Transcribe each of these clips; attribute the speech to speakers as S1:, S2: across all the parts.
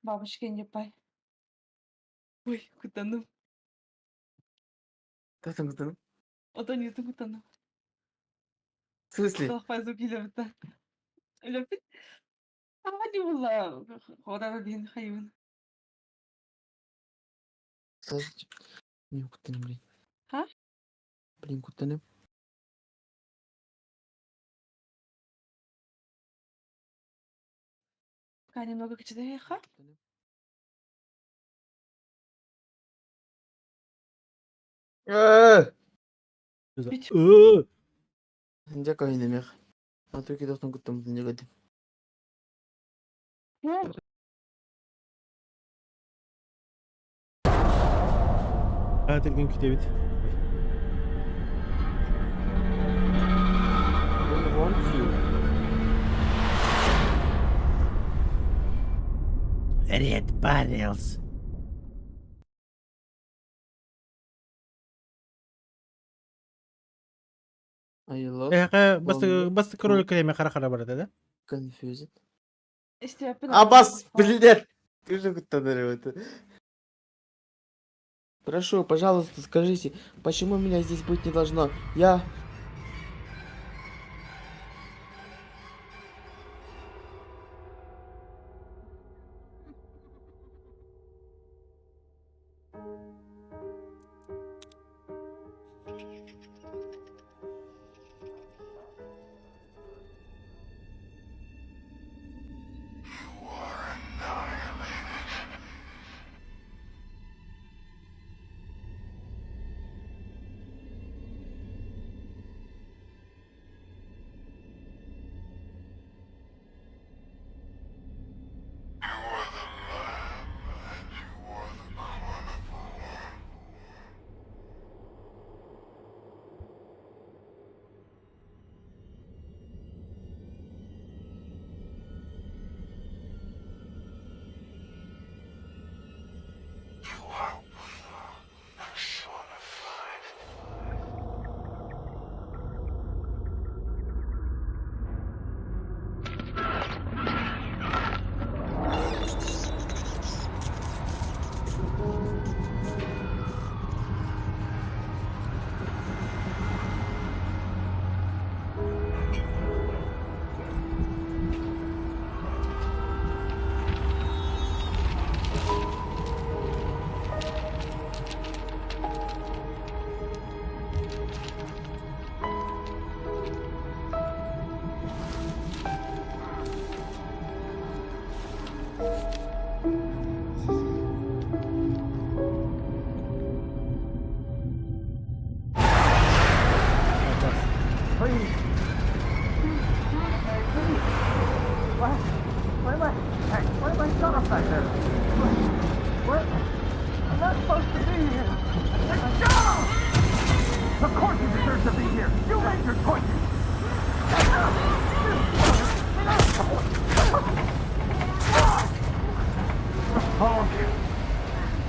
S1: Бабушка не пай. Ой, кутаным.
S2: Кытын кытын.
S1: Ото не кутаным.
S2: В смысле?
S1: Толхпай килебит. Үлэппит. Ани була. Хода бин хайын.
S2: Не кутаным, блин.
S1: Ха?
S2: Блин, кутаным.
S1: Пока немного кычыдайха.
S2: Э!
S1: Бит.
S2: Дьэ кайнемех. А то кидохтон куттам дьэ
S3: Түргэн күтэбит.
S2: They want you.
S3: Red Barrels.
S2: Are you lost?
S3: Эһэхэ бастакы
S2: Lonely?
S3: бастакы роликка эмэ хара-хара барата да?
S2: Confused?
S1: Истиэппин
S2: Абас, блядь! Ты же куттанар это. Прошу, пожалуйста, скажите, почему меня здесь быть не должно? Я...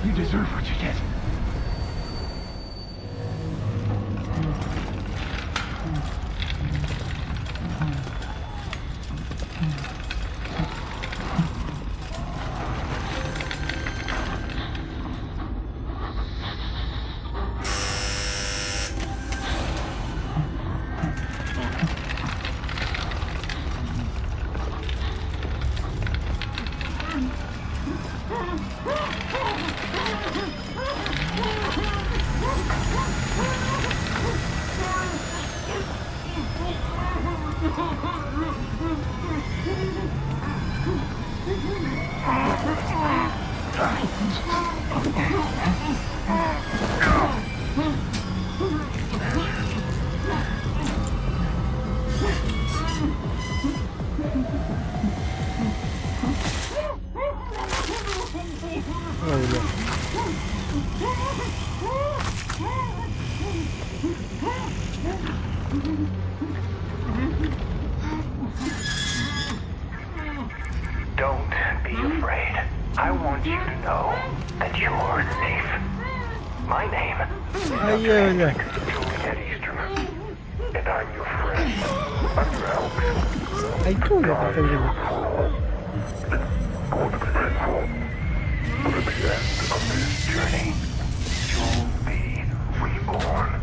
S4: You deserve what you get.
S3: Ой, бля.
S4: Don't be afraid. I want you to know that you're safe. My name is
S3: Ай, бля.
S4: Juliet Easterman, and I'm your friend. I'm your help.
S3: Айку, бля, повторили.
S4: me. You'll be reborn.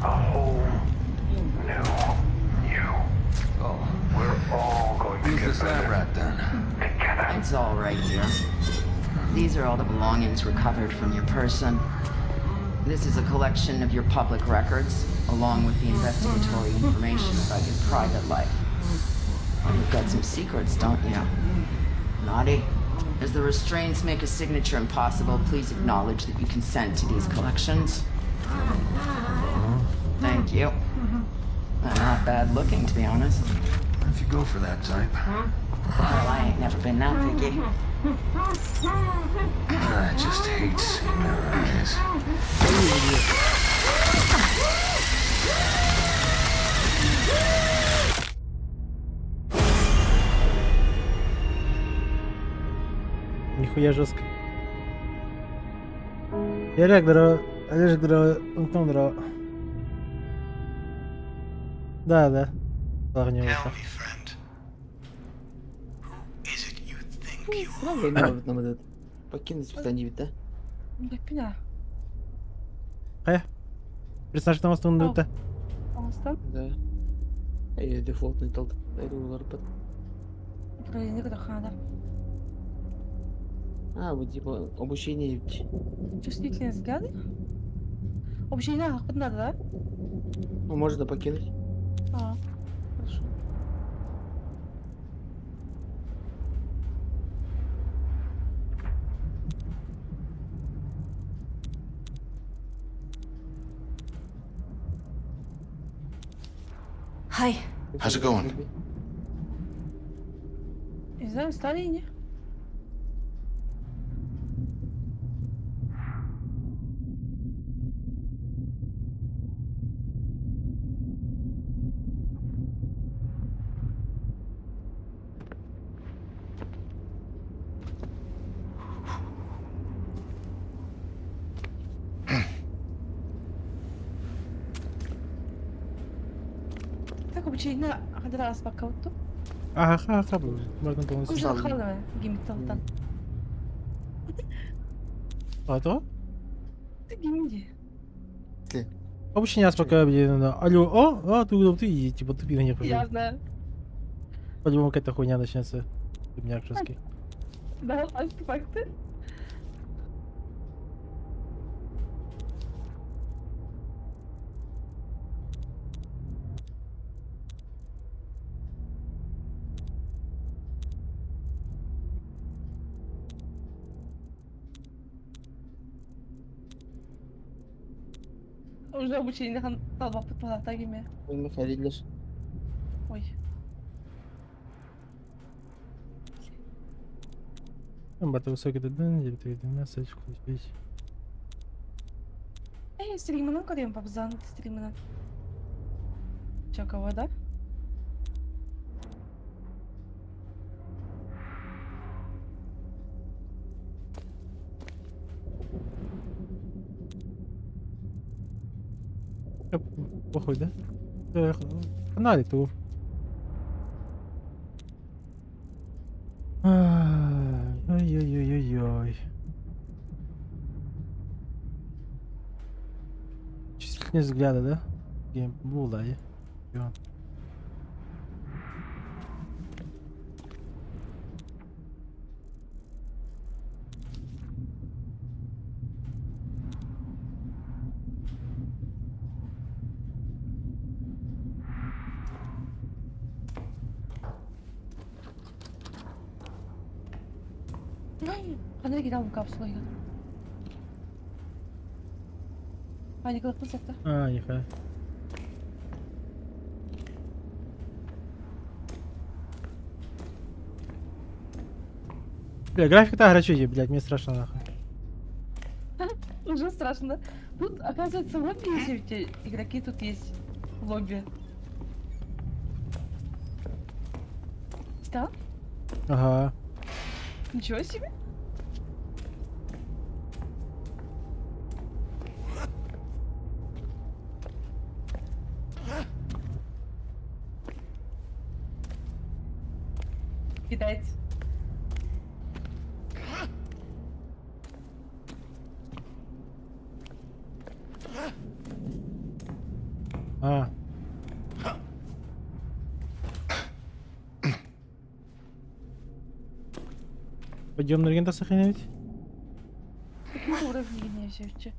S4: A whole new you.
S5: Oh,
S4: We're all going to
S5: who's
S4: get
S5: this lab
S4: better
S5: rat then?
S4: together.
S6: It's all right here. These are all the belongings recovered from your person. This is a collection of your public records, along with the investigatory information about your private life. You've got some secrets, don't you? Naughty. As the restraints make a signature impossible, please acknowledge that you consent to these collections. Thank you. I'm not bad looking, to be honest.
S5: If you go for that type.
S6: Well, I ain't never been that picky.
S5: I just hate seeing their eyes.
S3: Нихуя жестко. Олег, здорово. Олежек, здорово. Антон, здорово. Да, да. Парни, вот
S4: Tell
S3: так.
S4: me, friend. Who is it you think you
S2: Сразу надо нам этот покинуть испытание, да?
S1: Да, пина.
S3: Персонаж там основной, да?
S1: Оңостон.
S2: Да. Эй, дефолтный толд. Под.
S1: Управление Кадахана.
S2: А, вот типа обучение.
S1: Чувствительные взгляды? Обучение нахуй надо, да?
S2: Ну, можно покинуть.
S1: А, хорошо.
S7: Hi.
S8: How's it going?
S1: Не знаю, стали не? Так обучение хадра аспакауту.
S3: Ага, ага, можно полностью.
S1: Уже халаме гимиталтан.
S3: А то?
S1: Ты гимди.
S3: Обучение пока, блин, алло, о, а, ты, ты, и, типа, ты не
S1: Я знаю.
S3: По-любому какая-то хуйня начнется. Дубняк жесткий.
S1: Да, артефакты. Уже обучение хан талбаппыт балата киме.
S2: Мы ходили.
S1: Ой.
S3: Бата высокий деден, 912, включить.
S1: Эй, стримынан көрөм пабзан стримынан. Чё, кого, да?
S3: Похуй, да? Канале ту. Ай-ой-ой-ой-ой. Чувствительность взгляда, да? Геймбул, да, я.
S1: Кандай кире капсула кире. Паникалык сакта.
S3: А, нихуя. Бля, графика-то горячая, блядь, мне страшно нахуй.
S1: Уже страшно. Тут, оказывается, лобби есть эти игроки тут есть. Лобби. Что?
S3: Ага.
S1: Ничего себе. Китайцы.
S3: Подъемный сохранять.
S1: Какие уровни все вообще?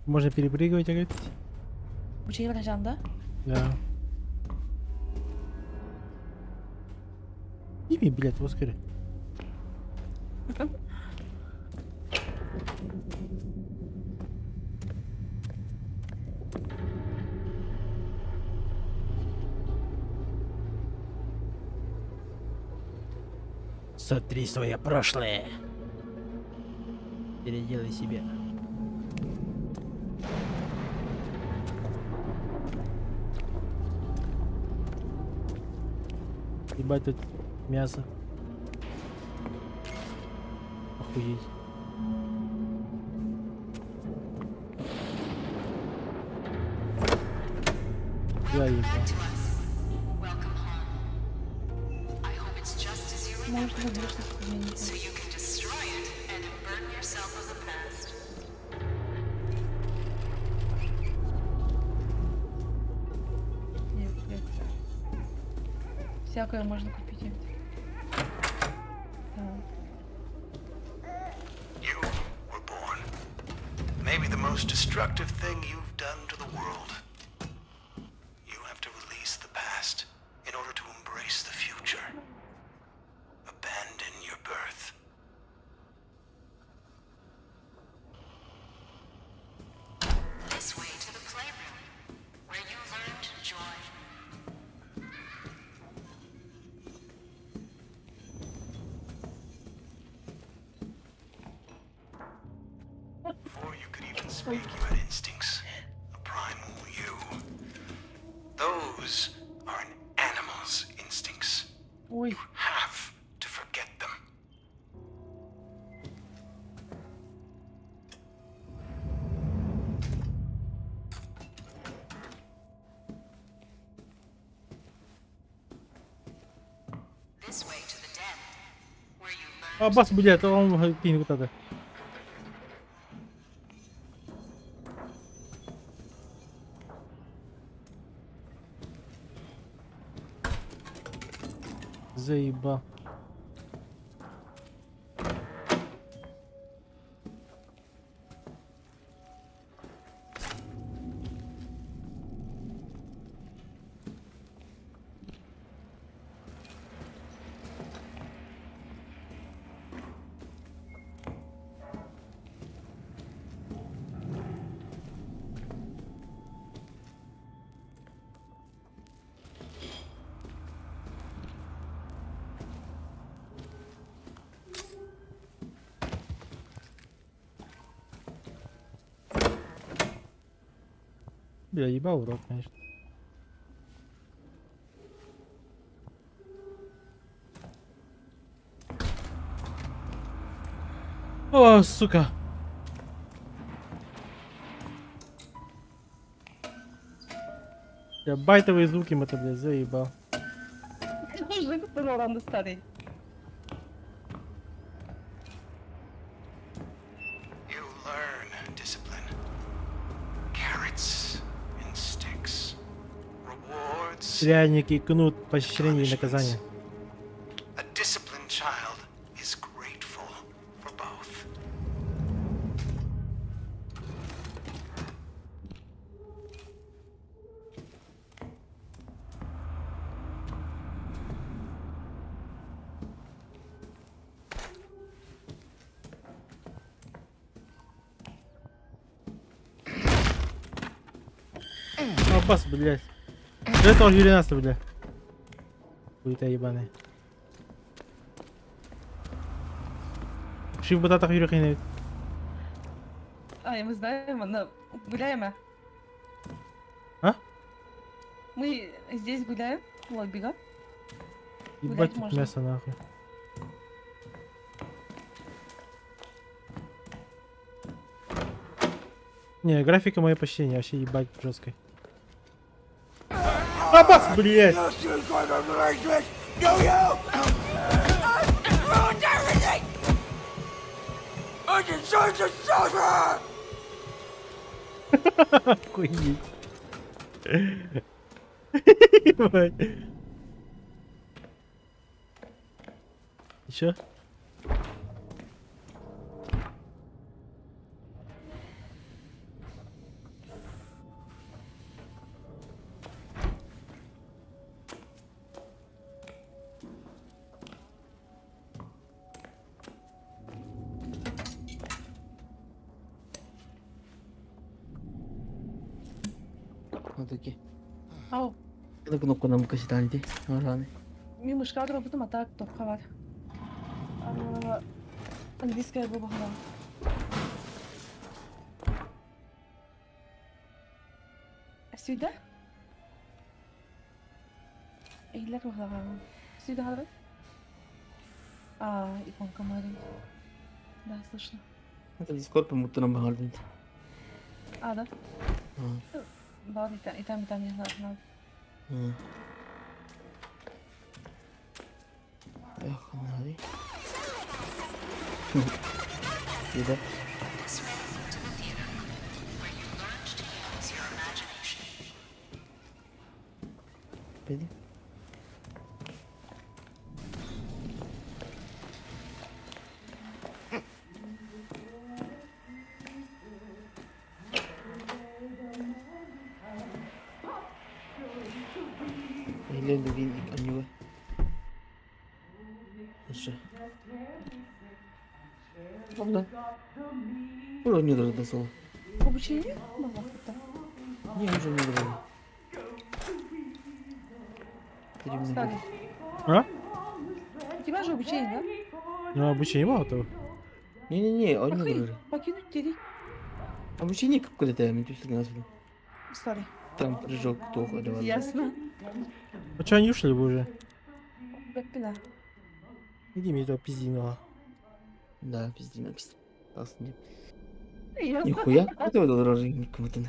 S3: Можно перепрыгивать, говорит.
S1: Учить врачам, да?
S3: Да. Ими, блядь, вот скорее. Сотри свое прошлое. Переделай себя. Ебать тут мясо. Охуеть. Я ебал.
S1: Может, внешность изменить. Нет, блядь. Всякое можно купить. Так.
S4: You were born. Maybe the most destructive thing you've done to the world. You have to release the past in order to embrace the future. Abandon your birth.
S7: This way to the playroom, where you learned joy.
S4: Before you could even speak, you had instincts. A primal you. Those are an animal's instincts.
S1: Ой,
S4: Have to forget them.
S7: This way to the den, where you learned
S3: А, бас, блядь, он пинг вот это. Заебал. Бля, ебал в рот, конечно. О, сука. Я байтовые звуки это, блядь, заебал.
S1: Мужик рано старый.
S4: You learn discipline. Carrots and sticks. Rewards.
S3: Пряники, кнут, поощрение и наказание.
S4: A disciplined child is grateful for both.
S3: А, бас, блядь. Это он Юринаса, бля. Хуета ебаная. Шив бататах юрихин.
S1: А, и мы знаем, она... Гуляем, а?
S3: А?
S1: Мы здесь гуляем, в лобби,
S3: Ебать
S1: Гулять
S3: тут
S1: можно.
S3: мясо нахуй. Не, графика моя почти не, вообще ебать жесткой. А, бас, блядь! Охуеть. Ебать. Еще?
S2: Отаки.
S1: Ау.
S2: Это кнопка нам каситанити. Раны.
S1: Мин мышка турбутум, а так топка бар. Английская буолбахана. Сюда? Иһиллэр баһылаҕаҕын. Сюда хаалабын? А, иконка маленькая. Да, слышно.
S2: Это Discord муттанан баҕардын.
S1: А, да? Баар и там, и там, и там не знаю.
S2: Эх, надо. Сюда.
S7: This way to the theater, where you learned to use your imagination.
S2: Пойди. Или любимик, а не Слушай. Правда? Уже не дорого соло.
S1: Обучение? Бабахта.
S2: Не, уже не дорого.
S1: Стали.
S3: А?
S1: У тебя же обучение, да?
S3: Ну, обучение мало того.
S2: Не-не-не, он не дорого.
S1: Покинуть терри.
S2: Обучение как куда-то, мен түсірген асылы.
S1: Старый.
S2: Там прыжок тоқ
S1: Ясно.
S3: А чё они ушли бы уже?
S1: Бэппина.
S3: Иди мне этого пиздиного.
S2: Да, пиздина, пиздина. Классно.
S1: Ясно.
S2: Нихуя, куда дорожник кому-то.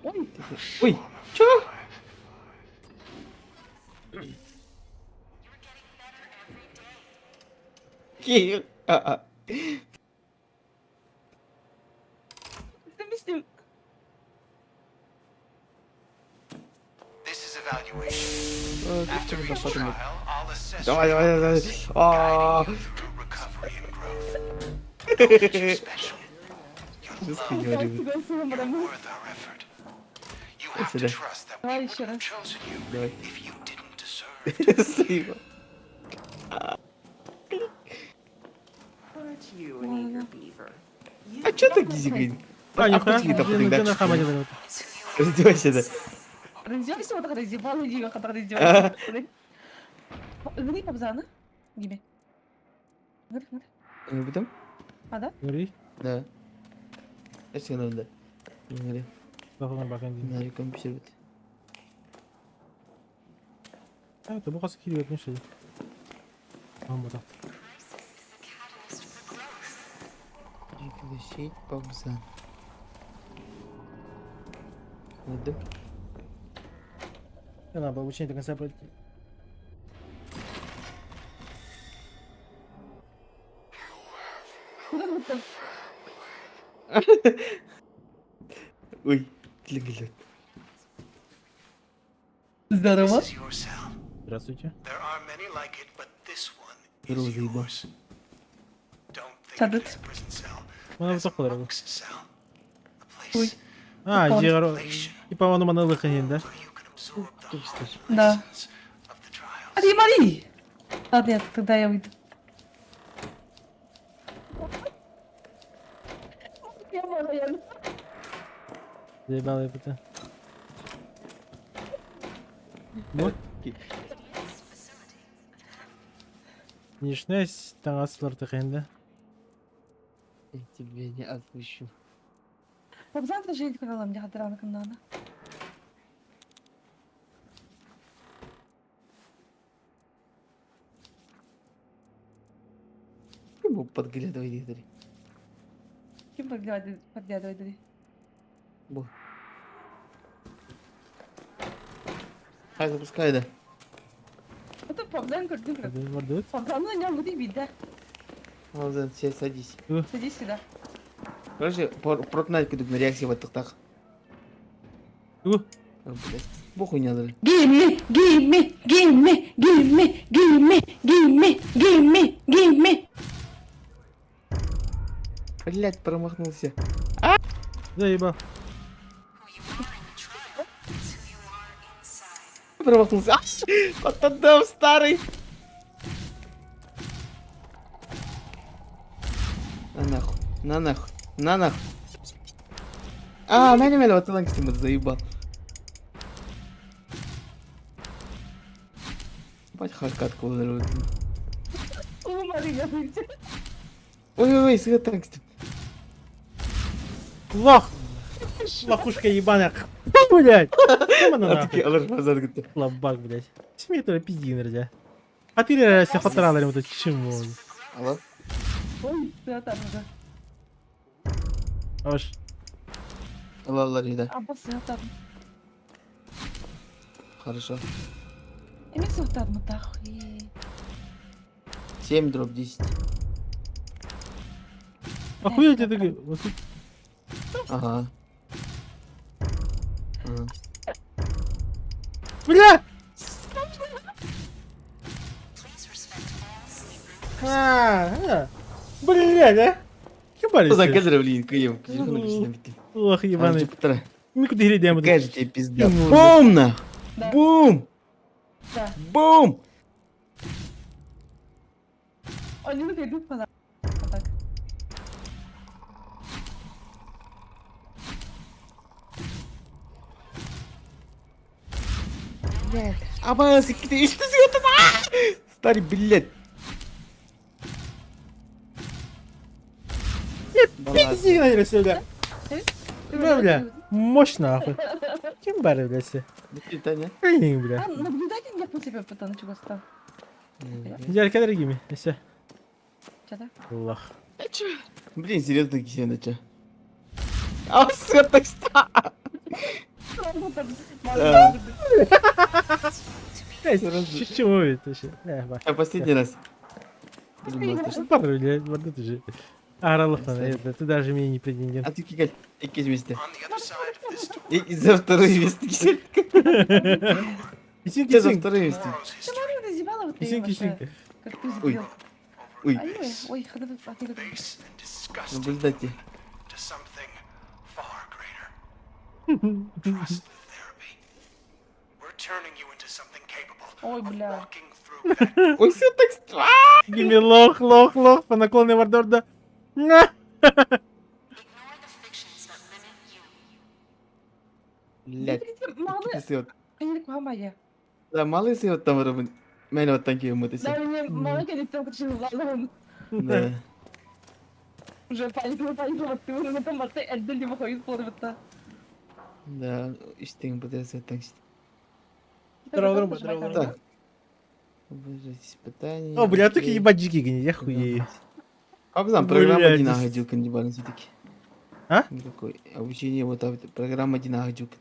S1: Ой,
S2: Ой, чё? Кир. А-а.
S1: совместим.
S4: This is evaluation. After each trial, I'll assess
S2: Давай,
S4: your
S2: давай, давай.
S4: progress,
S2: А.
S4: guiding you through recovery and growth. Know that you're special. You're loved.
S2: Говорю.
S4: You're worth our effort. You have to
S2: Сюда.
S4: trust that we
S1: Давай
S4: wouldn't
S1: еще
S4: have
S1: раз.
S4: chosen you
S2: Давай.
S4: if you didn't deserve to
S2: Спасибо.
S6: Aren't you an eager beaver?
S2: А чё так гизик?
S3: А, нихуя.
S2: Аппетит
S3: Где на хамане вот?
S2: Раздевайся, да.
S1: Раздевайся, вот так раздевала, иди, как раздевайся. Говори, Кобзана. Гиби. Говори, говори.
S2: Потом?
S1: А, да?
S3: Говори.
S2: Да. Я надо. Говори.
S3: Бакын бакын дейм.
S2: На компьютер.
S3: А, это бу касы кирип өтмүш эле. Ам бутак.
S7: Crisis is a catalyst for growth.
S2: Пригласить Бобзан. Вот да.
S3: Не надо было обучение до конца пройти.
S1: Куда вот там?
S2: Ой, тлеглет.
S1: Здорово.
S4: This is your cell.
S3: Здравствуйте.
S4: There are many like it, but this one
S2: Здорово,
S4: is
S2: заебал.
S4: yours. Don't think of it
S1: Садит.
S4: as a prison cell.
S3: Мына
S4: as a
S3: бутак болор бу.
S4: monk's cell. A
S1: Ой.
S4: place
S3: А,
S1: Прикол.
S3: жер типа ону маны лыхын да?
S4: where you can absorb the hard
S1: Да.
S4: lessons of the trials.
S1: Мари, Мари! Ладно, нет, тогда я уйду. Я могу,
S3: Заебал я это. Вот. Нишнес таңасылар тыхын да.
S2: Я тебя не отпущу.
S1: Бабзан тоже едет, когда мне хадрана канана.
S2: Не мог подглядывать где-то.
S1: Ким подглядывает, подглядывает?
S2: Бо. Хай, запускай, да.
S1: Это Бабзан көрдүм.
S3: Бардыт.
S1: Бабзанны не буду вида.
S2: Бобзан, все, садись.
S1: Садись сюда.
S2: Короче, пропнать кудук на реакции вот так.
S3: У.
S2: Блять, похуй не надо.
S1: Gimme, gimme, gimme, gimme, gimme, gimme, gimme, gimme.
S2: Блять, промахнулся.
S3: Заебал.
S7: Who you are in the trial is who you are inside.
S2: Промахнулся. Вот отдам, старый. На нахуй, на нахуй, на нахуй. А, мени мени отылан кистим заебал. Бать харкат колор. Ой-ой-ой, сыгаттан кистим.
S3: Лох! Лохушка ебаная. Блядь! Чем она
S2: Атыки
S3: нахуй?
S2: алыр фазар гитти.
S3: Лобак, блядь. Смей тоже пизди нельзя. А ты реально хотарал ему тут чему?
S2: Алло.
S1: Ой, сыгаттан.
S3: Аш.
S2: Алла алла иде.
S1: Абба сыгаттан.
S2: Хорошо.
S1: Эми сыгаттан тахи.
S2: 7 дробь 10.
S3: Охуеть я такой. Вот тут.
S2: Ага. Ага.
S3: Бля!
S7: Please respect all sleep room
S3: А, а. Блядь, а? Ебались.
S2: Озан келдер блин, кыйым. Телефону кичине битти.
S3: Лох ебаный.
S2: Ебаный.
S3: Никуда не идем.
S2: Какая же тебе пизда.
S3: Ну,
S2: Бум нах!
S1: Да.
S2: Бум!
S1: Да.
S2: Бум!
S1: Они ну идут по так.
S2: Аба, сикти, işte сыгаттан. Старый блядь.
S3: Пизди наверное, сюда. Бля, бля. Мощно, нахуй. Кем бары, блядь, все?
S2: Таня.
S3: Эй, бля.
S1: А, наблюдатель я по тебе потом чего стал.
S3: Ярко дорогими, все.
S1: Че так?
S3: Лох.
S2: Блин, серьезно, кисен, чё? А, сыгаттан ста.
S3: Чему это вообще? Э, ба.
S2: А последний раз. Блин, мастер.
S3: Бары, блядь, вот это же. Аралов, это ты даже мне не претендент.
S2: А ты кикаль, икки вместе.
S4: On the other side of this door,
S2: И за второе место кисель.
S3: Кисин,
S2: Я за
S3: кисин.
S2: второе место.
S4: tomorrow's history
S3: Кисин, кисин.
S1: Как ты
S2: Ой.
S1: забил.
S2: Ой,
S1: Ай, ой, хода, хода.
S4: base and disgusting
S2: наблюдайте.
S4: to something far greater. Trust the therapy. We're turning you into something capable
S1: Ой,
S4: of
S1: бля.
S4: walking through that
S2: Ой, все так ста.
S3: Гими лох, лох, лох, по наклонной вардорда. На!
S7: Ignore the fictions that limit you.
S2: Блядь.
S1: Малы,
S2: Сыгат.
S1: они кухамая.
S2: Да, малый сыгат там робин. Мен оттан кийин
S1: Да,
S2: мытыся.
S1: мне мало кенеттен кучу
S2: Да.
S1: Уже паниково, паниково, ты уже на том барты, эльдели выходит полбыта.
S2: Да, иштен быдыр сыгаттан кисти.
S3: Здорово, здорово, здорово.
S2: Так. Обожать испытания.
S3: О, бля, только
S2: окей.
S3: ебать джики гни, я хуею.
S2: Абзам, программа
S3: Блядь.
S2: Динага Дюкан не баран все-таки.
S3: А?
S2: Никакой. Обучение вот так, программа Динага Дюкан.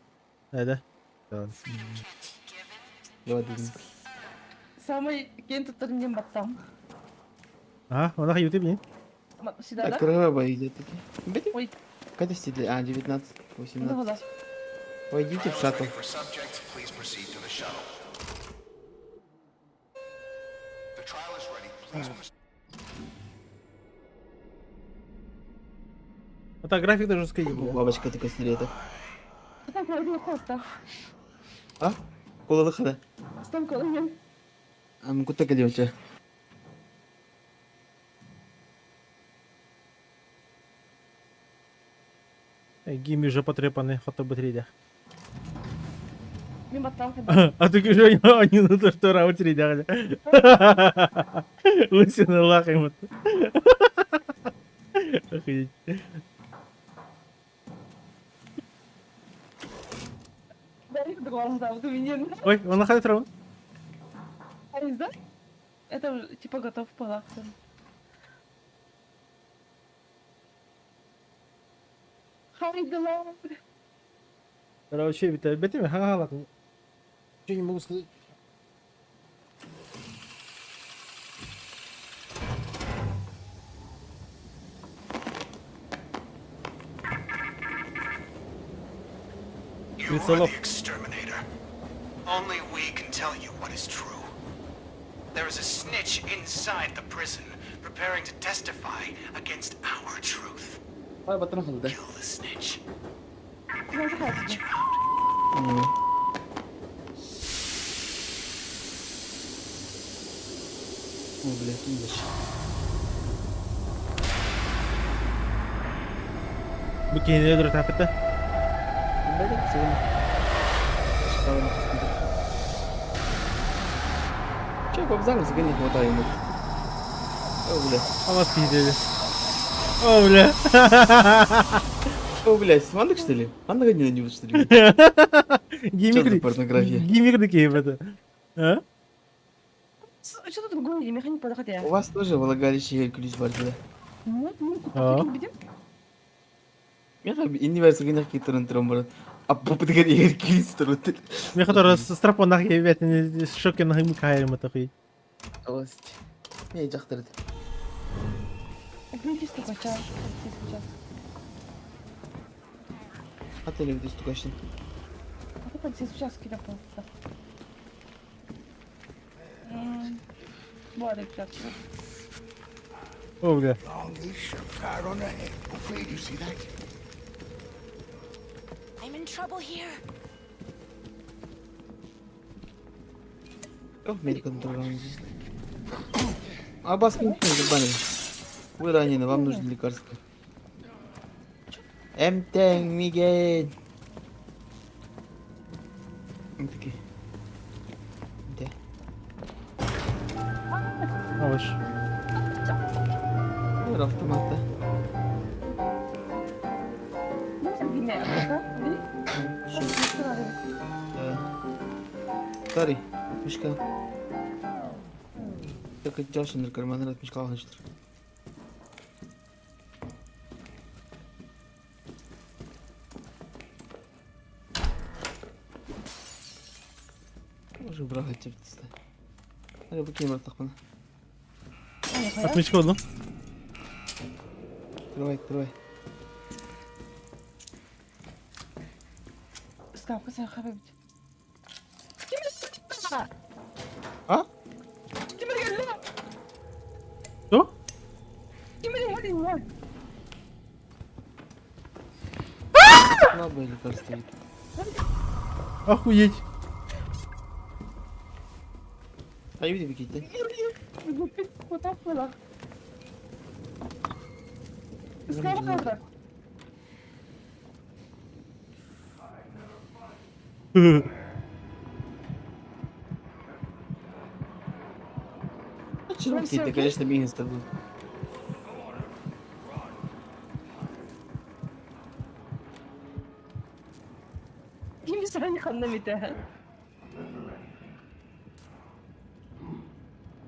S3: Да, да. Да.
S7: Freedom can't be given.
S2: Давай,
S7: It must
S2: дадим.
S7: be earned.
S1: Самый кент турнир баттам.
S3: А, он нахуй ютуб, не?
S1: Сюда, да?
S2: Так, программа идет таки. Бери.
S1: Ой.
S2: Когда стили? А, 19,
S1: Ну,
S2: 18.
S1: да.
S2: Войдите в шаттл.
S4: For subjects, please proceed to the shuttle. The trial is ready. Please proceed.
S3: Вот так график даже жесткий, бля.
S2: Бабочка такой смотри, это.
S1: Так, я просто.
S2: А? Кола выхода.
S1: Стам колонен.
S2: А мы куда идете?
S3: Гими уже потрепанный, фото батарея.
S1: Мен баттам хада.
S3: А ты же они на то, что раутери дягля. Лысина лахай вот. Охуеть.
S1: Да, их договор, вот у меня.
S3: Ой, он находит трон.
S1: А из да? Это уже, типа готов палатка. Хай, дела.
S3: Короче, это бетими, ха, ладно. Ничего не могу сказать.
S4: You are
S3: Лицо лоб.
S4: the exterminator. Only we can tell you what is true. There is a snitch inside the prison, preparing to testify against our truth.
S2: Ой, батон да.
S4: Kill the snitch.
S1: Ну,
S4: Let you out.
S2: Ой, блядь, видишь.
S3: Букин öldürür tapıttı.
S2: Че, бабзаң не хватает ему. О, бля.
S3: Амас киһи О, бля.
S2: О, блядь, мандык что ли? Мандык не не что ли?
S3: Гимик.
S2: Что за порнография?
S3: Гимик такие это. А?
S1: Что-то другое, механик подохотя.
S2: У вас тоже влагалище ключ бар да?
S1: Нет, нет,
S3: А.
S1: видим?
S2: Меха инни бар сыгынах китырын туран баран. А попытыгар егер килис турут.
S3: Меха тоже страпонах ебет, шоке на химик хайрым это хуй.
S2: Аласть. Не жактырды.
S1: Видите, столько час, сейчас.
S2: Ат эле стукашын.
S1: А как здесь участки находятся? Вот участки.
S3: О, бля.
S7: I'm in trouble here.
S2: О, медик турган. А бас забанили. Вы ранены, вам нужно лекарство. Эмтең Мигель. Такие. Де.
S3: Алыш.
S2: Бар автоматта. Sorry, отмешка. Только жашыныр карманыр отмешка алыныштыр. Уже брат тепті. Hadi bakayım bırak bana.
S3: 62 oldum.
S2: Давай, давай.
S1: Скапка حبيبتي.
S2: А?
S3: Что?
S2: Слабое лекарство.
S3: Охуеть.
S2: Ayıp bir gitti. Чирок конечно, минус был.
S1: Ким ханнамите?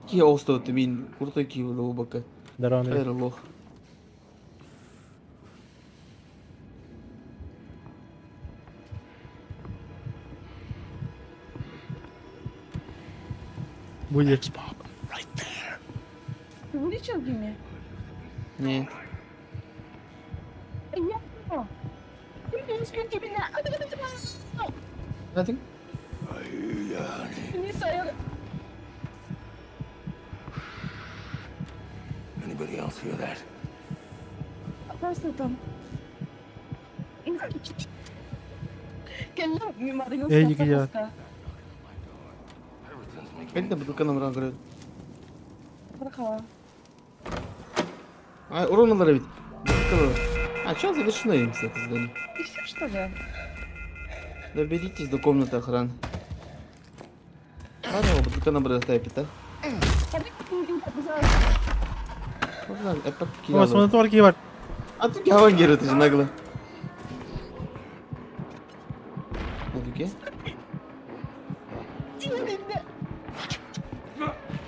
S2: Ки остауты мин крутой ки лобака.
S3: Здорово, Андрей.
S2: Хайр лох.
S3: Будет.
S1: Ты вылечил Гимми?
S2: Нет.
S1: Я.
S2: Nothing?
S1: Не знаю.
S4: Anybody else hear that?
S1: Опасно там.
S3: Эй, Никита.
S2: Это бутылка нам говорит. А, урон надо ведь. А, что завершено им все это задание?
S1: И все, что ли?
S2: Доберитесь до комнаты охраны. Ладно, бутылка нам да?
S3: О, смотри, бар.
S2: А тут я это же нагло. Окей.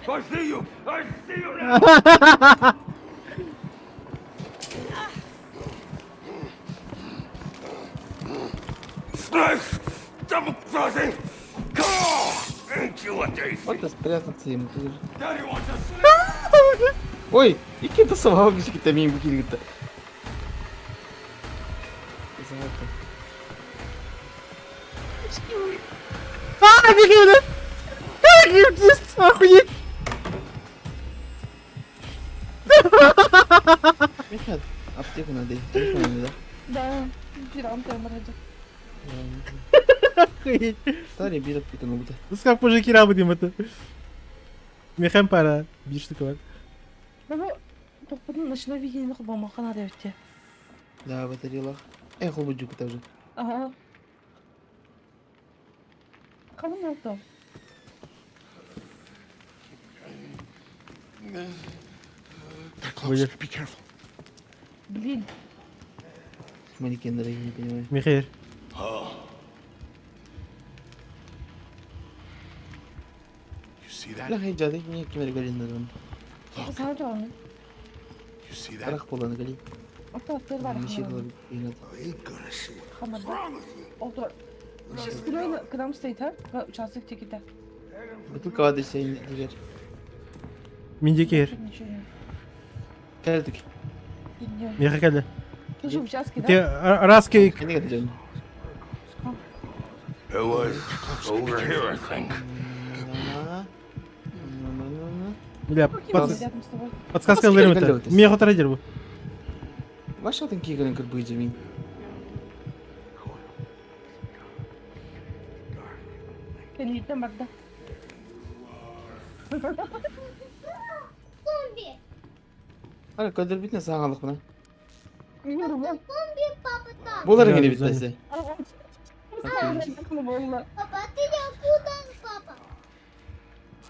S4: I see you! I see you now! Double crossing! Come on! Ain't you what they
S2: Вот и спрятаться ему тоже.
S4: Daddy wants a sleep!
S2: Ой, и кем-то самого какие-то мимо какие-то.
S3: А, беги, бля. Охуеть.
S2: Миха, аптеку надо, телефон надо,
S1: Да, пирам там вроде.
S2: да?
S3: Охуеть.
S2: Старый бир аптека ну где.
S3: Как мужики работаем это. Мехем пара. Бир штука бар.
S1: Ну, походу, ночной видение холбома канада өтте.
S2: Да, батареялах. Эх, холбу дюк тоже.
S1: Ага. Kalın oldu.
S8: They're close. Be careful.
S1: Блин.
S2: Манекен, дорогие, не понимаю.
S3: Михаил.
S8: You see that?
S2: Бля, хайдьаады не кимэр галиннарын.
S1: Сана joğunu.
S8: You see that?
S2: Арах боланы гали.
S1: Ото аттыр бар.
S2: Ничего было.
S1: Хамарда. Ото. Стройно к нам стоит, а? Участок теките.
S2: Бутылка воды себе дигер.
S3: Миндикер.
S1: Ничего не.
S2: Кэлдик.
S1: Не.
S3: Миха кэллэ.
S1: Ты же участки,
S3: Те
S1: да?
S3: раски
S2: Кэннигэр дьон.
S9: It was over here, I think.
S3: Бля,
S1: Какие
S3: под...
S1: рядом с тобой?
S3: подсказка ылырмыта. Миха отара бу.
S2: Вашатын кигерин кырбыйжы мин.
S1: Кенниттен барда.
S2: Ара көдөр битне сагалык мына.
S1: Bilmiyorum.
S2: Болар
S3: Да,
S2: гене
S3: güzel.
S2: битнесе.
S1: Valla.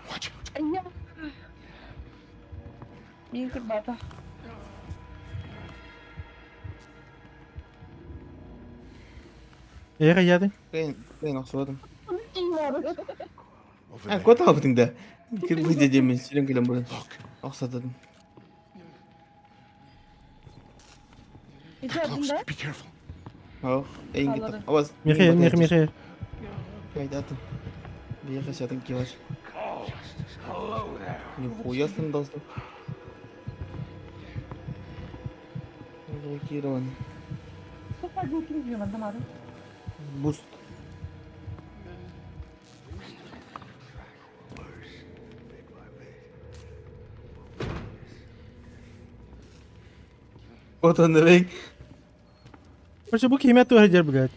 S8: Watch out.
S1: Ya. Мин кырбата.
S3: Эйха яды.
S2: Кыйын, кыйын оксубадым.
S1: Over
S8: Over
S2: А,
S8: there.
S2: кот албытың да. Кырбыйжы демен сүрөн келем бурун.
S8: Look.
S2: Оксатадым.
S1: İki
S8: They're close.
S1: adımda.
S8: Be careful.
S2: Ох, эйин
S1: Аллада.
S2: кеттик. Абаз.
S3: Михаил, Михаил, Михаил.
S2: Кайдатын. Бияка шатын кибар.
S9: Hello there.
S2: Нихуя сын доступ. Блокирован.
S1: Çok fazla kim diyorum adam abi.
S2: Буст. Вот он, рейк.
S3: Короче, бу кимэ туһа дер, блядь.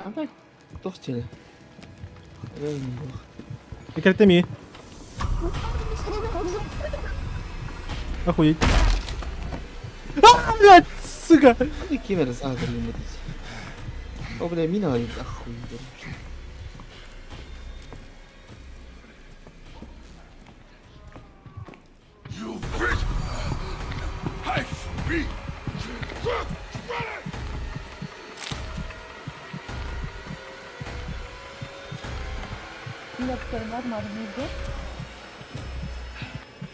S2: А так, тохчели. Реально бог.
S3: Икрете ми. Охуеть. А, блядь, сука.
S2: Ну, кемера сагыр юм бит. О, бля, мина бар охуеть.
S9: You bitch! Hey, me!
S1: Bir yaptıklarım var mı abi neydi?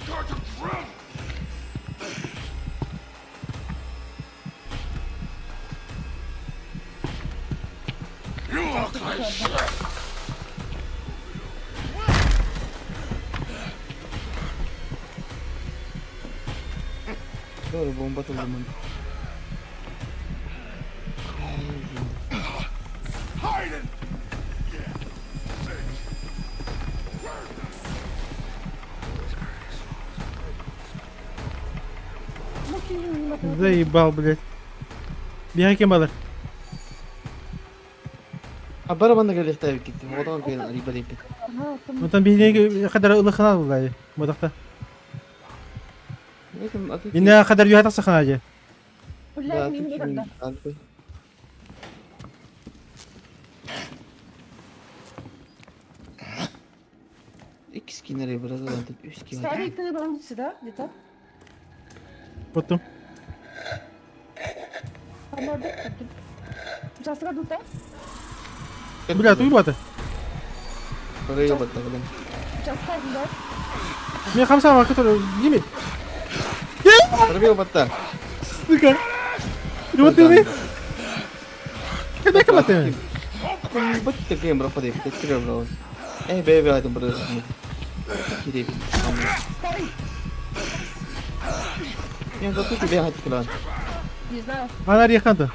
S9: Start to run! You look like shit!
S2: Doğru bomba atıldı mı?
S9: Hide it!
S1: Bu kim?
S3: Заебал, блядь. Бега кем балар.
S2: А барабанда келек тайып кетти. Одан кейін риба деп кетти.
S1: Ha tamam.
S3: Онтон биһиги кадар ылыхына булай. Модакта.
S2: Лекин аты
S3: Инне кадар юхата сахана же.
S1: Ulan benim de
S2: Икс кинере браза деп үч ки.
S1: Старый ты он сюда, где-то.
S3: Потом.
S1: Там orada. Участка тут, да?
S3: Бля, туйбаты.
S2: Корейга батта кылым.
S1: Участка да.
S3: Мен хамса бар, который неме.
S2: Корейга батта.
S3: Сука. Ротыны. Кеде кыматы.
S2: Батта кем бра падеп кетти бра. Э бе бе айтым бра. Кире.
S1: Старый.
S2: Я тут тебе хат кылан.
S1: Не знаю,
S3: Ана реханды.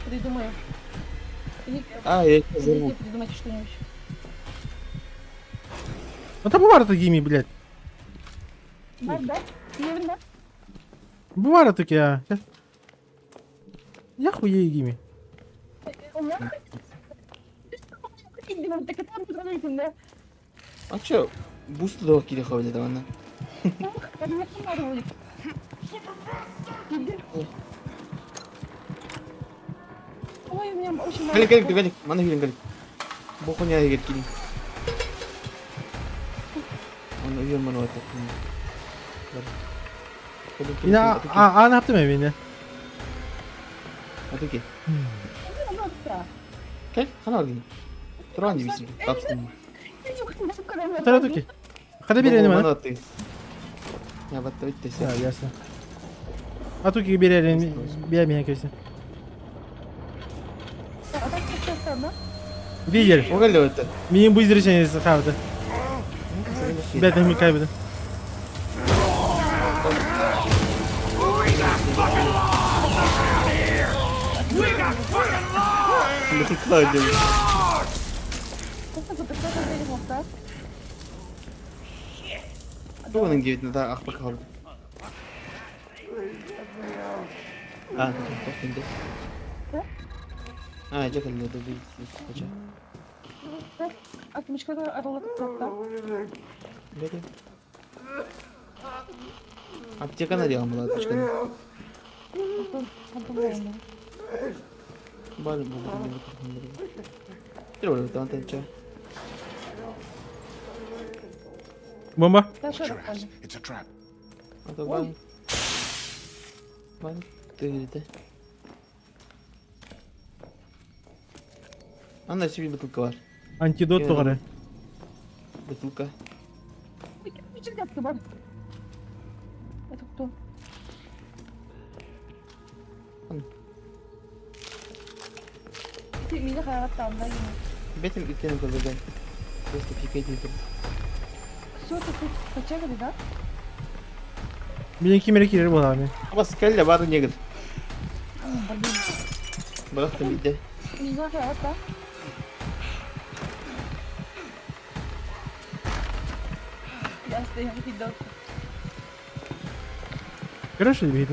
S1: придумаю. Или,
S2: А, я
S1: или придумайте что-нибудь.
S3: Ата бу бар гими, блядь.
S1: Бар, да? Yerin да?
S3: Бу бар таки, а. Я хуею гими.
S1: Onlar. Да.
S2: А чё? Буст до кире хабылды да ана.
S1: Ben yakın var olayım. Girdim. Ой, у меня очень мало.
S2: Кэлин, кэлин, кэлин. Мана кэлин, кэлин. Бу хуйня егер кэлин. Оны үйөр маны бата. Кэлин, кэлин,
S3: Yine
S2: кэлин.
S3: a ne yaptım evine?
S2: Атыки. Кэл, хана аргин. Туран дибисин. Тапстым.
S3: Таратуки. Хада bir elini bana.
S2: Мана ты. Я батта битте.
S3: Ya gelsin. Atuki bir elini bir elini kesin. Bir yer.
S2: О кэллэ бата.
S3: Benim bu izleyeceğiniz kaldı. Ben de kaybettim.
S2: Тугунан диэбитин да ахпа хаалбыт. А, тохтинде. А, дьэ кэллэ да бий. Бэти. Аптеканы диэн буолар аптечканы. Бар бу бу.
S3: Bomba.
S8: Watch your ass. It's a trap.
S2: Ата бан. Тыгырды. Анда себе бутылка бар.
S3: Антидот doğru.
S2: Бутылка.
S1: Это кто? Ты меня там, да?
S2: Бетим иккенин көрбөдөн. Просто пикет етіп.
S1: Все, ты тут почекали, да?
S3: Benimki melek ileri bu abi.
S2: Абас кэллэ бары негр. Бырахтым битте.
S1: Меня да? Я стою, антидот.
S3: Görürsün bir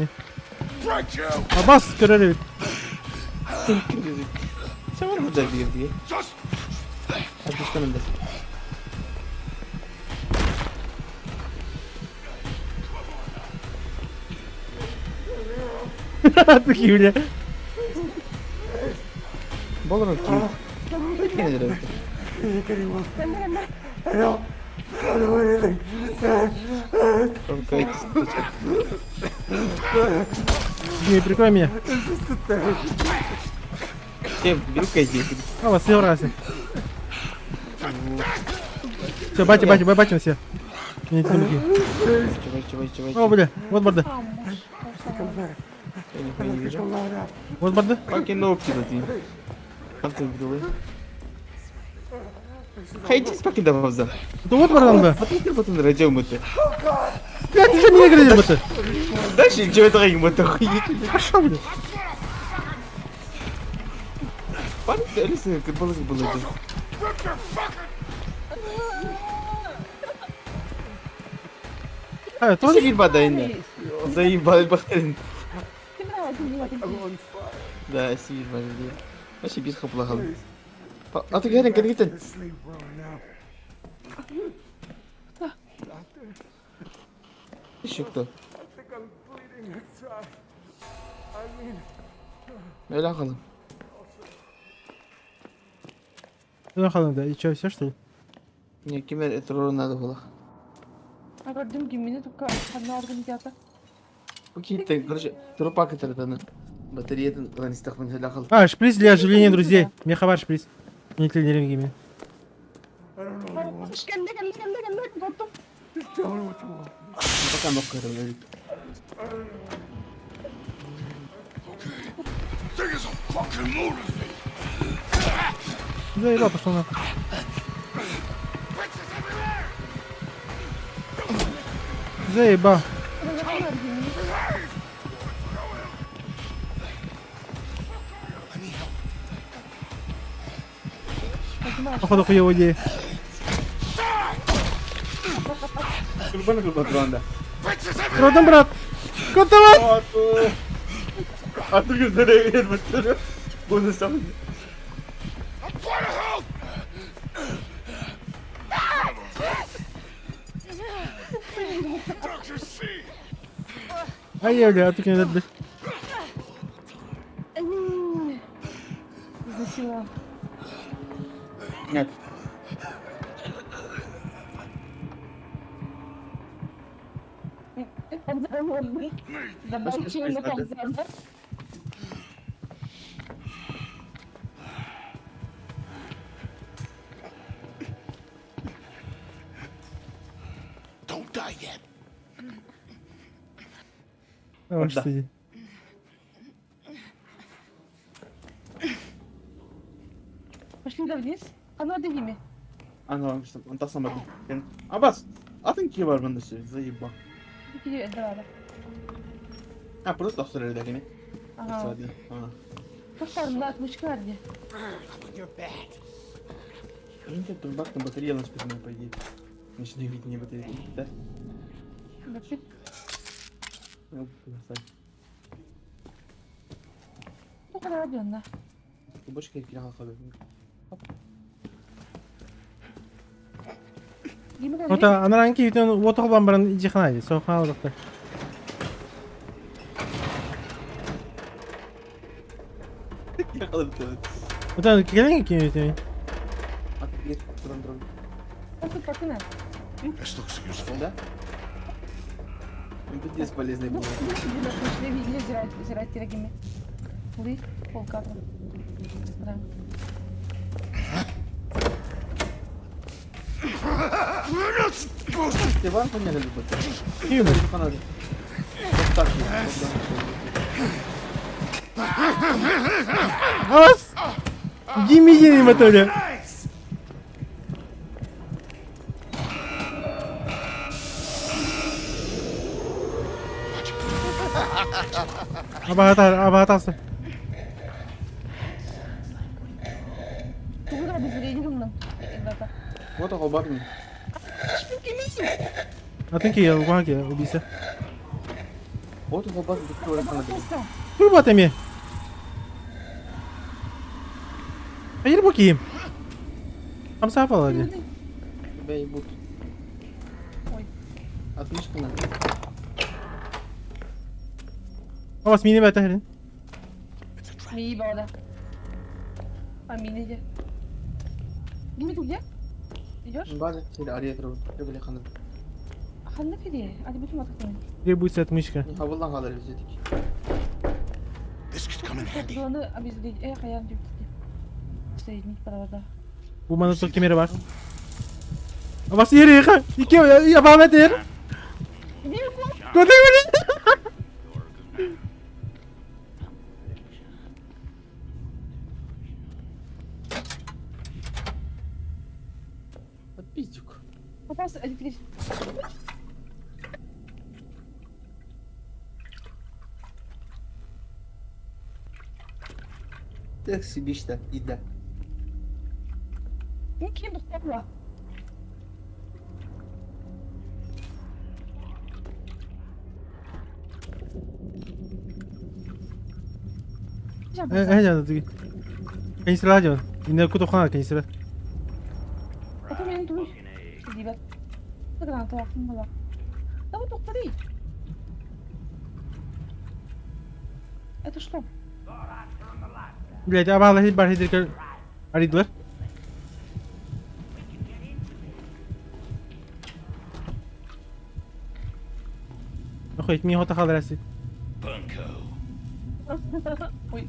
S9: Break you!
S3: Abbas görür.
S2: Sen var mı da bir diye?
S9: Just
S2: Аптечканы да.
S3: Atuki bile.
S2: Болор кийин. Кенедер. Окей.
S3: Не прикрой меня.
S2: Чем беру иди.
S3: Abbas все раз. Все, батя, батя, батя, все. Не тянуки.
S2: Чего, чего, чего,
S3: О, бля, вот барды.
S2: Я нихуя не вижу.
S3: Вот барды.
S2: Fucking ногти тут. Там ты убил. Хайди спокойно давай.
S3: Да вот барды да.
S2: Потом потом радио мы ты.
S3: Бля, ты же меня играли бы ты.
S2: Дальше ничего этого не будет охуеть.
S3: Пошел, бля.
S2: Парень, Алиса, как было, как было.
S9: rip your fucking
S3: А, тоже?
S2: Тоже бада инна. Заебал бахтын. Да, сибирь бада. Вообще без хаплагал. А ты говоришь, как это? Еще кто? Öyle bakalım.
S3: Ну, халын да. И что, все что ли?
S2: Не, кемер это надо было.
S1: А дымки меня только одна организация.
S2: Окей, короче, трупак это это батарея نستخدم داخل.
S3: А, шприц для оживления друзей. Мне хабар шприц. Не тренировки.
S2: Пока ногка это
S9: Think it's a fucking mood with me.
S3: Заебал, пошел нахуй.
S9: Bitches everywhere!
S3: Заебал. Походу хуёвая идея. Родом, брат! Котова!
S2: А ты говоришь, Буду сам.
S9: I'm part of help! Dr. C!
S3: Ай, бля, а ты не блядь.
S1: Забанчил на Хамзана.
S8: Don't die yet.
S3: Başlayın.
S1: Пошли да вниз. А ну отдыхи.
S2: Ана антасамады. Абас, атын ки бар мында ше, заеба.
S1: Давай.
S2: А, просто Австралияда
S1: Ага.
S2: Ага.
S1: Повторно, отмычка где?
S2: Инте турбак на батарея на спину, по идее. Ночное видение батареи, да?
S1: Вообще.
S2: Ну, красавчик.
S1: Ну, когда
S2: Бочка и кирага.
S3: Ота анаранки бүтэн уотох бан баран ижихана ди. Соха олохта. Ота келен ким бүтэн.
S8: This looks useful.
S2: Да? Он пиздец полезный был. Ты ван поняли любит?
S3: Ким?
S2: Вот так
S3: Ас! Гими жени матоля. Абата абатасы.
S2: Вот он барни.
S3: Атын ки уган ки убийца.
S2: Вот он барни, такой надо.
S3: Турба теме. Hayır bakayım. Hamsa falan.
S2: Тебя ебут.
S1: Ой.
S2: Отмычка надо.
S3: Абас мини бәтәһәрин.
S1: Ми бала. А мини где? Гими ты где? Идешь?
S2: База, или ария трубы. Рыбли ханы.
S1: Ханна фиди. А ты будем отходить.
S3: Требуется отмычка.
S2: Не хавалдан хадыр все-таки.
S8: This could come in handy.
S1: Главное обезвредить. Эх, я не Соединить провода.
S3: Бу мана ток кемери бар. Абас yeri yıka. İki yapamam yer. Götür beni.
S2: Вот пиздюк.
S1: Попался электричество.
S2: Так себишься, еда.
S1: Никем духтарла.
S3: Э, э, Канистра дьон. Инне кутухана канистра.
S1: Это мен туй. Дибет. Граната вакым була. Да вот ухтари. Это что?
S3: Блять, абала хит бар хидрикер аридылар. Охуеть, мин хота халрасы.
S1: Ой.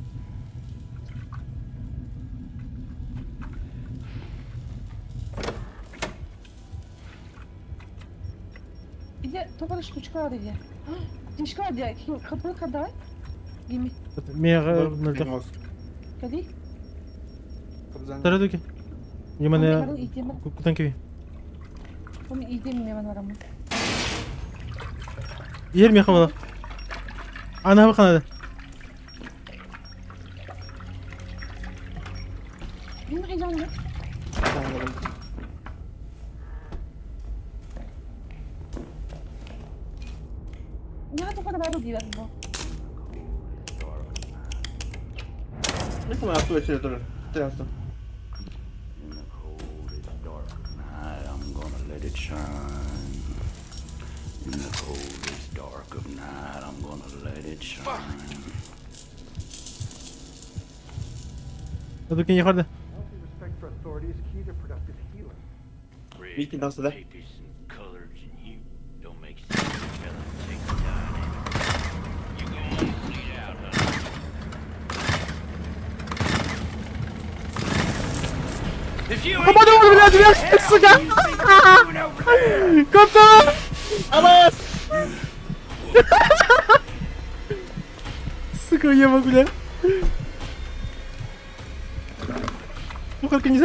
S1: Иди, только штучка иди. Штучка иди, капы кадай. Гими.
S3: Мега мөлдөх.
S1: Кади.
S3: Тарадуки. Ямана кутан кеби.
S1: Ом идем мен барамын.
S3: Ер меха бала. Ана баканады.
S1: Мен қайдан Я только бару дибет бу.
S2: Ну, по-моему, отсюда тоже. Трясся.
S10: In the coldest dark of night, I'm gonna let it shine. In the coldest dark of night, I'm gonna let it shine.
S3: Тарадуки не хорда.
S4: Respect for authority is key to productive healing.
S2: Микки дался, да?
S10: Papists and coloreds and you don't make sense. Fella, take
S3: Попаду, блядь, блядь, сука! Кота!
S2: Абас!
S3: Сука, уебок, бля. Ну только не с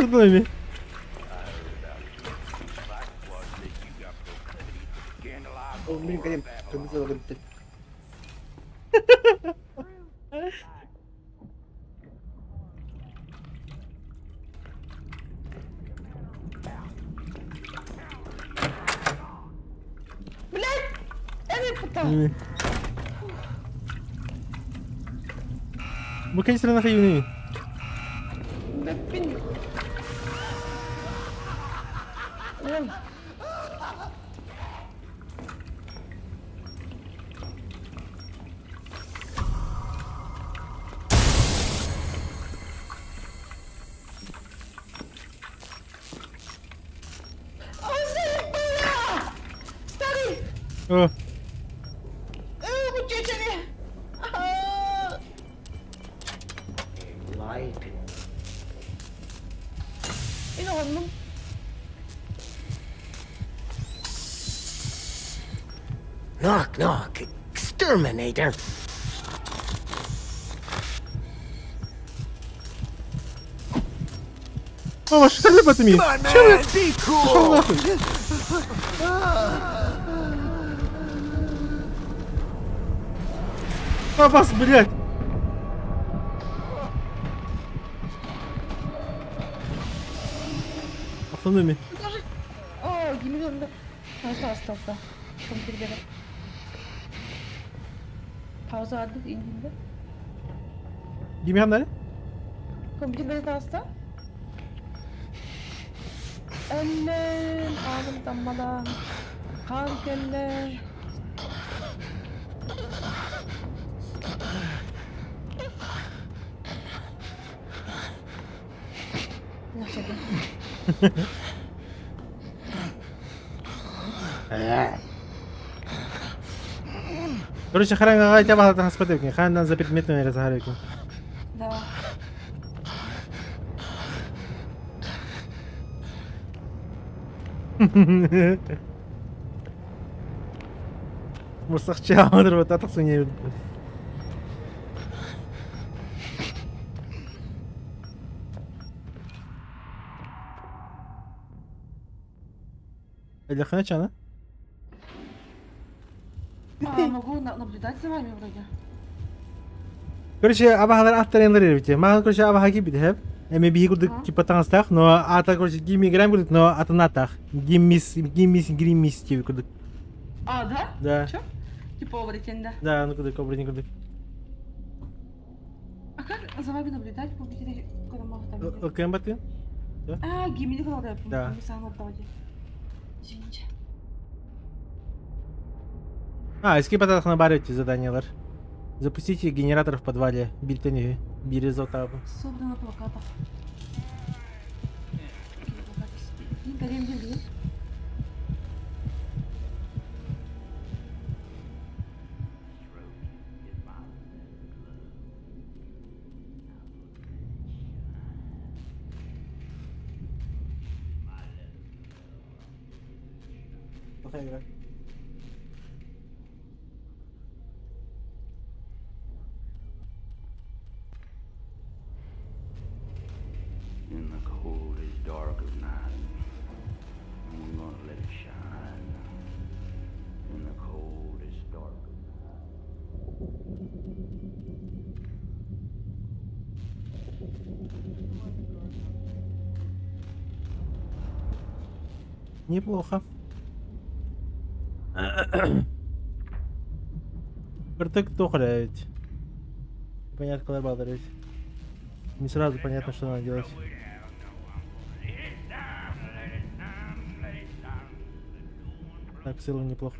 S2: Блин, Карим, как бы говорит.
S1: Блядь! Эми пута!
S3: Бу кэнсэрин хайыыный?
S1: Бэппин. Ой. Ой, заебала! Старый!
S3: О,
S1: Э, бу чечени! А! Ин оҕоннум.
S11: Knock, knock. Exterminator.
S3: О, ваш халепа ты ми.
S4: Come on, man, be
S3: Пошел
S4: cool.
S3: нахуй. Абас, блядь. Автономи.
S1: Даже... О, гимн. Пожалуйста, компьютер. Пауза адык индинде.
S3: Гимихан дали?
S1: Компьютер таста. Эллен, аҕым таммала. Хаан кэллэ.
S3: Короче, харанга тебя хаспатык, хандан за предметами разговаривать.
S1: Да.
S3: Мурсахчы амадыр вот атак суне. Или чана?
S1: А, могу наблюдать за вами вроде.
S3: Короче, абахалар аттаренлар эрбите. Маған, короче, абаха кибит хеп. Эме бии курдук типа таңастах, но ата, короче, гимми грам курдук, но атанатах. Гиммис, гиммис, гриммис тип курдук.
S1: А, да?
S3: Да.
S1: Чё? Типа оборотень, да?
S3: Да, ну курдук, оборотень курдук.
S1: А как за вами наблюдать? Помните, когда мы там...
S3: ЛКМ баты?
S1: А, гимми когда
S3: Да.
S1: Извините.
S3: А, эски батах на барете заданиялар. Запустите генератор в подвале. Биртени, бирезотабы.
S1: Собрано на плакатах. Какие плакаты?
S2: Плохая игра.
S10: In the coldest dark of night, I'm gonna let it shine. In the coldest dark of night.
S3: Неплохо. Кыртык тухляет. Понятно, когда балдырить. Не сразу понятно, что надо делать. Так, в целом неплохо.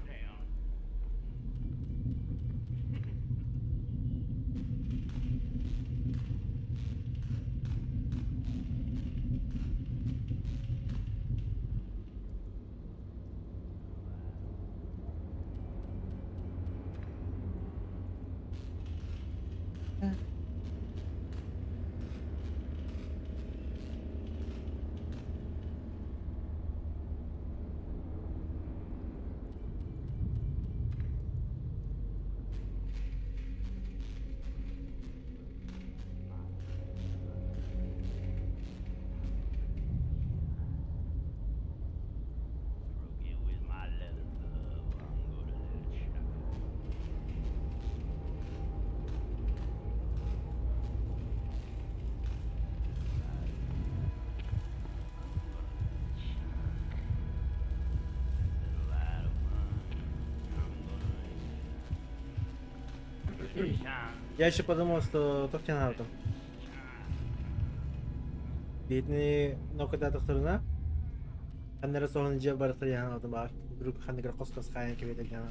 S10: it shine.
S3: Я еще подумал, что тохтен там. Бедный нокотатохторуна. Ханнара соһон дьиэ барыта яһан алдым баар. Вдруг ханныгар хос-хос хаайан кэбиэтэлгэн.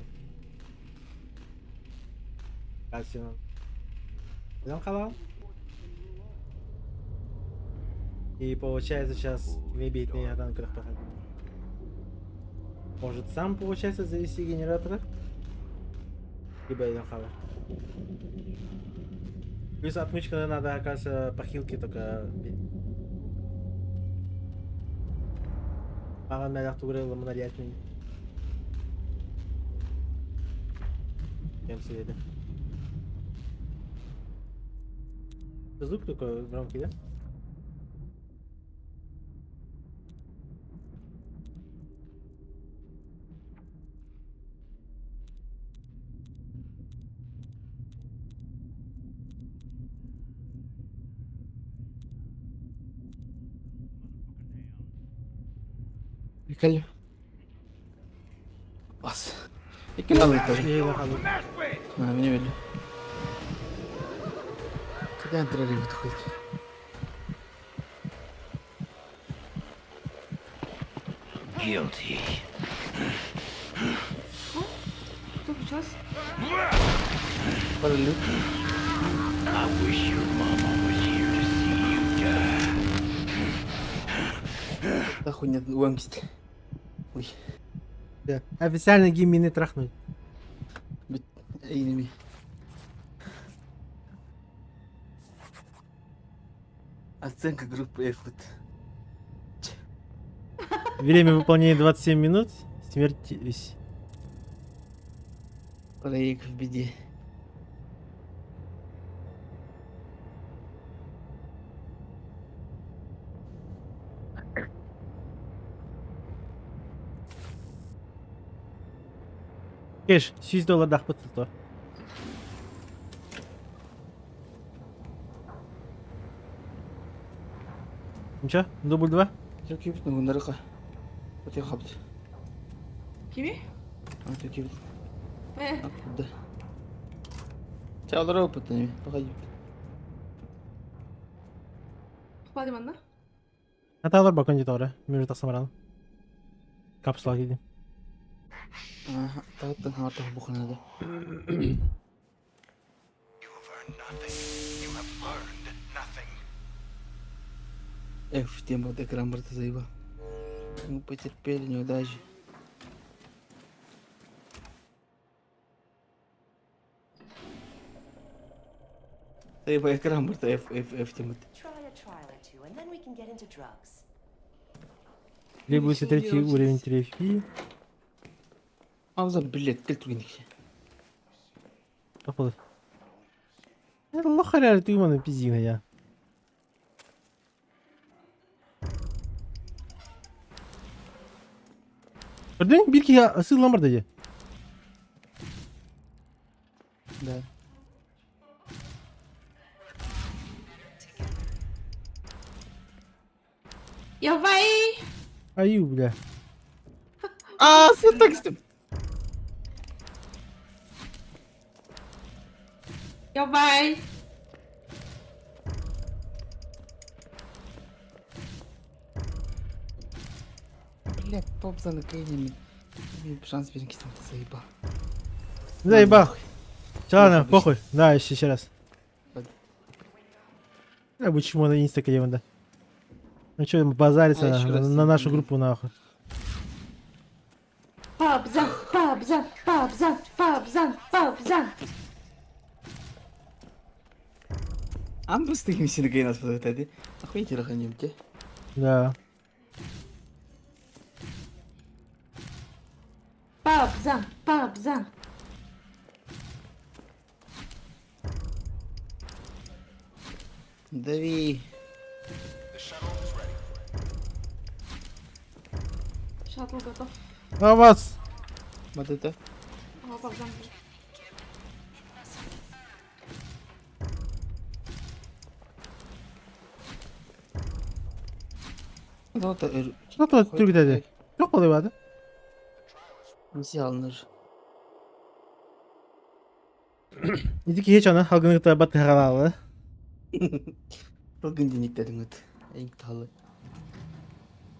S3: Кальциум. Идем халал. И получается сейчас не бедный адан Может, сам получается завести генератора? Либо идем хавар. Плюс отмычка надо, оказывается, по хилке только. Маған мәләк тугры лымына ятмин. Кем сөйледі. Звук такой громкий, да?
S2: Кэл. Бас. Икки алыйтар. А, меня видели. Когда антрарив хоть?
S10: Guilty.
S1: Что случилось?
S2: Паралют.
S10: I wish your mama was here to see you die.
S2: Да хуйня, уангст. Ой.
S3: Да. Официально гиммины трахнуть.
S2: Enemy. Оценка группы F.
S3: Время выполнения 27 минут. Смерть...
S2: Проект в беде.
S3: Кеш, 100 доллар бытты. Ничего, дубль 2?
S2: Төкебит нугундарыка. Өте хабт.
S1: Кими?
S2: Төкебит.
S1: Э,
S2: Да. Чалдыра опыт не, погоди.
S1: Хватит манна.
S3: Аталар бакон жеті Мен тақсам. Капсула кидим.
S2: Ага, тағыттан артық бұқынады.
S4: You have earned nothing. You have learned nothing.
S2: F, тема вот экран брата заебал. Мы потерпели неудачи. Заебал экран брата F, F, F тема.
S7: Try a trial or two, and then we can get into drugs.
S3: Требуется третий уровень терапии.
S2: Абзал билет кел түргенdik.
S3: Тоқпады. Лохаря ты маны пиздина я. Көрдің? Бир киһи сыылан бар деді.
S2: Да.
S1: Я вай!
S3: Аю, бля.
S2: А, сен так істеп.
S1: Я вай!
S2: Блядь, топ за наклеениями. Мен шанс берген кезде заебал.
S3: Заебал. Ладно, похуй. Да, еще, еще раз.
S2: Ладно.
S3: Я бы чмо на инста да. Ну что, базариться
S2: А, еще раз
S3: на нашу
S2: не-
S3: группу нахуй.
S1: Пабзан, пабзан, пабзан, пабзан, пабзан.
S2: Ам просто сені нас подать, Охуеть раханем те.
S3: Да.
S1: Пабзан, пабзан.
S2: Дави.
S1: Шаттл готов.
S3: А вас!
S2: Вот это.
S1: Ага, пабзан.
S2: Вот это.
S3: Что тут түргүтәде? Жоқ болой бады.
S2: Взял нож.
S3: Ити киһи чоно халгыны кытта баттыһаҕалаалы.
S2: Салгын денниктедиңит. Эң талы.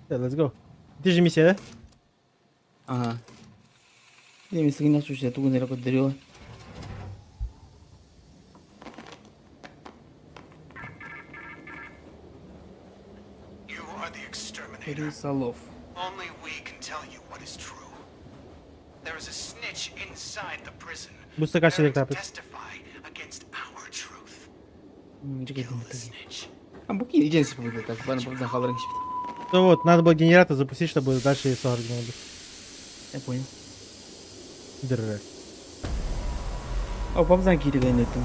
S3: Let's go. Ити же миссия, да?
S2: Ага. Немесе гына чуча тугун эрэ көрдөрүө.
S4: You are the exterminator.
S2: Рисолов.
S4: Only we can tell you what is true. There is a snitch inside the prison.
S3: Бу стаканчик
S4: preparing to
S3: тапыт.
S4: testify against our truth.
S2: Snitch. А бу кини ден сиппит так. Баны бу халырын кишпит.
S3: Ну вот, надо было генератор запустить, чтобы дальше ISO было.
S2: Я понял.
S3: Др.
S2: О, папзан кири гайнеттим.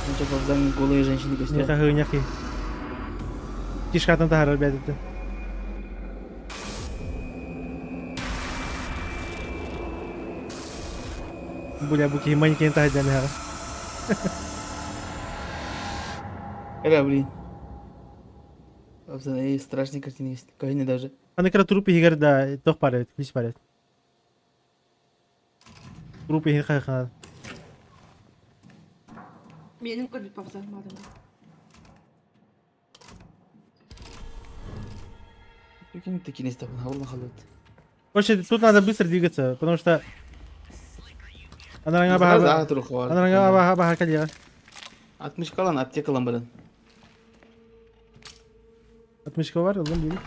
S2: Ничего, папзан голые женщины
S3: Не
S2: костер.
S3: хахы, няхи. Кишкатын тахар ребята. Бля, буки манекен тахар хара.
S2: Эля, блин. Папзан, эй, страшные картины есть. Кожни даже.
S3: Аны кара трупы егер да, тох парит, ключ парит. Трупы егер хахы.
S1: Менин көрбүт папзан мадым.
S2: Прикинь, такие не стапын, хабарла халат.
S3: Короче, тут надо быстро двигаться, потому что Анаранга
S2: Сразу
S3: баха.
S2: атырық бар.
S3: Анаранга баха баха калия.
S2: 60 калан аптекалан баран.
S3: Отмычка бар, ылым били.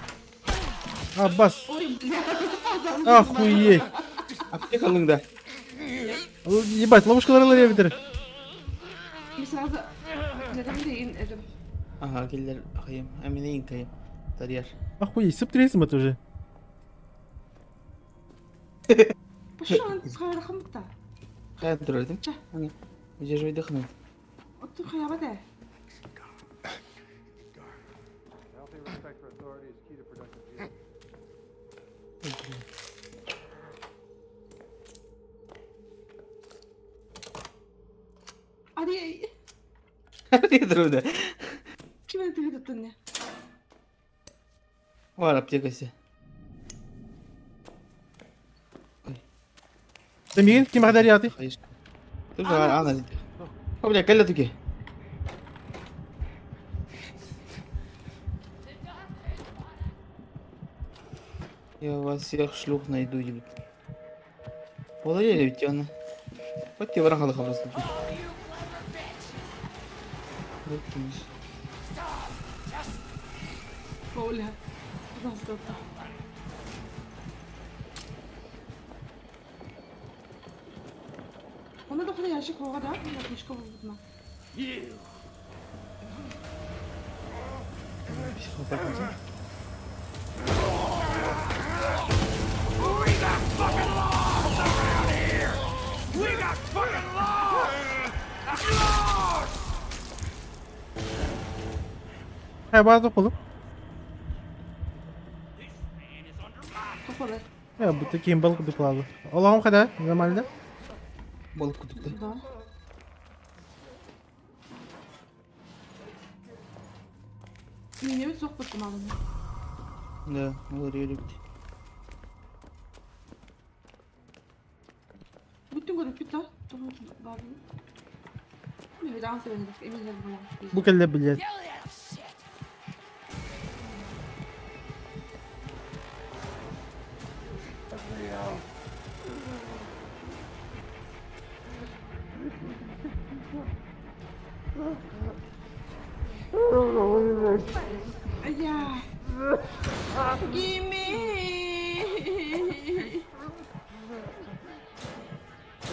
S3: Аббас.
S1: Ой, бля, папзан.
S3: Охуеть.
S2: Аптекалың да.
S3: Ебать, ловушкалар ылыр битер.
S1: Мен сразу Нерем дейин эдим.
S2: Ага, келлер ахайым. Аминейин кайым. Тарьяр.
S3: Охуеть, сып тресим это уже.
S1: Пошел, хайрахым та.
S2: Кая турар эдим?
S1: Ча.
S2: Удерживай дыхание.
S1: Отту хаяба да. Ари,
S2: Не турар
S1: ким это видит не?
S2: Бар аптекасы.
S3: Демеген ким хадар яты?
S2: Хайыр. Тур ана. О, бля, кэлле туки. Я вас всех шлюх найду, ебать. Положили ведь она. Вот тебе врага просто.
S1: Оля. Пожалуйста. Оны да құдай ящик оға да, мына книжка болдым.
S2: Психопат.
S9: We got fucking laws around here! We got fucking laws! Laws!
S3: Хай бар тополу.
S1: Тополы.
S3: Я bu таким balık duplalı. Allah'ım kadar нормально.
S2: Balık kutupta.
S1: Да. Мен өз соқ біттім алымы.
S2: Да, олар еліпті.
S1: Бүтін көріп бит та. Мен даан себен эмелер болам.
S3: Bu kelle bilet.
S1: Я. Gimme.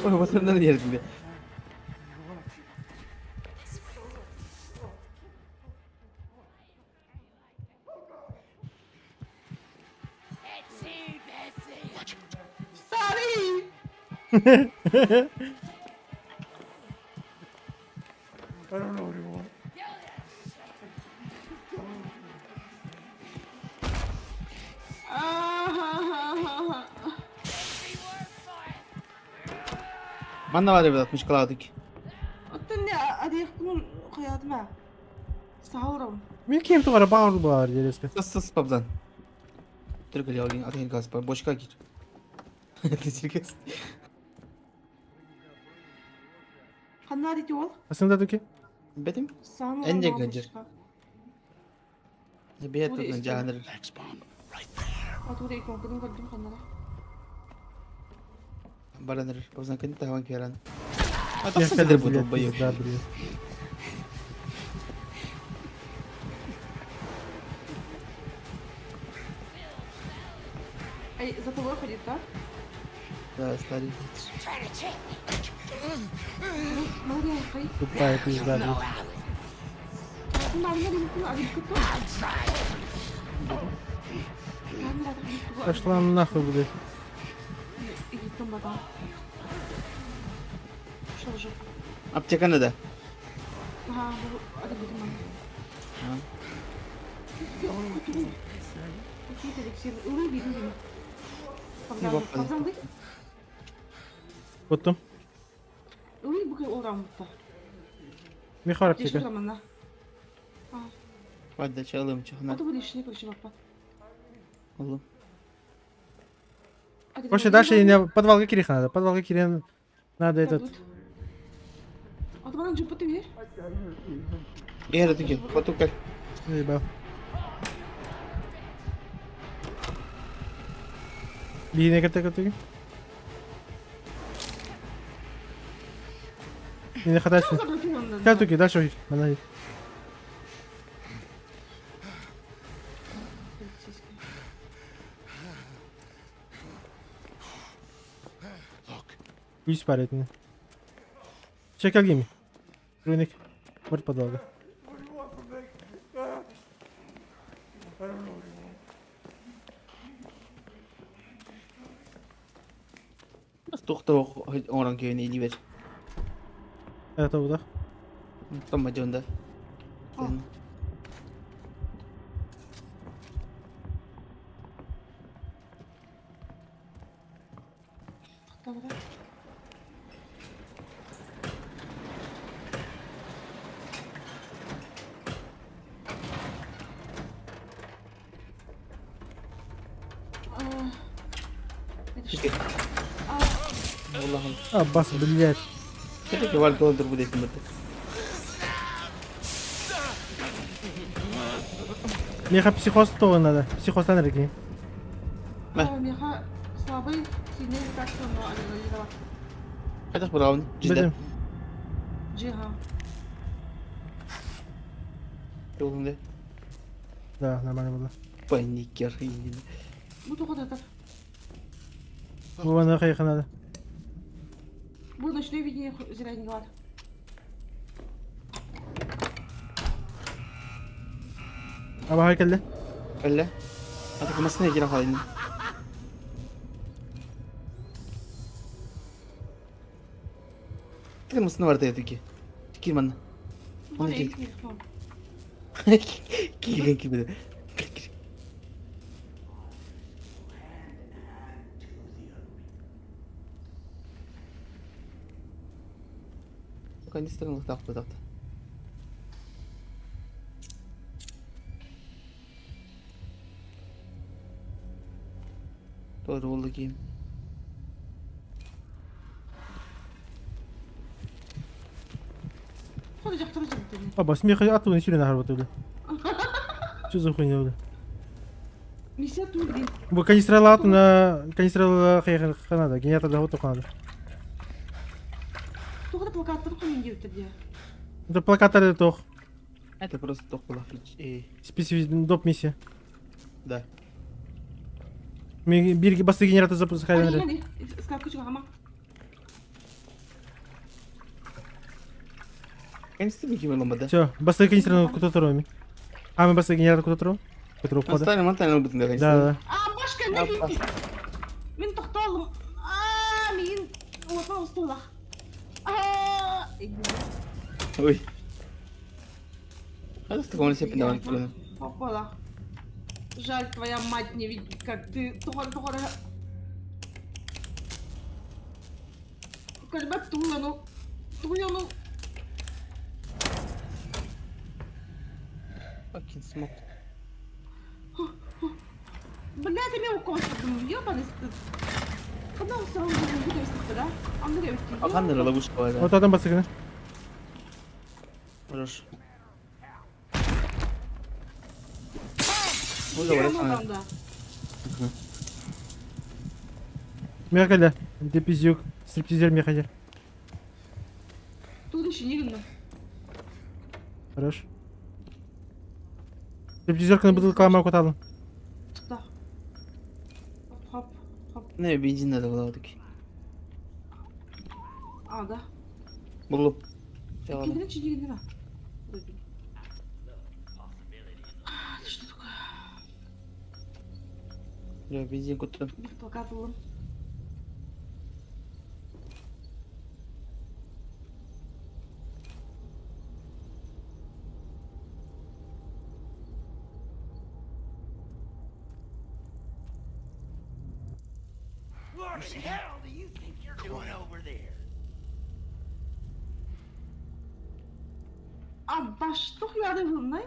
S2: Ой, вот это yerinde.
S1: Sorry.
S9: I don't know anymore.
S2: Манна бар ебет 60 каладык.
S1: Оттон не адиякпын каядыма. Саурым.
S3: Мен кем тугара бауыр булар дереске.
S2: Сыс сыс папзан. Только леолин, атен газ, бочка кир. Это серьезно.
S1: Ханна дити ол?
S3: Асында туки?
S2: Бетим?
S1: Саҥа
S2: Эн диэки сылдьар. Бэйэ
S1: Тугу
S2: тутан
S1: истэбин?
S2: дьаһанар.
S8: Thanks, Bob. Right there.
S1: Отура иконкатын көрдүм ханнара.
S2: Баран эрэр. Базан кини таһан киэрэн. А тахсан кэлэр бу
S3: Блядь,
S2: долбоеб.
S3: пизда, блядь.
S1: Ай, за тобой ходит, да?
S2: Да, старый.
S1: Молодая, хай.
S3: Тупая пизда, блядь. Пошла нахуй, блядь.
S2: Аптеканы да.
S3: Куттум. Михар аптека.
S2: Бада чалым чахна. Oğlum.
S3: Короче, дальше не подвал Кирих надо. Подвал Кирих надо этот.
S2: Эр туки, потукал.
S3: Заебал. Биһине кытта кытыгы. Не хатачы. Кэл туки, дальше уйди. Мана. Үс бар этини. Чекал гими. Руник. Бар подвалга.
S2: Тохта оҥорон киһини илиибэр.
S3: Это удах.
S2: Томма дьонда. Allah'ım.
S3: Abbas, блядь.
S2: Все-таки валь доллар будет этим.
S3: Меха психоз то надо. Психоз энергии.
S1: Меха слабый, сильный лекарство, но адреналиновый.
S2: Это браун.
S3: Бедем.
S1: Джига.
S3: Да, нормально было.
S2: Паникер.
S1: Бу тоҕо да
S3: Вон нахуй надо.
S1: Бу ночное видение зря не бар.
S3: Аба келди.
S2: Кэллэ. Аты кымасына киирэн хаалын. Кымасына бар деді Кир манна. Оны кир. Кирген кирмеди. Кир. Канистрын тапты тапты. Doğru oldu ki.
S3: Аба, смех оттуда не на работу, бля. Что за хуйня, бля? Бу канистра на канистра ханада, генератор да готов надо. Это плакаттар тох.
S2: Это просто тох была.
S3: Специфик доп миссия.
S2: Да.
S3: Бир басы генератор запускай.
S2: Канистра ми киме ламбада.
S3: Все, басы канистра куда второй. А мы басы генератор куда второй? Который входа.
S2: Оставим, оставим,
S3: Да, да.
S1: А, башка, не Мин тохтолум. А, мин уотма устулах. А,
S2: Ой. А в таком себе давай.
S1: Попала. Жаль, твоя мать не видит, как ты тухар. Кальбат туяну. Туяну.
S2: Fucking smoke.
S1: Блядь, я укол ёбаный стыд. Когда он все равно будет да?
S2: А ханна ловушка
S3: Вот там басыгны.
S2: Хорош. Уже валяется.
S3: Мехаля, ты пиздюк. Стриптизер Мехаля.
S1: Тут еще не видно.
S3: Хорош. Стриптизерка на бутылку ама куталым.
S1: Да. Хоп, хоп.
S2: Не, бензин надо было таки.
S1: А, да.
S2: Булып.
S1: Кидин чи дигин Это что такое?
S2: Я бензин куттым.
S1: Бир плакат ыллым.
S8: What the hell do you think you're doing over there?
S1: А, баш, тух ярыгыннай?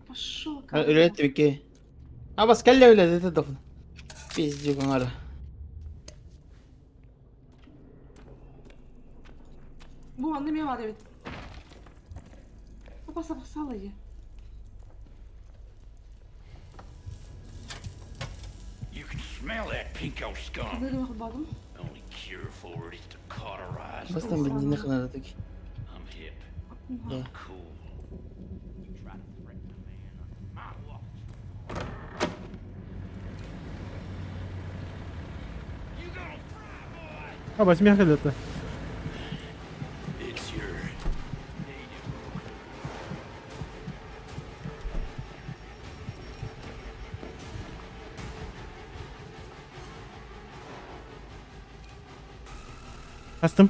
S1: Пошел.
S2: Үләтті беке. А бас кәллә үләді это дафын. Пиздюк аңара.
S1: Бу анны мен бар бит. Апа сабак ие.
S10: You can smell that pinko scum.
S1: Кызыгы бадым.
S10: Only cure for it is to cauterize.
S2: Бастан бензин надо таки.
S10: I'm hip.
S2: Да.
S10: I'm cool. You try to threaten a man under my watch. You gonna fry, boy!
S3: Аба, Мехаля это.
S10: It's your
S3: Астым.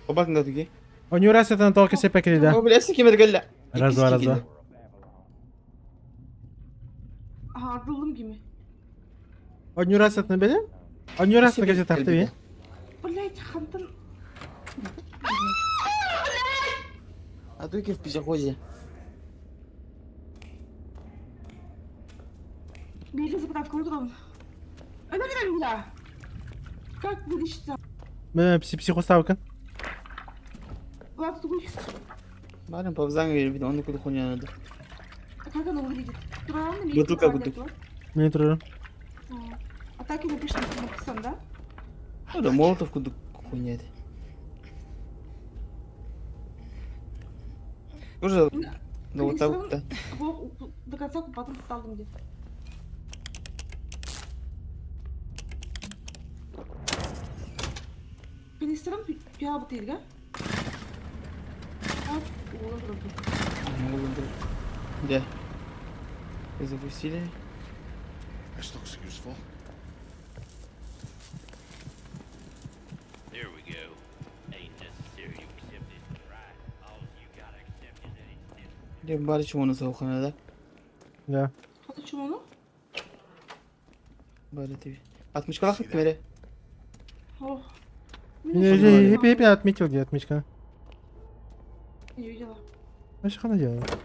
S2: Обакында таки.
S3: У него раз это на толке сепекли, да.
S2: О, бля, кемер кәллә.
S3: Раз, два, раз, два.
S1: Ага, дылым гиме.
S3: Одну раз это набили? Одну раз на газетах ты.
S1: Блять, хантан.
S2: А ты в пешеходе.
S1: Бери заправку утром. Это не Как вылечиться?
S3: Психоставка.
S1: Влад, тугуй.
S2: Барым павзаң беріп, оны күді хуйня надо.
S1: А как оно выглядит? Правильно?
S2: Бутылка кудык.
S3: Мне тоже.
S1: А так и напишем, написан, да?
S2: Ну да, молотов кудык хуйня это. Уже да вот так да.
S1: До конца потом талдым где. Канистрам пиа бутыльга.
S2: Да. Запустили.
S8: This looks useful.
S10: There we go. Ain't necessary you accept it, right? All you gotta accept is that it's necessary.
S2: Дем бары чумону сауханада.
S3: Да.
S1: Хаты чумону?
S2: Бары тебе. Отмычка лахат мере.
S1: Ох.
S3: Я я отметил, где отмычка.
S1: Не видела.
S3: А что она делает?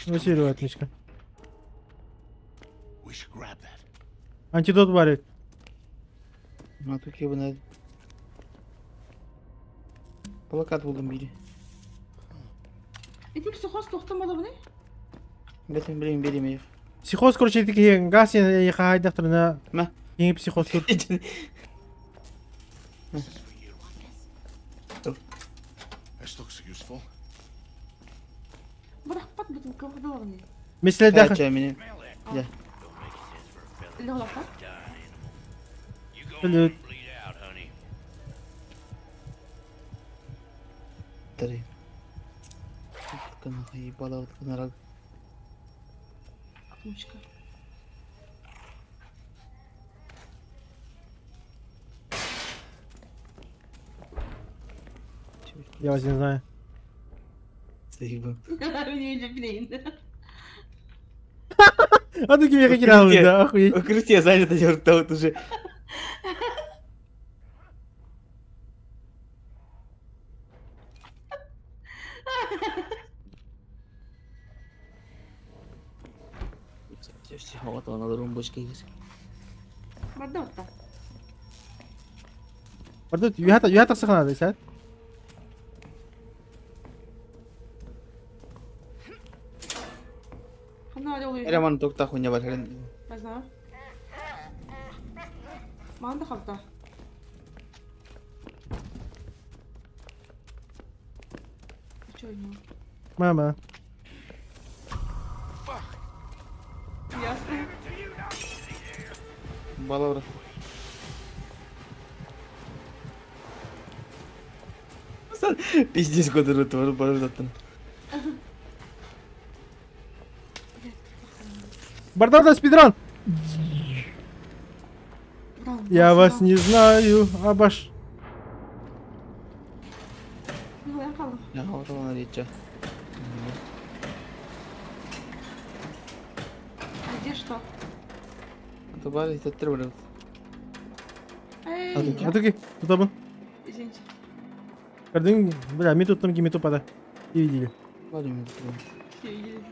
S3: Василию отмычка. Антидот варит.
S2: А тут я бы надо. Плакат булдым бири.
S1: Эти психоз тоқтамады бұны?
S2: Бетен билем берем я.
S3: Психоз, короче, такие газ я хайдахтарна.
S2: Ма.
S3: Кеңи психоз тур.
S8: This looks useful.
S1: Бірақ пат бутылка вадалағын.
S3: Месле даха.
S2: Меня. Да.
S1: Леғлақта?
S3: Салют.
S2: Три. Ебала вот
S1: Отмычка.
S3: Я вас не знаю.
S2: Заебал.
S3: А ты кем я да, охуеть.
S2: Укрытие занято, я вот уже. Все, вот она румбочка есть.
S1: Барда отта.
S3: Барда үһэ тахса ханады сәт.
S2: Эрэ маны туктах хуйня бар херин.
S1: Не знаю. Маған да қалта.
S3: Мама.
S1: Ясно.
S2: Балавра. Пиздец, куда ты барып
S3: Барда спидран! Я вас не знаю, абаш.
S1: А где что?
S3: Атуки, тут абын.
S1: Извините.
S3: Көрдүң, бля, ми туттум, кими тупада. И видели.
S1: Все видели.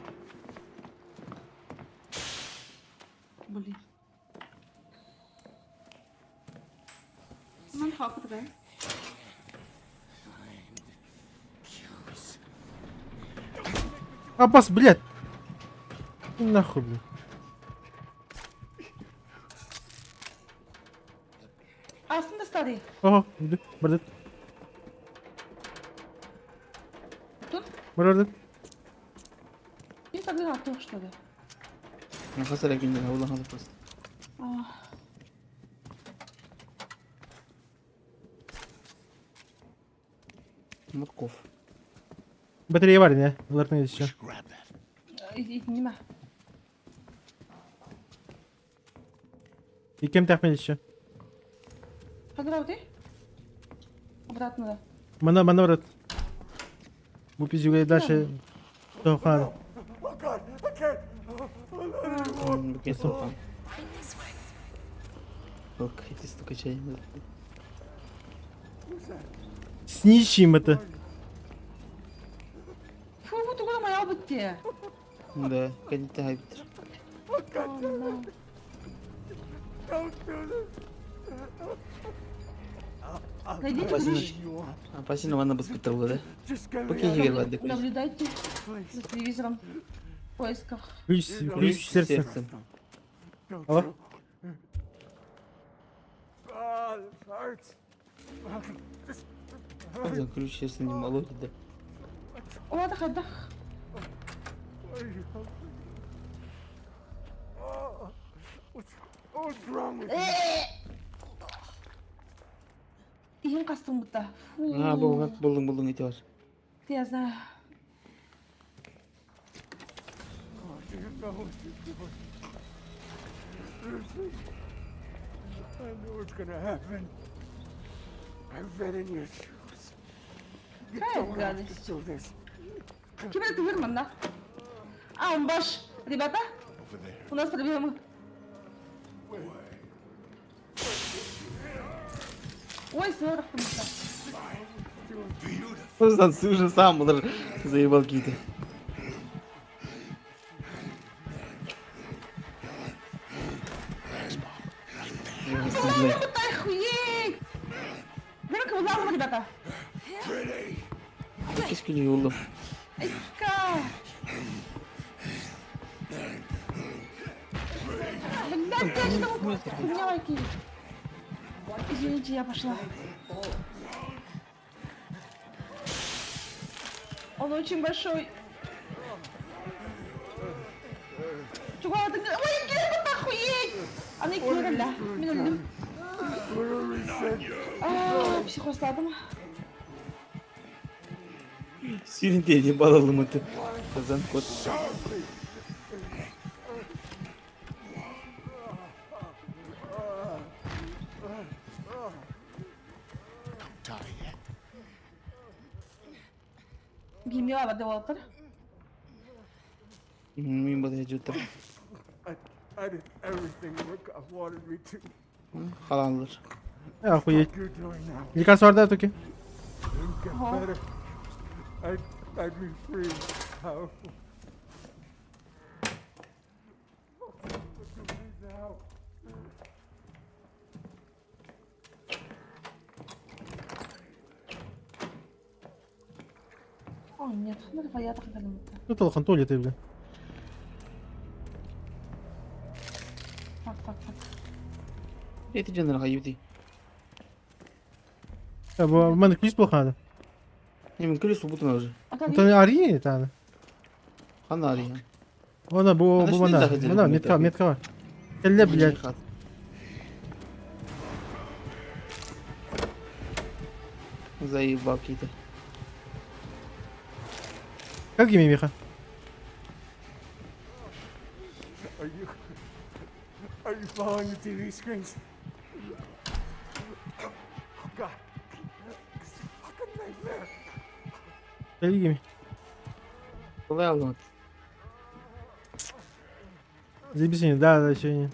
S1: Блин. Ман хапыт да.
S3: Аббас, блядь. И нахуй, блядь.
S1: Астында старый.
S3: Ого, иди, бардыт.
S1: Тут?
S3: Бардыт.
S1: Не тогда аттық, что ли?
S2: Морков.
S3: Батарея бар, не? Лартын еще.
S1: Нима.
S3: И кем тахмел еще?
S1: Қандыра өте? Обратно да.
S3: Мана, мана, брат. Бу пиздюга дальше. Тохан. С нищим это.
S1: Фу, бу тугуна маял бітті.
S2: Да, кәнитте хайптыр.
S1: Найдите ключ.
S2: Апасина ванна баспитал, да? Поки жігер барды.
S1: Наблюдайте за телевизором. В поисках.
S3: Ключ, ключ сердца. Алло?
S2: Ключ сердца не молоть, да.
S1: О, хайдах. Иһин қастың бұта. Фу.
S2: А, бұл, булдың, булдың ете бар.
S1: Я знаю.
S9: I know what's gonna happen. I've been in your shoes. You
S1: Какая
S9: don't have to
S1: гадость.
S9: do this.
S1: Кем это Вирман, да? А, он баш. Ребята, у нас проблемы. Ой, 40 там.
S2: Просто уже сам заебал какие-то.
S1: Охуеть! Громко улавма, ребята.
S2: Кишки юлдum.
S1: Айка! Блядь, я что хуйня какие. Извините, я пошла. Он очень большой. Чего ты? Ой, Кира, охуеть! Она Кира, ля. Мен өлдім. А, психосладым.
S2: Сүйрін балалым өті. Казан кот.
S1: Гимела девелопер.
S2: Мен бата жуттым.
S9: I did everything Murkoff wanted me to.
S2: Халалыр.
S3: Охуеть.
S9: You're doing now.
S3: Лекарство бар да, токи?
S9: It'll get better. I'd be free, powerful. Look at me now.
S1: О, нет, ну давай я так не
S3: Ну толхан туалеты, бля.
S1: Фак, фак, фак.
S2: Эти дьоннор хайыбытый.
S3: Бу маны ключ булханы.
S2: Не, мен күлүс убутун уже.
S3: Онтон арии таны.
S2: Ханна ария.
S3: Она бу бу мана. Мана метка метка бар. Кэллэ, блядь.
S2: Заебал какие-то.
S3: Как имя Миха?
S9: Are you following the TV screens? Oh God. It's a fucking nightmare.
S3: Кэлли имя.
S2: Kolay aldım.
S3: Заебись, да, да, еще не.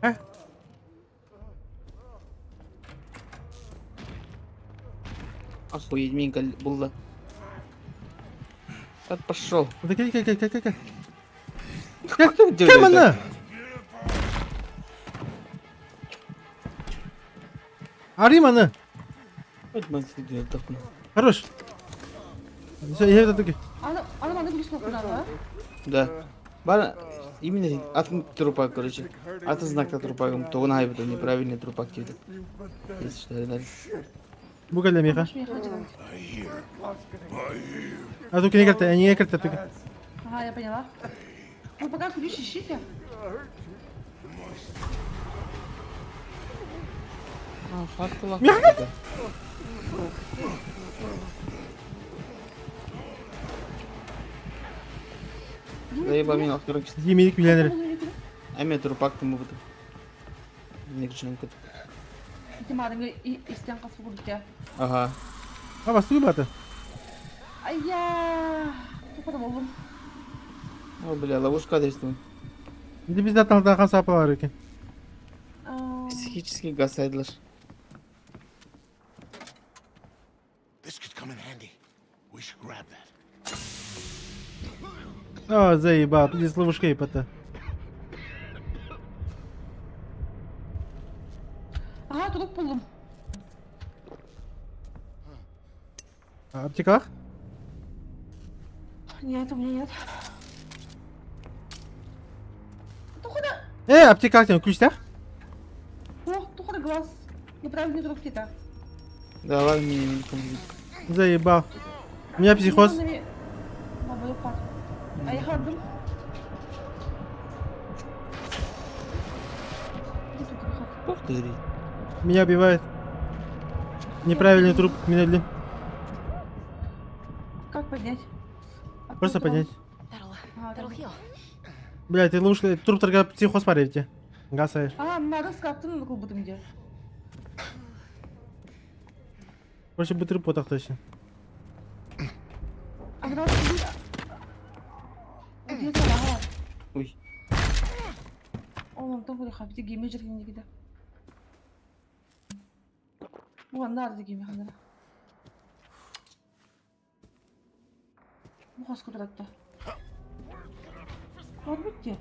S3: А?
S2: Охуеть, Минька булла. Так пошел.
S3: Да кэлли, кэлли, кэлли, кэлли.
S2: Кем
S3: Кем она? Ари маны. Хорош. Все, я это таки.
S1: Аны маны ключ булханы,
S2: Да. Бар именно атын трупак, короче. Атын знакта трупагым. Тогун хайбыта неправильный трупак дейді. Если что, дали.
S3: Бу кэлли Миха. А тут не карта, не карта только.
S1: Ага, я поняла. Вы пока ключ ищите.
S2: Миха! Заеба мен ақтырып
S3: Емелік миллионер.
S2: Әме трупактың бұды. Негженко.
S1: Тимарыңы истен қасып көрдік.
S2: Ага.
S3: А бас баты.
S1: Ая, тоқта болдым.
S2: О, бля, ловушка адресный.
S3: Енді бізде таңдақан сапалар екен.
S2: Психический газ сайдылар.
S4: This could come in handy. We should grab that.
S3: А, заебал, здесь ловушка епата.
S1: Ага, туруп болдым.
S3: Аптеках?
S1: Нет, у меня нет. Тоқта.
S3: Аптеках тем ключтах?
S1: О, тоқта глаз. Неправильный труп где-то.
S2: Давай мне
S3: Заебал. У меня психоз.
S1: А я хардым.
S3: Меня убивает. Неправильный труп, меня для.
S1: Как поднять?
S3: Просто поднять.
S1: Ага,
S3: Блядь, ты ловушка, труп только психоз парите. Гасаешь.
S1: А, надо скаптын кылбытым где.
S3: Короче, бутыр потах точно.
S1: А когда где ага.
S2: Ой.
S1: Oğlum тоғыры хапти геме жүрген дегиде. Буга нарды геме ханара. Бу хос кудуратта. Бар битти.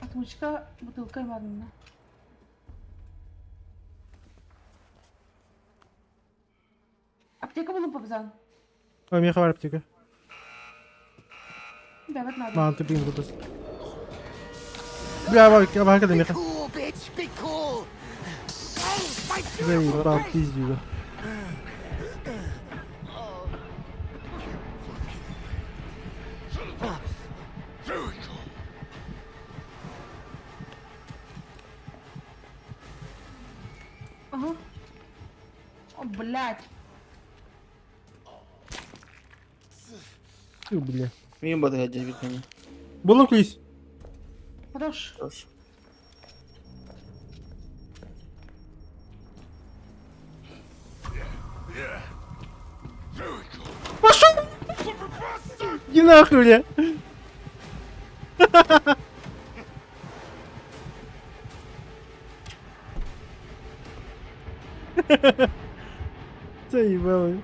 S1: Отмычка, бутылка барына. Аптека булып бабзан.
S3: Ой, меха бар аптека.
S1: Давай надо.
S3: Маған ты блин кудас. Бля, бак, бак, меха.
S8: Cool, bitch. Be cool.
S3: Заебал, пиздю.
S1: Ага. О, блядь.
S3: Ты, бля.
S2: Мен бады хаджа битмени.
S3: Булым ключ.
S1: Хорош.
S2: Хорош.
S3: Пошел! Иди нахуй, бля. Заебал.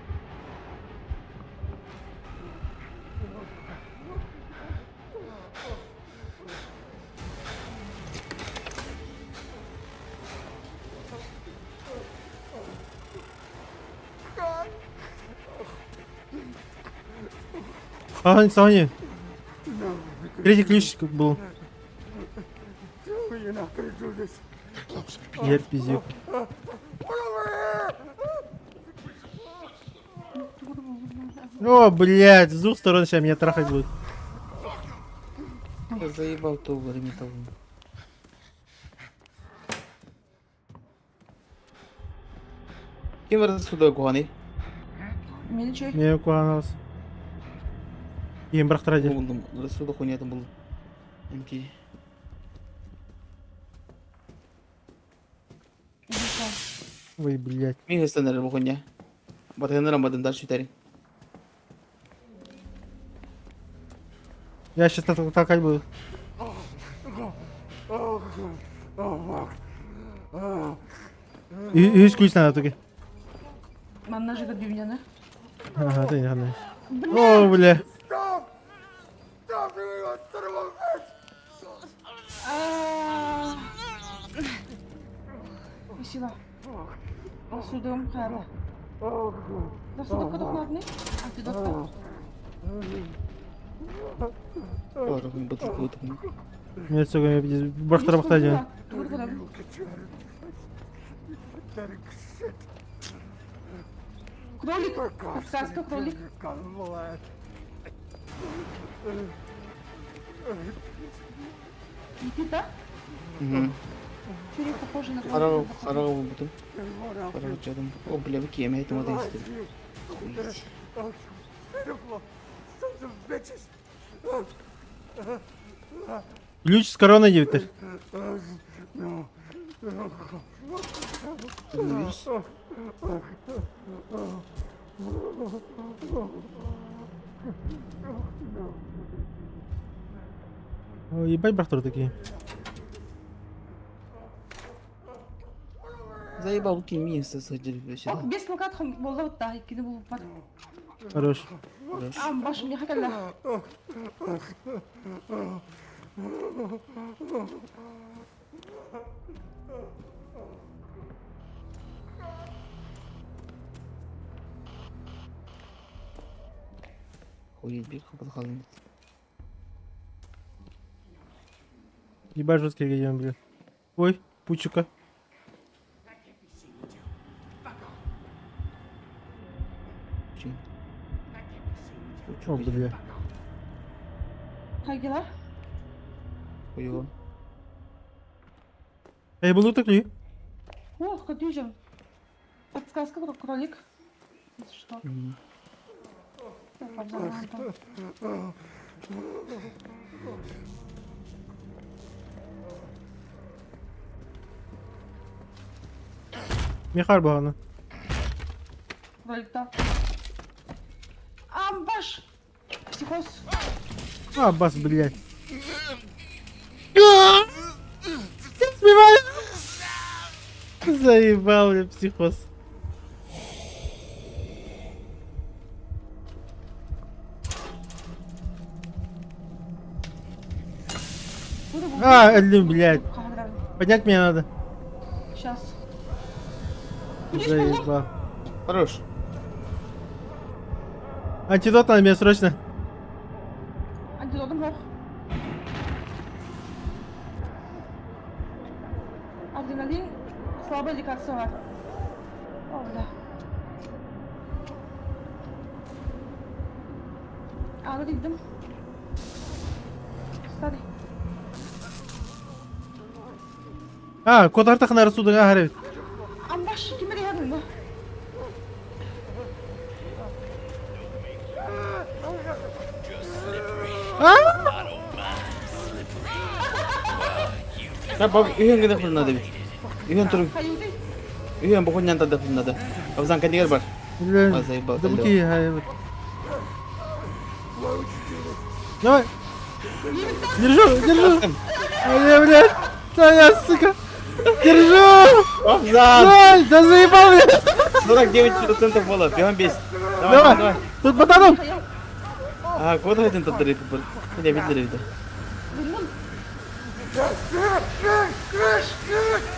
S3: Соня, Соня. Третий ключ был. Я пиздю. О, блядь, с двух сторон сейчас меня трахать будут.
S2: Я заебал то время того. Ким барда сюда куханы?
S1: Мен чөй.
S3: Не куаналас. Ием бырахтара дии.
S2: Булдум. Рассуда хуйнятын булдум. МП.
S3: Ой, блядь.
S2: Мин хыстанар бу хуйня. Батыгыннар бадын дальше үтәрин.
S3: Я сейчас толкать буду. Үс ключ надо только.
S1: Манна же дюняны.
S3: Ага, ты не знаю. О, бля.
S1: Спасибо. Судом хаба. Да судок кадокнадны? А ты доктор?
S3: Нет, сука, я бахтара бахтара.
S1: Кролик! Подсказка, кролик. Никита?
S2: Угу.
S1: Чуть похоже на
S2: Хараҕы
S1: кролика.
S2: хараҕы булбутум. Хараҕы чадым. О, бля, бу киэмэ этим одан истим. Охуеть.
S3: Ключ с короной диэбиттэр.
S2: Коронавирус.
S3: Ой, ебать бырахтар такие.
S2: Заебал бу ким сылдьар
S1: Ох, без плакат буолла бутта, иккини булуппат.
S3: Хорош.
S1: Ам, башым миэхэ кэллэ.
S2: Охуеть, бир хапат халым.
S3: Ебать жесткий регион, бля. Ой, пучика. О, бля.
S1: Хайгила?
S2: Хуево.
S3: Эй, был так ли?
S1: Ох, как Подсказка, кролик. Что?
S3: Михар бағана.
S1: Кролик-то. Амбаш! Психоз.
S3: А, бас, блядь. Сбивай! Заебал меня психоз. А, блин, блядь. Поднять меня надо.
S1: Сейчас.
S3: Заебал.
S2: Хорош.
S3: Антидот надо мне срочно.
S1: Антидотом бог. Адреналин, слабое лекарство. О, бля. А, ну видим. Старый.
S3: А, код артахнар судыга харабит.
S1: Амбаш, кимери хадын
S2: Я баб үйен генә надо бит. Үйен туру. Үйен бу хуйнян тады надо. Абзан кандигер бар.
S3: Бля,
S2: заебал.
S3: Да буки, Давай. Держу, держу. Бля, блядь. Да я, сука. Держу.
S2: Абзан.
S3: Ай, да заебал меня.
S2: 49% было. Бегом бес. Давай,
S3: Давай.
S2: давай.
S3: Тут ботаном.
S2: А, куда это тадыры был? Я видел это.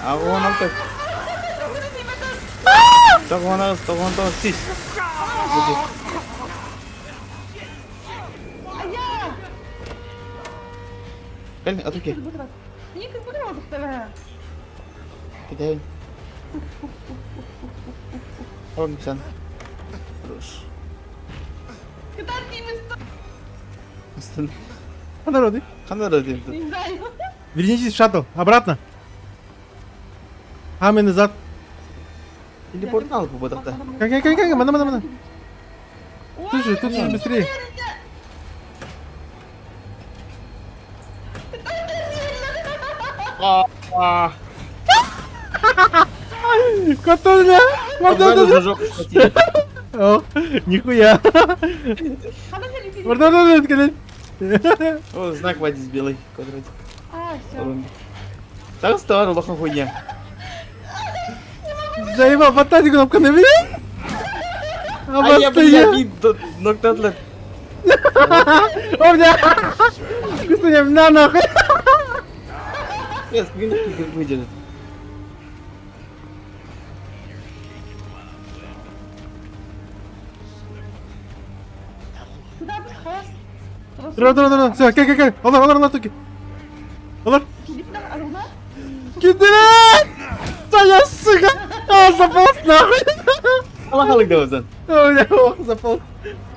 S2: А он алты. Тоғыз, тоғыз, тоғыз, сис. Кэл, атыке. Китай. Сан. Хорош.
S3: Ханна
S2: Ханна
S1: Не знаю.
S3: Вернитесь в шаттл, обратно. Хами назад.
S2: Телепортнал по
S3: Как, как, как, мана, мана, мана. Тут же, быстрее. Котоля! Морда, О, нихуя. Морда, морда,
S2: О, знак водить белый квадратик.
S1: А, все.
S2: Так стало, лоха хуйня.
S3: Заебал, бататик кнопка набери.
S2: А я, блядь, ноктатлар.
S3: О, бля! Вкусно, на нахуй!
S2: Нет, выдержит.
S1: Куда бы
S3: Тура, тура, тура, все, кел, кел, кел. Олар, олар, олар, туки. Олар. Кидер! Да я, сука! А, заполз нахуй!
S2: Аллах да
S3: О, бля, ох, заполз.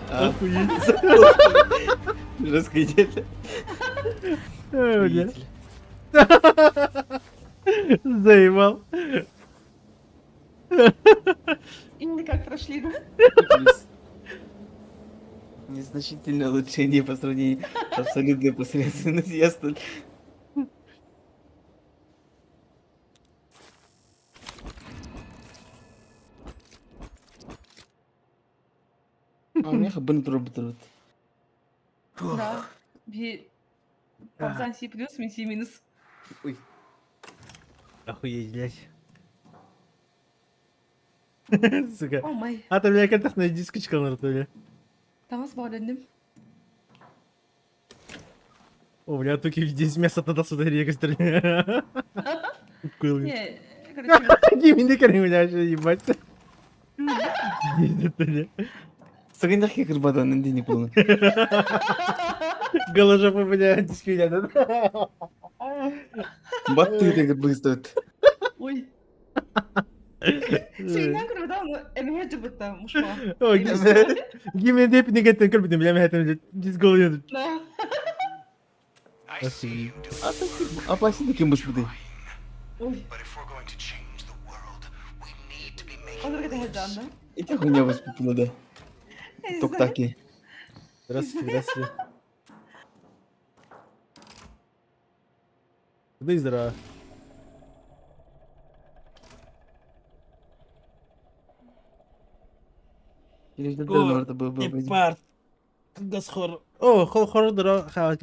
S3: Охуеть.
S2: Жестко идет.
S3: Бля. Заебал.
S1: Именно как прошли, да?
S2: Незначительное улучшение по сравнению с абсолютной посредственностью. Я столь... А у меня хабын труб
S1: Да. Пацан Си плюс, Си минус.
S2: Ой.
S3: Охуеть, блядь. Сука.
S1: О май.
S3: А там, бля, как на дискочка на рту, бля.
S1: Там с
S3: О, бля, только здесь мясо тогда сюда река стреляет.
S1: Не, короче.
S3: Гимини карим, бля, ебать.
S2: Сагындахи кырбадан инди не булны.
S3: Голожопы, бля, дисквиля, да?
S2: Батты деген быстро.
S1: Ой. Сагындан кырбадан эмне жыбытта мушма.
S3: О, гимини деп не геттен кырбытым, бля, мен дис голову.
S1: Да.
S2: Апаси кем буш буды.
S1: Ой.
S2: Эти хуйня вас купила, да. Токтаки.
S3: Здравствуйте, здравствуйте. Куда и здорово. О, хор дро ха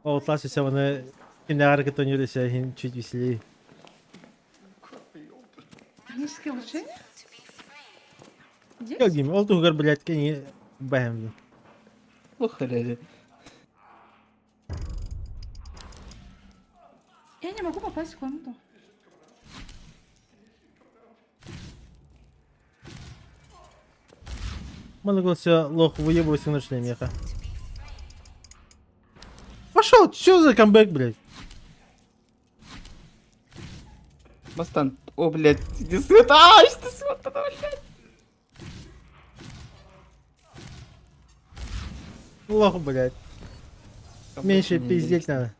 S3: О, класс, все вони кімнәрге тонюлися, чуть веселее.
S1: Техническое улучшение?
S3: Как гим, ол тугар, блядь, кени бэм.
S2: Плохо, реально.
S1: Я не могу попасть в комнату.
S3: Можно все лох выебывайся ночная меха. Пошел, что за камбэк, блядь?
S2: Бастан, о, блядь, иди сюда, а, что сюда, блядь?
S3: Лох, блядь. Меньше пиздеть надо.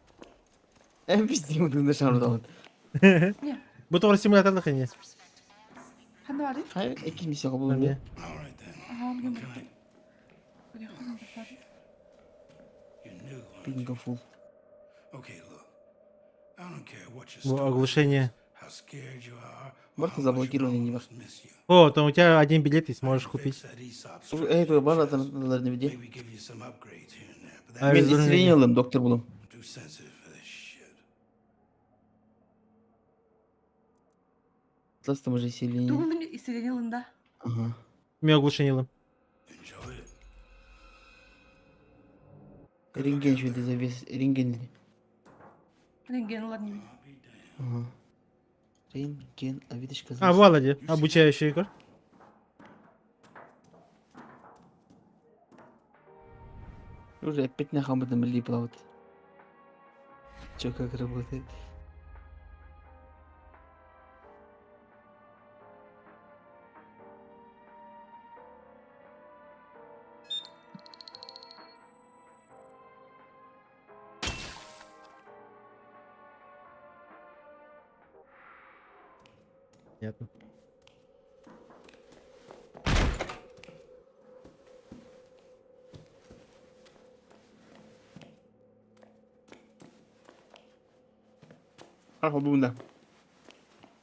S2: Я пиздим, ты на шару дал.
S3: Бу симулятор лахини.
S1: Ханна
S2: Хай, эки миссия кабыл мне. Пинга фул.
S3: Оглушение.
S2: Можно заблокирование не важно.
S3: О, там у тебя один билет есть, можешь купить.
S2: Эй, твой база там не веди. Мен исцеление доктор буду. Атлас там уже исцеление.
S1: Тугун исцеление да.
S2: Ага.
S3: Мен оглушение.
S2: Рентген еще это завес. Рентген.
S1: Рентген, ладно.
S2: Ага. Рентген, а видишь,
S3: А, Валади, обучающий игр.
S2: Уже опять на хамбатом или плавать. Чё, как работает?
S3: Понятно.
S2: Холбуунда.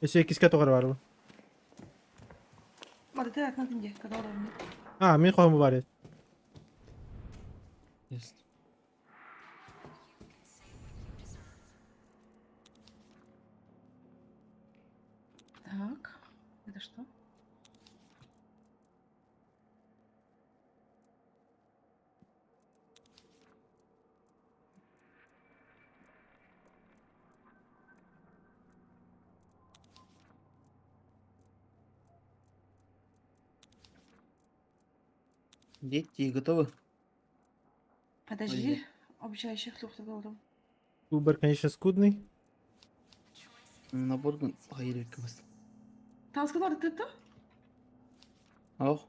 S3: Өссө иккискэ тоҕо эрэ баарбын.
S1: Барыта атнатын дии, когда уровня.
S3: А, мин хоһум баар эбит.
S2: Есть.
S1: Так, это что?
S2: Дети готовы?
S1: Подожди, обучающих лухтагалдым.
S3: Выбор, конечно, скудный.
S2: Набор хайыр бас.
S1: Таныскын барыта
S2: Ох.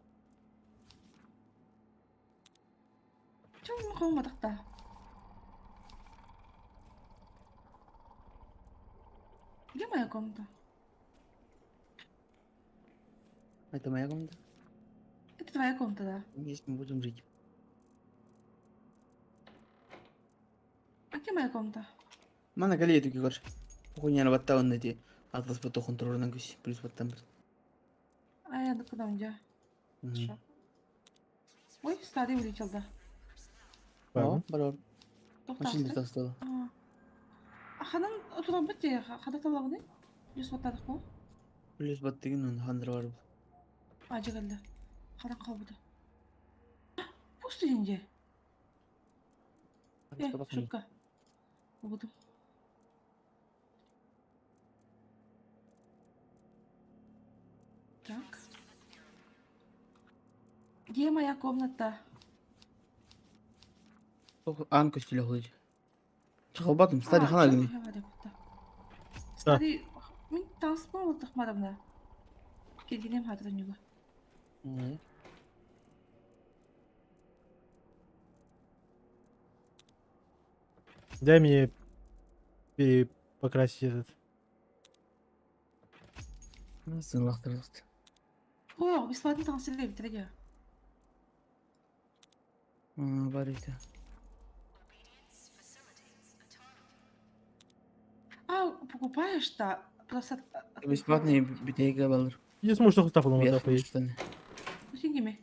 S1: Чым холмадыкта. Где моя комната?
S2: Это моя комната.
S1: Это твоя комната, да.
S2: Здесь мы будем жить.
S1: А где моя комната?
S2: Мана калия туки кор. Хуйня баттаун эти атлас потом контроль гусь плюс баттан.
S1: А я куда где? Хорошо. Ой, старый улетел, да.
S2: О, барар.
S1: Тоқта
S2: Машина
S1: асты.
S2: тастала.
S1: А ханан отыран бітте, хада талағыны? Плюс баттадық па?
S2: Плюс баттыгын он хандыр бар.
S1: А, жығылды. Харан қалбыды. Пусто енді. Э, шутка. Буду. Так. Где моя комната?
S2: Ан көстүлө хулыч. Чалбатым, старый
S1: А,
S2: хана
S1: чё
S2: гын.
S1: говорю, да. Старый, мен таныспа болдық мадамна. Келгенем хатыр нүгө.
S3: Дай мне покрасить этот.
S2: Сынлактырдык.
S1: О, бесплатно танысы битиреге.
S2: Бар ите.
S1: А, покупаешь, да? Просто...
S2: Бесплатный битейге балыр.
S3: Я сможешь только стаффа
S2: Верх
S3: поесть.
S2: штаны.
S1: Деньгами.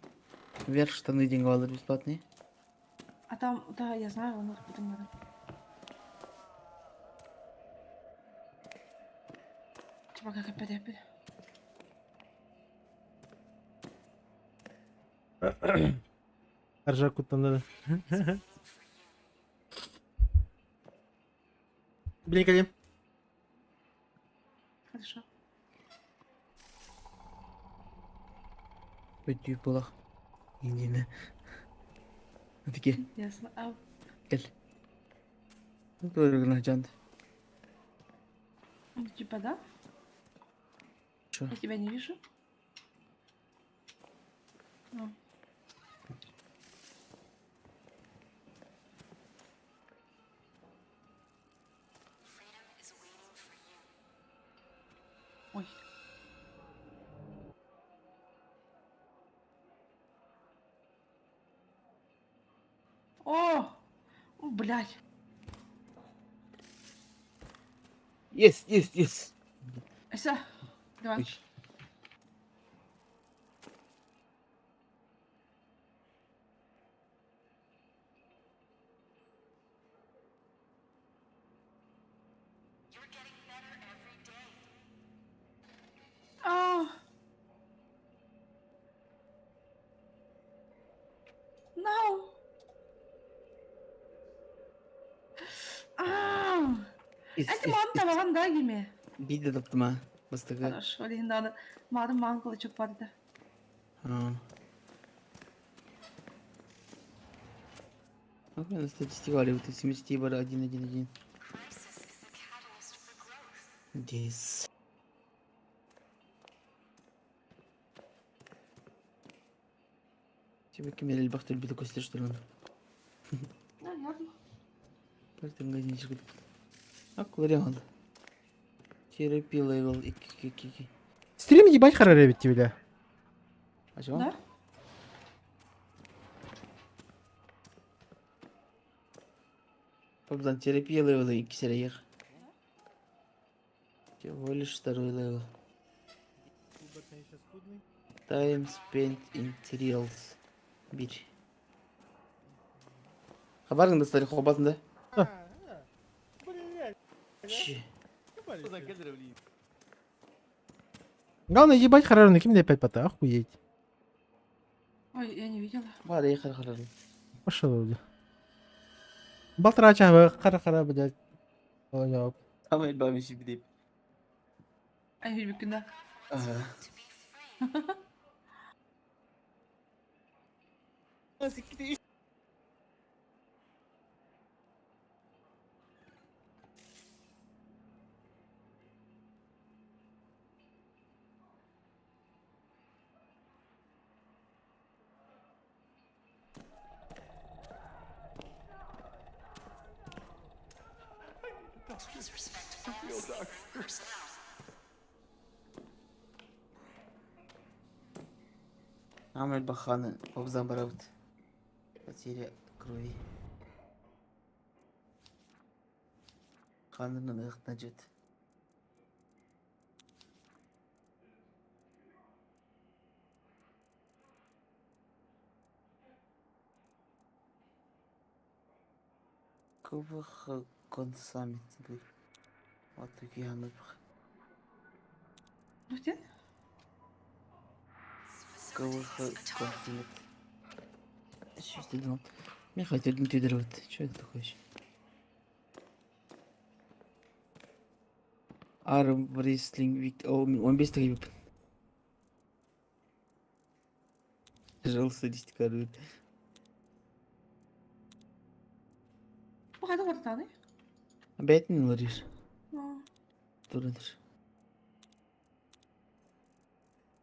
S2: Вверх штаны деньги балыр бесплатные.
S1: А там, да, я знаю, он потом надо. Типа как опять опять.
S3: Ржаку там надо. Блин, Кали.
S1: Хорошо.
S2: Өтүй булах. Индина. Атыке,
S1: Ясно. А,
S2: кел. Көргүнө жанды.
S1: ну, типа, да?
S2: Чё?
S1: Я тебя не вижу. А. Ой. О! О, блядь.
S2: Yes, yes, yes.
S1: Все. Давай. А. No. А.
S2: Yes,
S1: Эти
S2: yes,
S1: мам
S2: yes.
S1: табаган да кеме.
S2: Биде таптым а. Бастыгы.
S1: Хорошо, Линда. Мадым маған кылычып барды.
S2: А. Ну, статистика, вот 70 бар 1 1 1. This. Тебе ким элбэх өлбүтэ көстөр что ли?
S1: Наверное.
S2: Партия Акварион. Терапия level 2 2 2.
S3: Стрим ебать харар эбит бля.
S2: А чего?
S1: Да?
S2: Богдан, терапия level 2 сериях. Всего лишь второй level. Time spent in trials. Bir. Хабарың да хобатын да? Че?
S3: Главное, ебать харар, ким опять пота, охуеть.
S1: Ой, я не видела.
S2: Бар, я хар
S3: Пошел, бля. Балтырача хара-хара, блядь. Ой,
S2: Там элбами сибирип.
S1: Ай, бүкүнә.
S2: Ага.
S7: Please respect all safety personnel.
S2: عمل بخانة وبزان براوت. Потеря крови. Ханын найдет. Кубах консамит. Вот такие ханып.
S1: Нүтен?
S2: Кубах консамит. Что ты думал? Михаил, ты не вот. Что это такое еще? Arm wrestling with... О, 15 тахиб. Пожалуйста, 10 корот.
S1: Бу кайда баратаны?
S2: Бәйтін олар. Турыныр.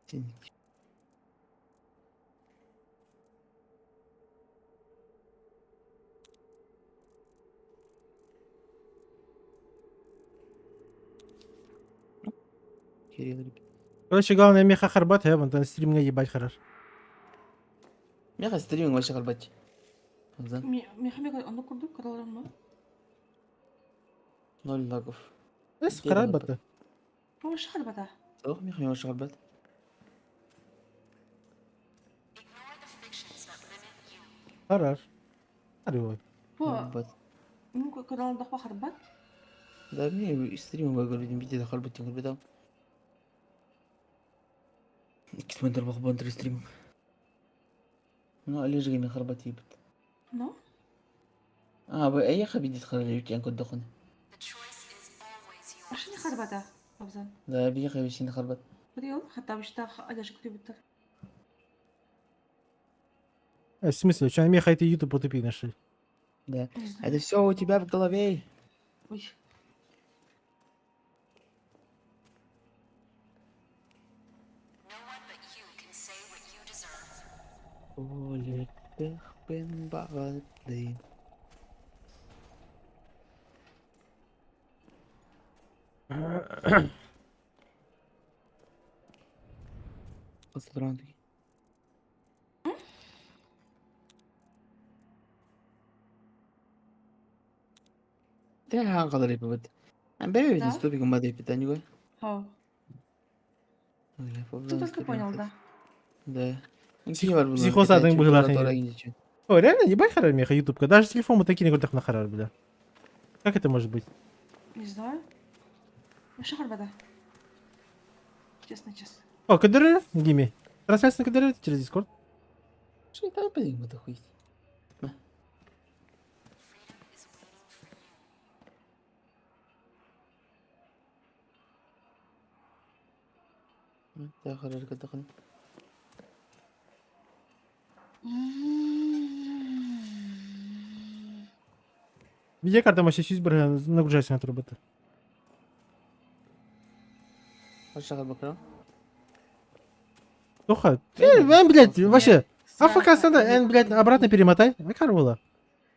S2: Сен Кирилл, ребят.
S3: Короче, главное, меха харбат, я вон там стримга ебать харар.
S2: Меха стриминг вообще харбат. Абзан.
S1: Меха аны курдук, караларым
S2: Ноль лагов.
S3: Эс харар бата.
S1: Бу шахар бата.
S2: Ох, меха вообще харбат.
S7: Ignore the fictions that limit you.
S3: Харар. Харар.
S1: Бу
S2: Харбат.
S1: мү караларда харбат.
S2: Да, мне стриминг говорит, видите, харбат, харбат. Кисментер бахбан стриминг. Ну, аллергия мен харбат ебет.
S1: Но?
S2: А, бу әй хабидит харбат ян код дохын.
S7: The choice is always yours.
S1: Ашны харбата. Абзан.
S2: Да, би хабисин харбат.
S1: Бир хатта бишта аллергия күтүп
S3: В смысле, что меха это YouTube потупи нашли?
S2: Да.
S1: Не знаю.
S2: Это все у тебя в голове.
S1: Ой.
S7: No one but you can say what you deserve.
S2: Олег бен багаты. Қыз. Те қалар епі Бәрі
S1: Да?
S2: ступик мады епі таниго.
S1: Хау. Ты только понял, да.
S2: Да.
S3: Психоз адың быһылаах. О, реально, ебать харар меха ютубка. Даже телефон мы такие не на харар, бля. Как это может быть?
S1: Не знаю. Вообще харбата. Честно, честно.
S3: О, КДР, Гими. Трансляция на КДР через Дискорд.
S2: Что это блин, это хуй.
S7: Freedom is waiting for you.
S2: Да, харар катахан.
S3: Видеокарта вообще сюз бір нагружайся на работа.
S2: Aşağı bakalım.
S3: Тоха, ты, блядь, вообще, АФК надо, эн, блядь, обратно перемотай. Акар была.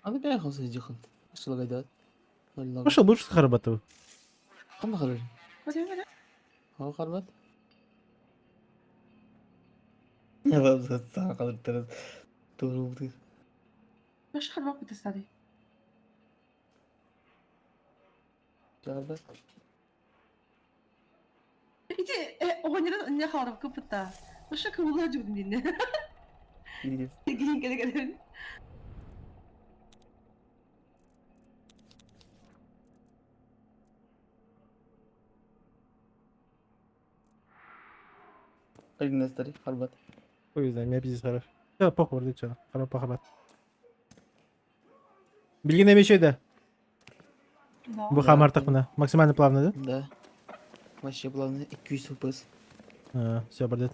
S2: Аны бәй хасы жихын. Шылгайда.
S3: Пошел, будешь харбатывать.
S2: Кандай харар?
S1: Бара бара.
S2: Хаа харбат. Я калдырып Тугру.
S1: Баш харбак бит стады.
S2: Харбат.
S1: Ити оҕонньорун инньэ хааларбыкка бытта. Оша кыбылла дьубутум диэннэ. Киһин кэлэ кэлэн.
S2: Калинастари харбат.
S3: Хуй знает, меня пиздец хорош. Все, похуй, ты чё, харап похабат. Билгин эмеше да.
S1: Да.
S3: Бу хамар мына. Максимально плавно, да?
S2: Да. Вообще плавно 200 FPS.
S3: А, все, бардет.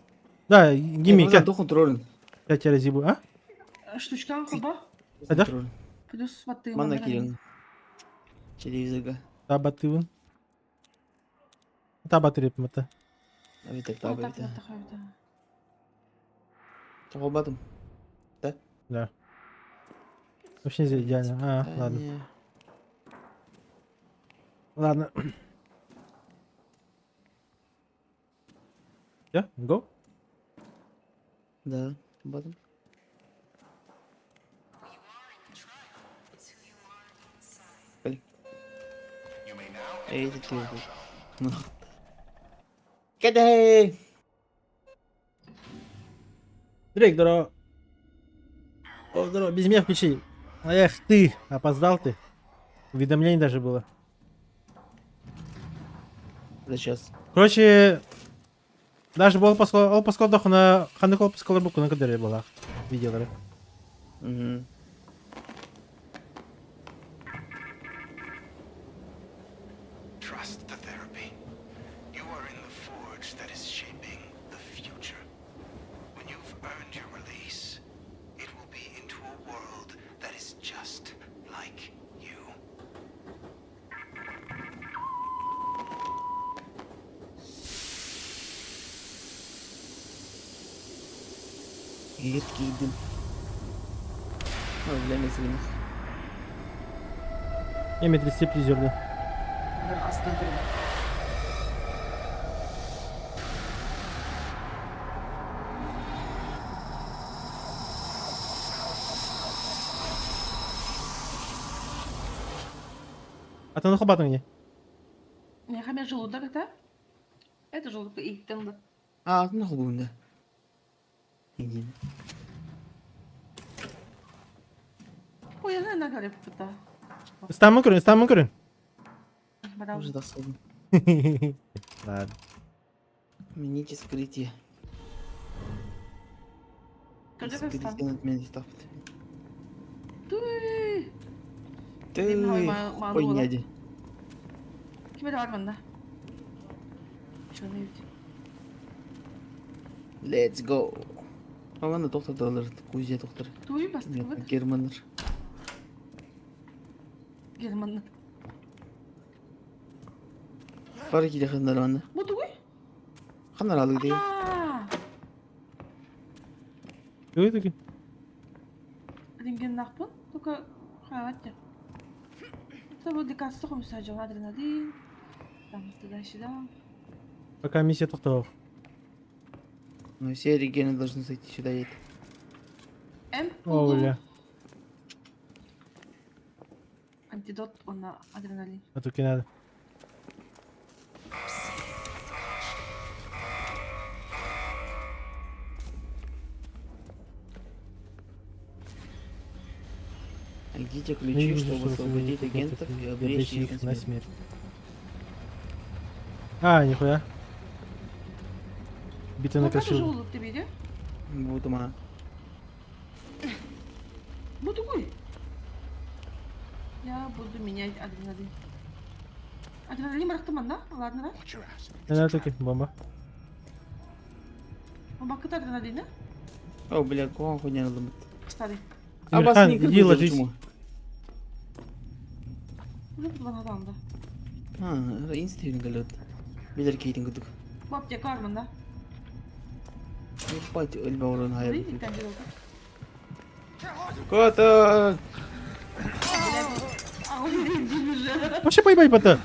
S3: Да, гимми,
S2: кел. Дохун троллин.
S3: Я тебя разъебу, а?
S1: Штучкаң хоба.
S3: Да?
S1: Плюс баттыгым.
S2: Манна кирен. Телевизорга.
S3: Табатывын. Табатырып мата.
S2: Авитер таба
S1: бит.
S2: Чого Да?
S3: Да. Вообще нельзя идеально. А, ладно. Ладно. Все, go.
S2: Да, батом. Эй, ты ты. Кедай!
S3: Дрейк, здорово. О, здорово, без меня включи. Эх ты, опоздал ты. Уведомление даже было.
S2: Да сейчас.
S3: Короче, даже бол паскол, ол паскол дохуна, ханнык ол паскол буку на кадере была. Видеолары.
S2: Угу.
S4: Trust the therapy. You are in the forge that is shaping the future. When you've earned your release, it will be into a world that is just like you.
S2: Ет кийдим. Ой, бля, мен сигнах.
S3: Я метри призерді. А ты нахуй не?
S1: Не хамер желудок это? Это желудок и тенда.
S2: А, нахуй будем, да. Иди.
S1: Ой, я знаю, на говорю, да.
S3: Стамын көрін, стамын көрін.
S2: Уже досадно.
S3: Ладно.
S2: Мините скрытие. Скрытие над меня стапт.
S1: Ты.
S2: Ты ой, няди.
S1: Киме бар мында? Чөне бит.
S2: Let's go. Аны тоқтаталар, Кузя тоқтар.
S1: Туй бастык бит.
S2: Германнар.
S1: Германнар.
S2: Бар киле ханнар аны.
S1: Бу туй?
S2: Ханнар алык дейм.
S3: Туй туй.
S1: Рентген нахпын, только харатта. Это вот лекарство комиссар адреналин. Там туда-сюда.
S3: Пока миссия тоқтау.
S2: Но все регены должны зайти сюда едет.
S1: М.
S3: О, бля.
S1: Антидот на адреналин.
S3: А тут не надо.
S2: Найдите ключи, чтобы освободить агентов и обречь их
S3: на смерть. А, нихуя. Битва на красиво.
S1: желудок тебе, да?
S2: Буду ма.
S1: Буду гуй. Я буду менять адреналин. Адреналин барахтаман, да? Ладно, да?
S3: Да, таки, бомба.
S1: Бомба кыта адреналин, да?
S2: О, бля, кого хуйня надо быть.
S1: Старый.
S2: А бас не
S3: иди ложись.
S1: Уже тут вон да.
S2: А, инстинкт галет. Билер кейтин кудук.
S1: Бу аптека бар мында.
S2: Ебать, өлбө орун хайа.
S1: Видите,
S2: Кота!
S3: Вообще поебать бата.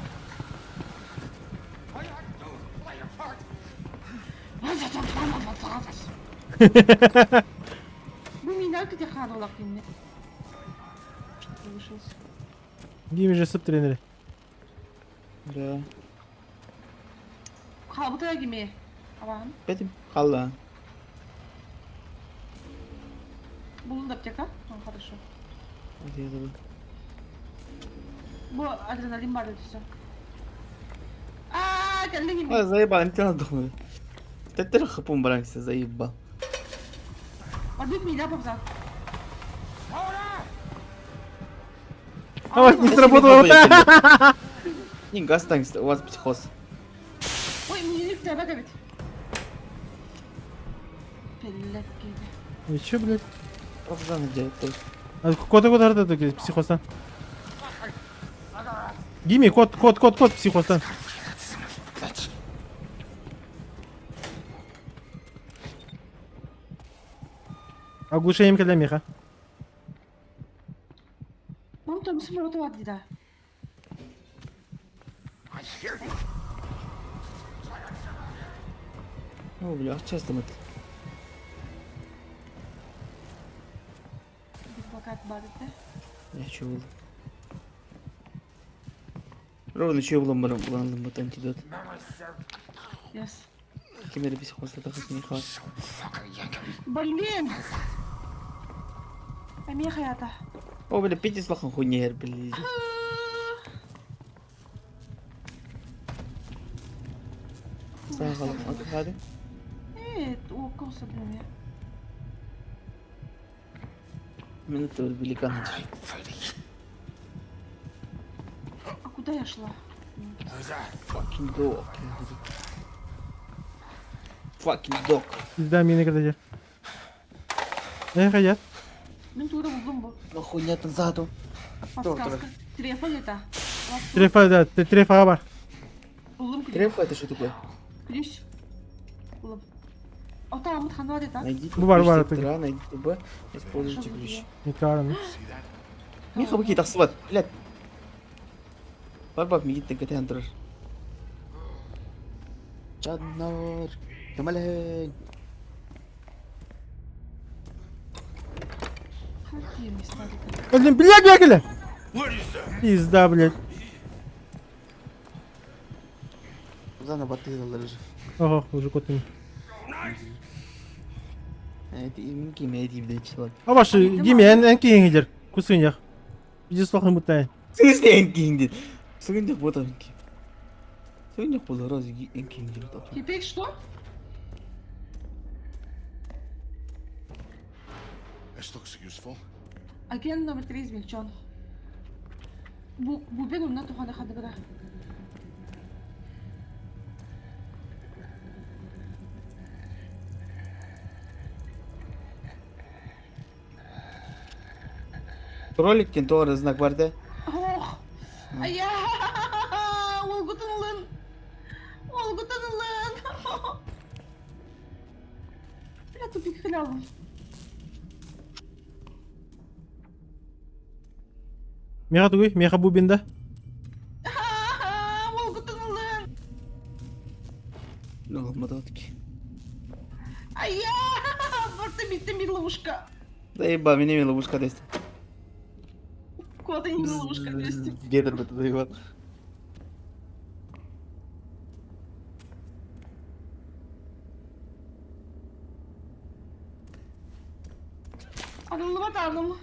S1: Бу минер кете хааллах инне. Вышелся.
S3: Гими же сып тренері.
S2: Да.
S1: Хаалбыта гими. Абаһын.
S2: Бетим. Халла.
S1: Булун да аптека. Ну, хорошо.
S2: Я забыл.
S1: Бу адреналин бар все. А, кэллэ гими.
S2: А, заебал, не надо думаю. Ты хапун бранкся, заебал.
S1: Орбит меня побзал.
S3: А вот не сработало.
S2: Не газ у вас психоз.
S1: Ой, мне не тебя ведь. Блядь,
S3: И чё, блядь?
S2: Папзан делает тоже.
S3: А кот кот арда таки психостан. Гими, кот, кот, кот, кот, психостан. Оглушением для меха.
S1: Мам там смотрит да.
S2: О, бля, часто мы.
S1: Адвокат барыта.
S2: Я чего? Ровно чего было мэром планом вот антидот.
S1: Yes.
S2: Кемер психоз это хоть не хватит.
S1: Блин! Амеха это.
S2: О, бля, пить слахан хуйня, блин. Саҕалаах
S1: Э, о, блин.
S2: Минута великан.
S1: А куда я шла?
S2: Fucking dog. Fucking dog.
S3: Пизда мины когда Э, хотят.
S1: Мен тура булдум бу.
S2: Ну хуйня там заду.
S1: Подсказка. Трефа это.
S3: Трефа, да, трефа бар.
S1: Булдум ключ.
S2: Трефа это что такое?
S1: Ключ. Булдум. Ота амыт ханвар это.
S2: Найдите
S3: Бу бар,
S2: ключ
S3: бар,
S2: сектора, найдите Б, используйте ключ.
S3: Не карам.
S2: Миха бу тахсыбат, блядь. Бар бак мигиттен кэтэн турар. Жаднар. Көмөлөй.
S1: Какие места это?
S3: Блин, блядь, бегали! Пизда, блядь.
S2: Заново баттырдылар уже.
S3: Ого, уже кот не.
S2: Ким эти чылат.
S3: А ваши, Гими, эн кейингер. Кусынях. Иди слохын бутай.
S2: Сүгүн эн кейингер. Сүгүн бота эн кейин. Сүгүн болор раз эн кейингер.
S1: Теперь что?
S4: This looks useful.
S1: Агент номер 3 измельчен. Бу бубен умна тухана хадыгыра.
S2: Кроликтен тоғыр знак бар да.
S1: Ох! Ая! Олгутун Олгутун Бля, тупик халяву.
S3: Меха тугуй, меха бубинда.
S1: Олгутун
S2: Ну, мототки.
S1: Ая! Барта битте бир ловушка.
S2: Заеба, меня ловушка даст.
S1: Куда не ловушка даст.
S2: Гедер бы заебал.
S1: Арылыба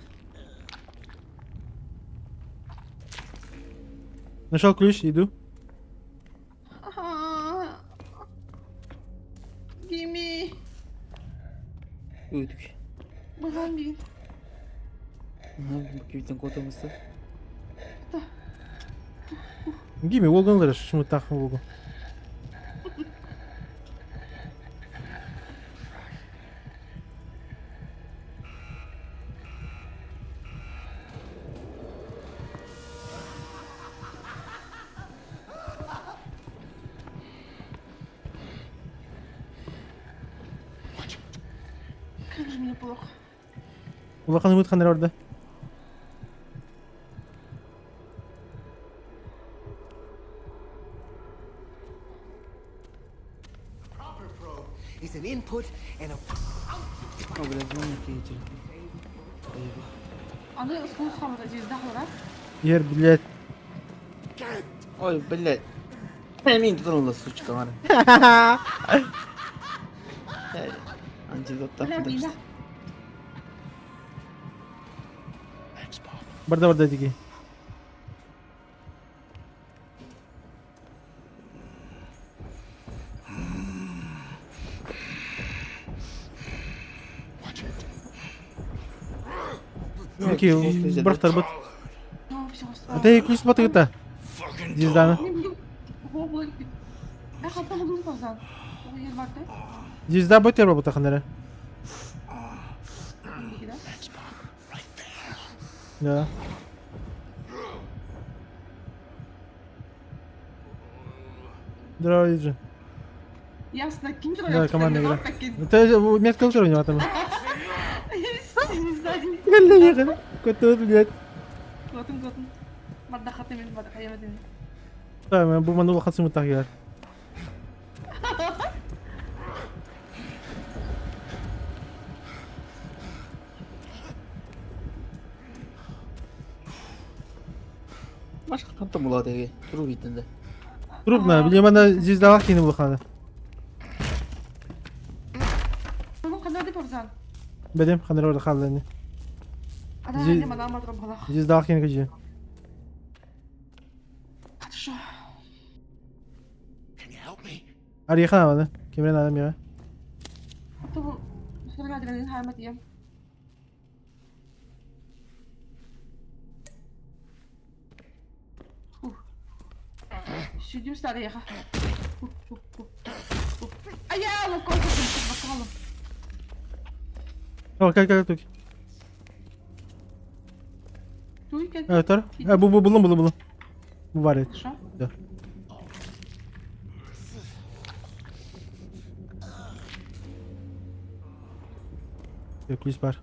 S3: Нашел ключ, иду.
S1: Гими.
S2: Уйдук.
S1: Базан бигин.
S2: Ага, кибитен котомызды.
S3: Гими, волган шмытах волган.
S1: Как же мне плохо.
S3: Улахан ымыт ханар орда.
S11: Is an input and a
S2: О, блядь, маленькие эти.
S1: Аны слух хамата звезда хора.
S3: Ер, блядь.
S2: Ой, блядь. Мин тутанула, сучка, мара. Антидот
S1: Бля, бля.
S3: Барда барда дики. Окей, бырахтар бут. Это ключ батыгыта. Звезданы. Звезда бөтер бу таханара. Да. Здорово, Иджи.
S1: Ясно, ким
S3: Да, командная игра. Это метка у там. Көтөр, блядь.
S1: Готун, готун. Маддахаты мен, маддахайма ден.
S3: Да, бу ману лахасы мутах
S2: Башка кантан булат эге. Туруп итинде.
S3: Трубна, билемана звездалах кини булхана. Бедем, ханар орда халланы. Звездалах кини көжө.
S1: Хорошо.
S3: Ария хана Кимрен адам я.
S1: Сүдүм старыха. Ая, лукоса,
S3: О, как как тут?
S1: Туй
S3: Тор. Бу бу булун булун булун. Бу бар.
S1: Хорошо.
S3: Да. Ключ бар.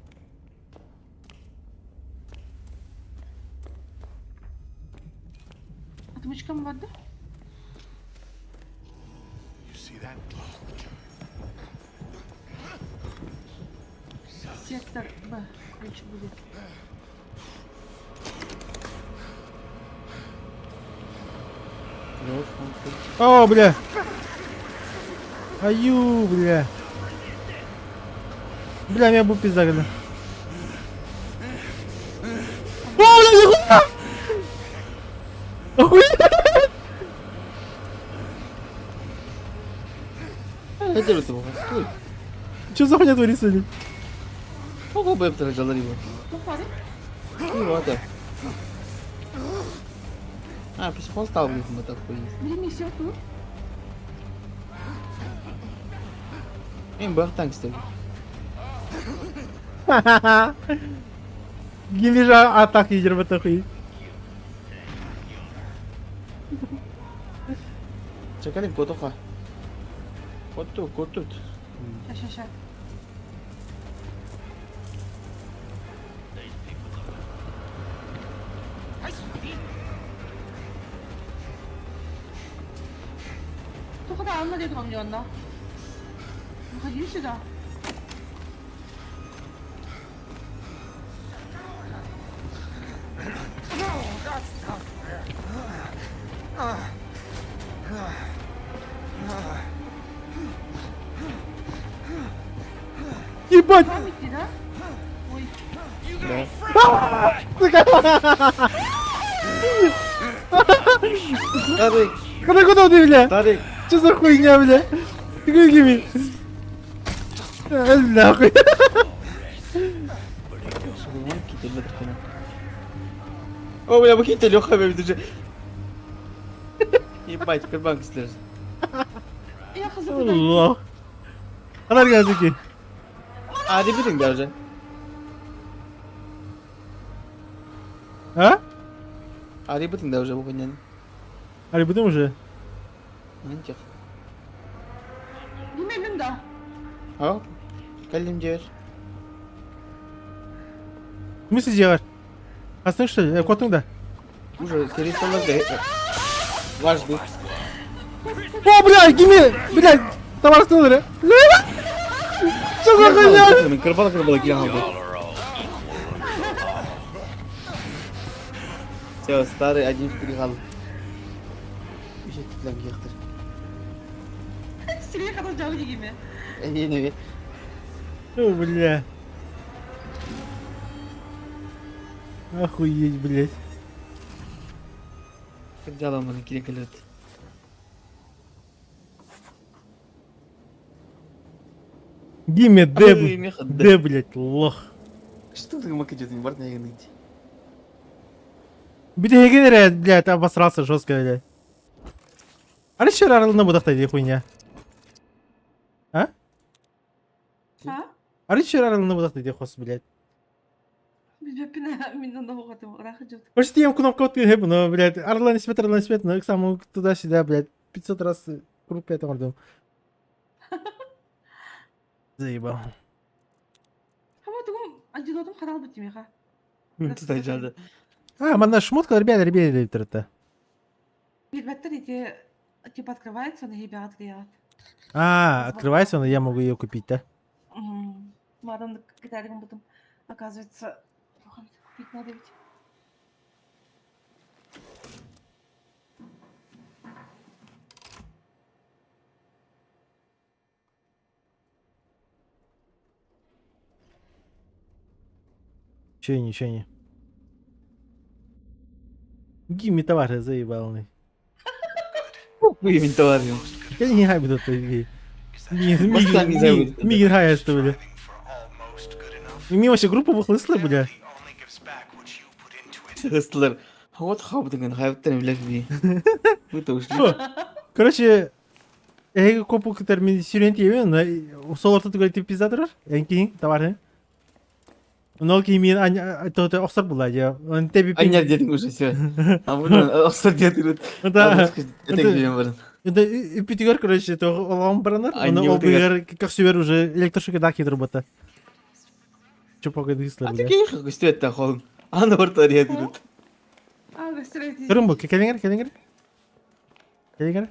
S1: Отмычкам воды? Сектор Б. Ключ будет.
S3: О, бля. Аю, бля. Бля, меня будет пизда, бля. О, бля, нихуя! Охуеть!
S2: Это это Стой.
S3: Что за хуйня творится, блядь?
S2: Ого, бэп жалар его.
S1: Ну,
S2: Ну, это. А, психон стал, блядь, мы такой.
S1: Блин, все тут.
S2: Им бахтанг стал.
S3: Гимижа атак идер в такой.
S2: Чекали котоха. Коту, котут.
S1: Ща, ща, ща. Тоқта алма деді ғой онда. Выходи сюда.
S3: Ебать!
S1: Памяти, да? Ой.
S2: Старик.
S3: Куда куда ты, бля?
S2: Старик.
S3: Что за хуйня, бля? Какой гими? Нахуй.
S2: О, бля, буките Леха, бля, уже. Ебать, кырбанк силер.
S1: Я хызы
S3: Allah. Kadar geldi ki.
S2: Hadi birin даже.
S3: А?
S2: Ари бутин даже бу хуйняны.
S3: Али будем уже?
S2: Антих.
S1: Билмедим да.
S2: А? Калим дер.
S3: В смысле дьиэҕэр? Астың что ли? Куоттуҥ да?
S2: Уже перестала Ваш дух.
S3: О, бля, гими! Бля, товар эрэ. Что за хуйня?
S2: Кырбала кырбала киирэн хаалбыт. Все, старый один в три хаал. Үс өттүлэн киэхтэр.
S1: Сирей хатан жабы дегеме.
S2: Эниэ
S3: О, бля. Охуеть, блядь.
S2: Кырдьаламмын киирэн кэлэрт.
S3: Гиме Д, Д, блядь, лох.
S2: Что ты макетин, барт не гнить.
S3: Бүтэһигин эрэ, блядь, обосрался жестко, блядь. Арышы арылына будахтай дии хуйня. А?
S1: А?
S3: Арышы арылына будахтай дии хос, блядь.
S1: Билбэппин мин онно оҕотум ыраах дьот.
S3: Почти я кнопку открыл, но, блядь, Арлан свет, Арлан свет, но к самому туда-сюда, блядь, 500 раз круг 5 ордом. Заебал.
S1: Хаба тугум антидотум харалбыт тимиха.
S2: Туда жады.
S3: А, манна шмотка ребята, ребята, это.
S1: Билбэттэр ити типа открывается, на ебят лият.
S3: А, открывается она, я могу ее купить, да?
S1: Мадам китайдыгын бутум. Оказывается, купить надо ведь.
S3: Че, ничего не. Гимми товары заебал.
S2: Мигин товарым.
S3: Я не знаю, буду ты.
S2: Бастан не забудет.
S3: Мигин хая, что ли. Мимо вообще группу выхлыстла, бля.
S2: Хыстылар. Вот хабдыгын, хайбыттан билер би. Мы-то ушли.
S3: Короче, эһиги копу кытар мин сүрэн тиэбин, но сол ортотугар ити пиздатырар, эн киһиҥ товарыһы. Но киһи миин то охсор була дьэ. Он теби
S2: Аннер дедиң уже все. А бұны охсор дедиң.
S3: Да.
S2: Это билем барын.
S3: Это үпүтүгэр короче, то олоҕум баранар, оны ол быгар көхсүбэр уже электрошоке да кидер бота. Чупок дыслар.
S2: А ты кей көстүөттэ холун. Аны орто дедиң.
S1: А, көстүрөт.
S3: Көрүн бу, келиңер, келиңер. Келиңер.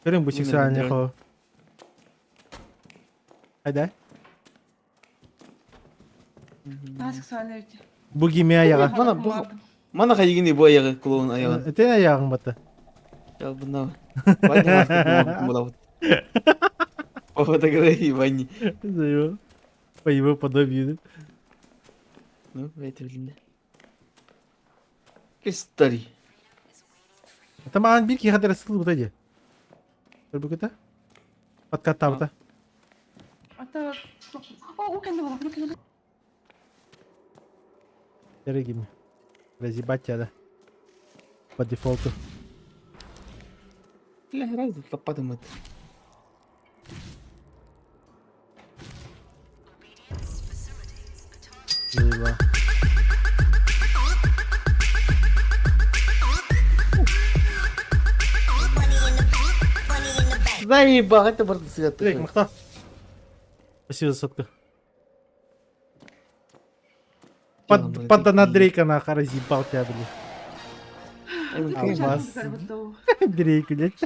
S3: Көрүн бу сексуальный хо. Айда.
S1: А, сексуальный ведь.
S3: Бу кими аяга.
S2: Мана бу Мана хайгини бу аягы клоун аягы.
S3: Этен аягың бата.
S2: Я бұна. Ваня була. По фотографии Вани.
S3: За его. По его подобию.
S2: Ну, это блин. Кистари.
S3: Там аан бир киһи хатара сылбыта дии. Көрбүкүтэ? Подкаттаабыта.
S1: Это... О, у кэннэ буолар, у кэннэ.
S3: Дорогими. Разъебать тебя, да. По дефолту.
S2: Бля, разы лопатым это.
S3: Заебал.
S2: Заебал, это просто свет.
S3: Эй, махта. Спасибо за сотку. Под, под на Дрейка нахуй разъебал тебя, блядь. Алмаз. Дрейк, блядь.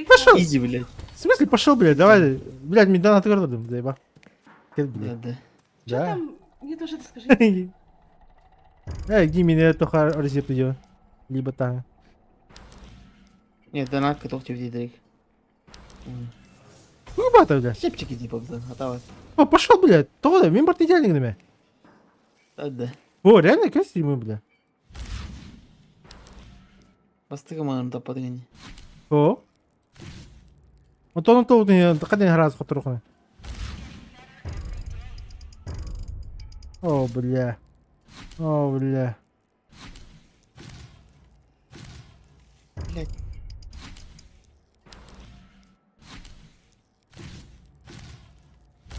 S3: Пошел.
S2: Иди, блядь.
S3: В смысле пошел, блядь, давай. Блядь, мне донат городом, заеба.
S2: Да, да.
S1: Что там? Мне тоже это скажи.
S3: Эй, Гимми, я только разъеб ее. Либо там.
S2: Нет, донат готов тебе Дрейк.
S3: Уебата, блядь.
S2: Чепчики типа, готово.
S3: О, пошел, блядь. Того да, мен барт идеальный гнеме.
S2: Да, да.
S3: О, реально, как стримы, бля.
S2: Бастыга маған таппадың
S3: О. Онтон то қаден раз хоторухны. О, бля. О, бля.
S2: Блядь.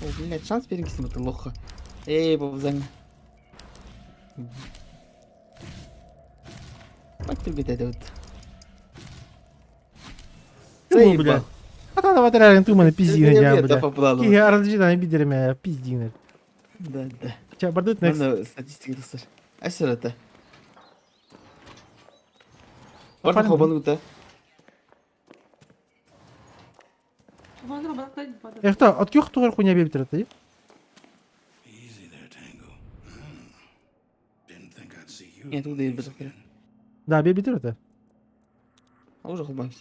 S2: О, блядь, шанс бериңкисин бу лоха. Эй, бабзаң. Бак ты бит это вот.
S3: Бля. Хата да батарарын туманы пиздигин
S2: Я
S3: я, бля.
S2: по плану.
S3: Киһи аралдьытан бидереме пиздигин.
S2: Да, да.
S3: Ча бардыт next.
S2: Манна статистика тахсар. Асырата. Барда хобан гута.
S3: Эхта, от ких тугар хуйня бебитер ты?
S2: Я туда и без
S3: Да, бебитер это.
S2: А уже хобан.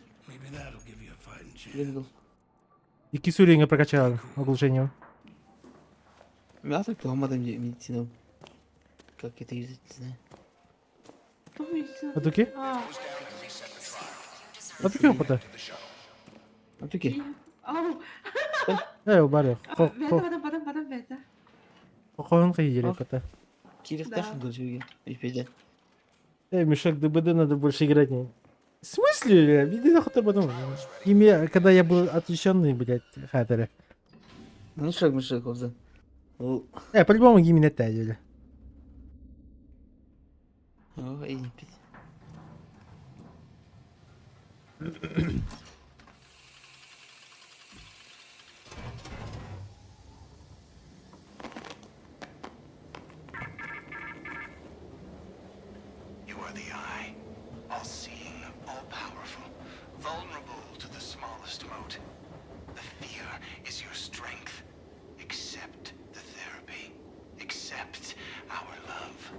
S3: Икки сүреңе прокачал оглушением.
S2: Мясо кто там медицину. Как это юзать, не знаю.
S3: Атуки? Атуки опыта.
S2: Атуки.
S3: Э, бары.
S1: Бата, бата, бата.
S3: Қойын қай жере кота.
S2: Кирих тахын Ипеде.
S3: Эй, мешок ДБД надо больше играть не. В смысле? Иди нахуй ты потом. Ими, когда я был отвлеченный, блядь, хатеры.
S2: Мешок, мешок, обзор.
S3: По-любому гимн это бля.
S2: О, и пить.
S4: You are the eye, all seeing, all powerful, vulnerable to the smallest mote. The fear is your strength. Accept the therapy. Accept our love.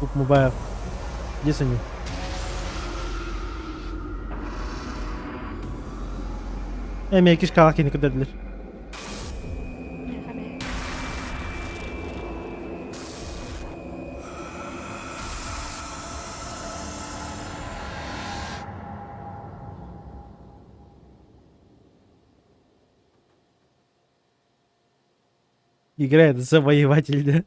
S3: Куп мобайл. Где они? Эми кишка кини көдөрдүлөр. Играет завоеватель, да?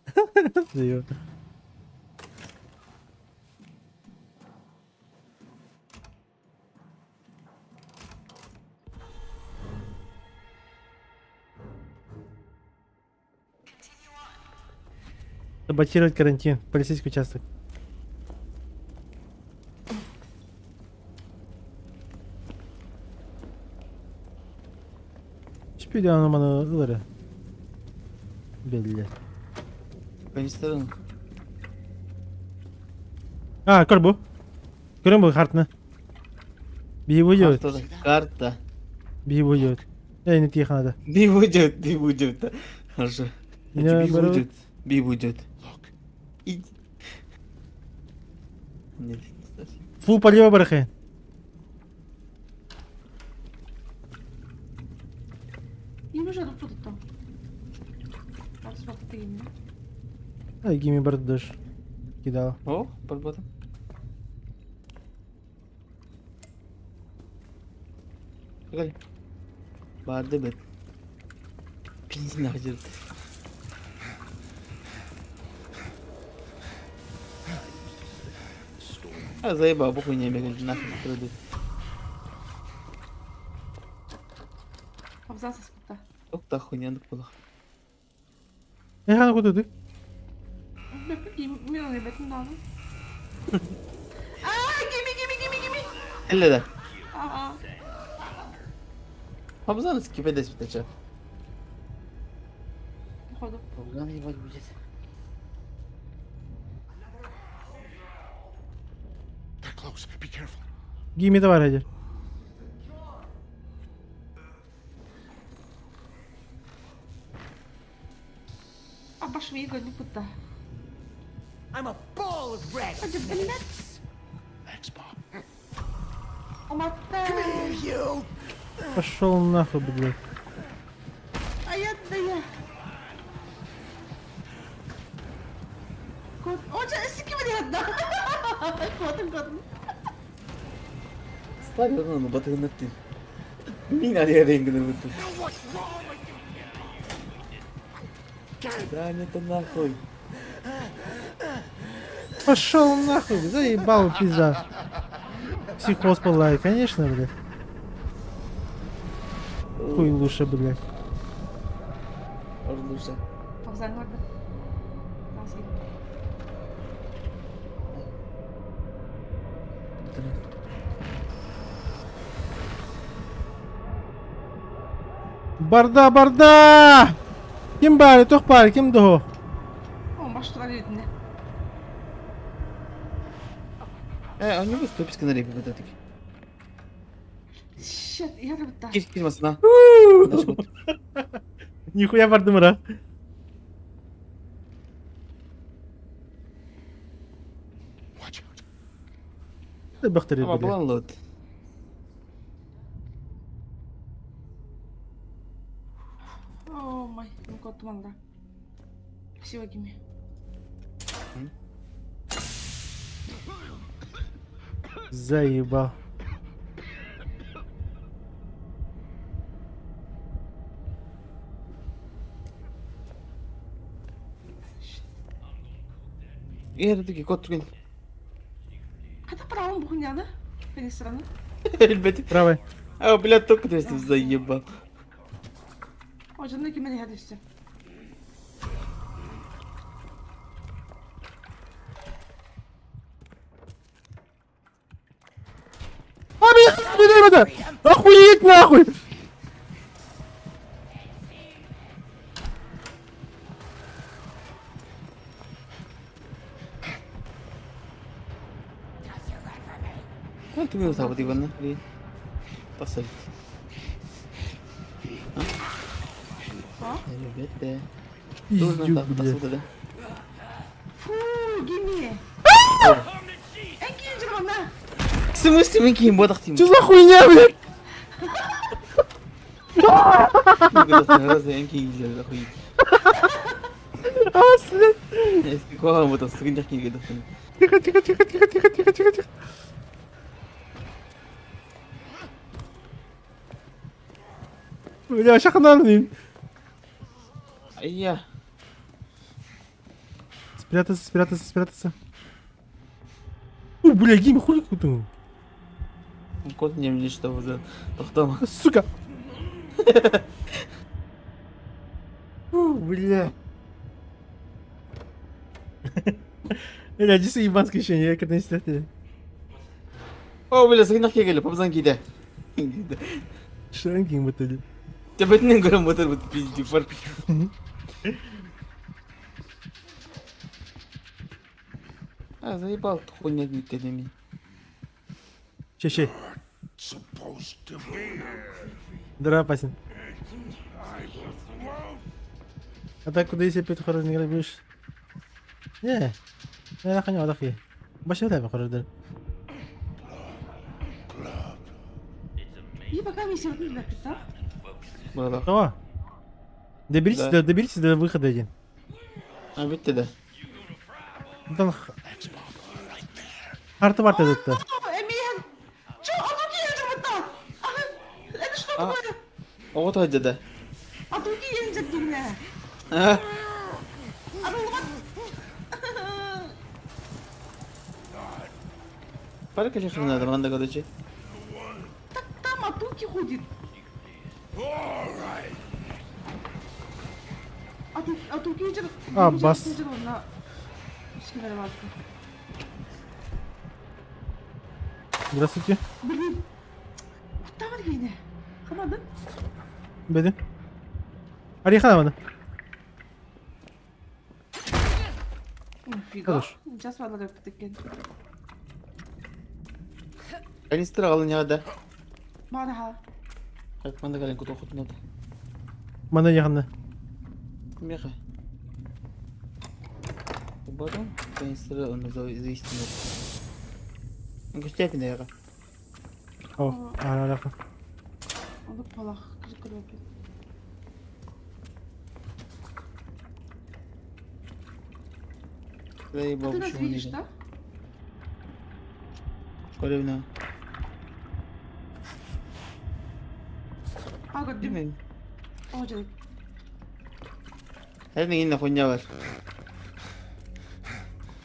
S3: Саботировать карантин. Полицейский участок. Hiçbir anlamını ılırı. Belli.
S2: Ben istedim.
S3: А, көр бу. Көрөн бу картаны. Би выйдет.
S2: Карта. Карта.
S3: Би выйдет. Эй, не тихо надо.
S2: Би выйдет, би выйдет. Хорошо.
S3: Не,
S2: Би
S3: наоборот.
S2: выйдет. Би выйдет. Иди. Нет, не знаю.
S3: Фу, полево барахе.
S1: Им уже тут там.
S3: Ай, гими бардыш. Кидал.
S2: О, поработал. Погнали. Барды бет. Бензин нахуй. А заебал, похуй не бегать, нахуй пройду.
S1: Абзац аспытта.
S2: Ох, та хуйня была.
S3: Э, хана куда ты?
S1: Мен оны бетин надо. А, gimme, gimme, gimme, gimme.
S2: Эле да.
S1: А,
S2: Абзан скипедес битече.
S1: походу.
S2: Абзан ебать будет.
S4: They're close. Be careful.
S3: Гими давай, ради.
S1: А баш ми го путта.
S11: I'm a ball of red.
S4: Thanks, Bob.
S1: Оматта.
S11: You.
S3: Пошел нахуй, блядь.
S1: А я да я. Кот. О, ча, сики мне одна. Котым, котым.
S2: Ставь ну, батырнырты. Мин ария буту. Да, это нахуй.
S3: Пошел нахуй, заебал, пизда. Психоз была, конечно, блядь. Хуй лучше, блядь.
S2: Лучше.
S1: Абзан горды.
S3: Барда, барда! Ким баар, туох баар, ким дуһу?
S2: Э, у него ступиска на репе вот это.
S1: Shit, я да.
S2: Кир, кир, масна.
S3: Нихуя бардым ыра. Бахтары
S2: Ама булан лот.
S1: О май, ну кот манда. Спасибо, Гими.
S3: Заебал.
S2: Иһэр кот түгэн.
S1: Хата правым бухуняны? Канистраны.
S2: Ребята.
S3: Правый.
S2: А, блядь, только ты заебал.
S1: Ожонно кимени хадышты.
S3: А, меня, меня, Охуеть нахуй!
S2: А, ты меня забыл, Иван, Тасалит. Ребята.
S3: Пиздюк, блядь.
S1: Фу, Гими. Энки журмана.
S2: В смысле, мы кем бодах
S3: Что за хуйня, блядь? А, блядь. Тихо, тихо, тихо, тихо, тихо, тихо, тихо, тихо. Бля, шахнан,
S2: Айя.
S3: Спрятаться, спрятаться, спрятаться. О, бля, Гими, хуй ты.
S2: Кот мне мне что уже тохтома.
S3: Сука. Фу, бля. Бля, действительно ебанское ощущение, я когда не сидел.
S2: О, бля, сыгнах кегеле, папзан киде.
S3: Шанкинг в итоге.
S2: Тебетнен көрөм мотор бут пизди пар. А, заебал хуйня не
S3: Че, че. Здорово, Пасин. А так куда если опять хорошо не грабишь? Не, я ханю адахи. Башня там хорошо.
S1: И пока не сегодня да?
S2: Было.
S3: Что? Доберитесь,
S2: Да.
S3: до, доберитесь до выхода один.
S2: А битте да.
S3: Там Карта бар этот.
S1: О, Эмин! Чё, а тут я журмата? Это что такое?
S2: Ого тайда да.
S1: А тут я журмата.
S2: А,
S1: А ну вот.
S2: пара конечно надо, манда короче.
S1: Так там Атуки ходит. Атуки жыр.
S3: А, бас. Здравствуйте.
S1: Блин. Там гейне. Хамадын.
S3: Беди. Арихан аны.
S1: Нифига.
S3: Хорош.
S1: Сейчас валар өптүк
S2: Канистра алын яда.
S1: Марха.
S2: Так, манда кален куту хутнат.
S3: Мана яханна.
S2: Меха. Потом канистра он зависит. Гостяти наверное.
S3: О, ара
S1: Оны палах кырып
S2: Заебал,
S1: Ты нас
S2: почему
S1: видишь,
S2: не
S1: да?
S2: Коревна.
S1: А, көрдүм. О, жарайт.
S2: Her инна хуйня бар.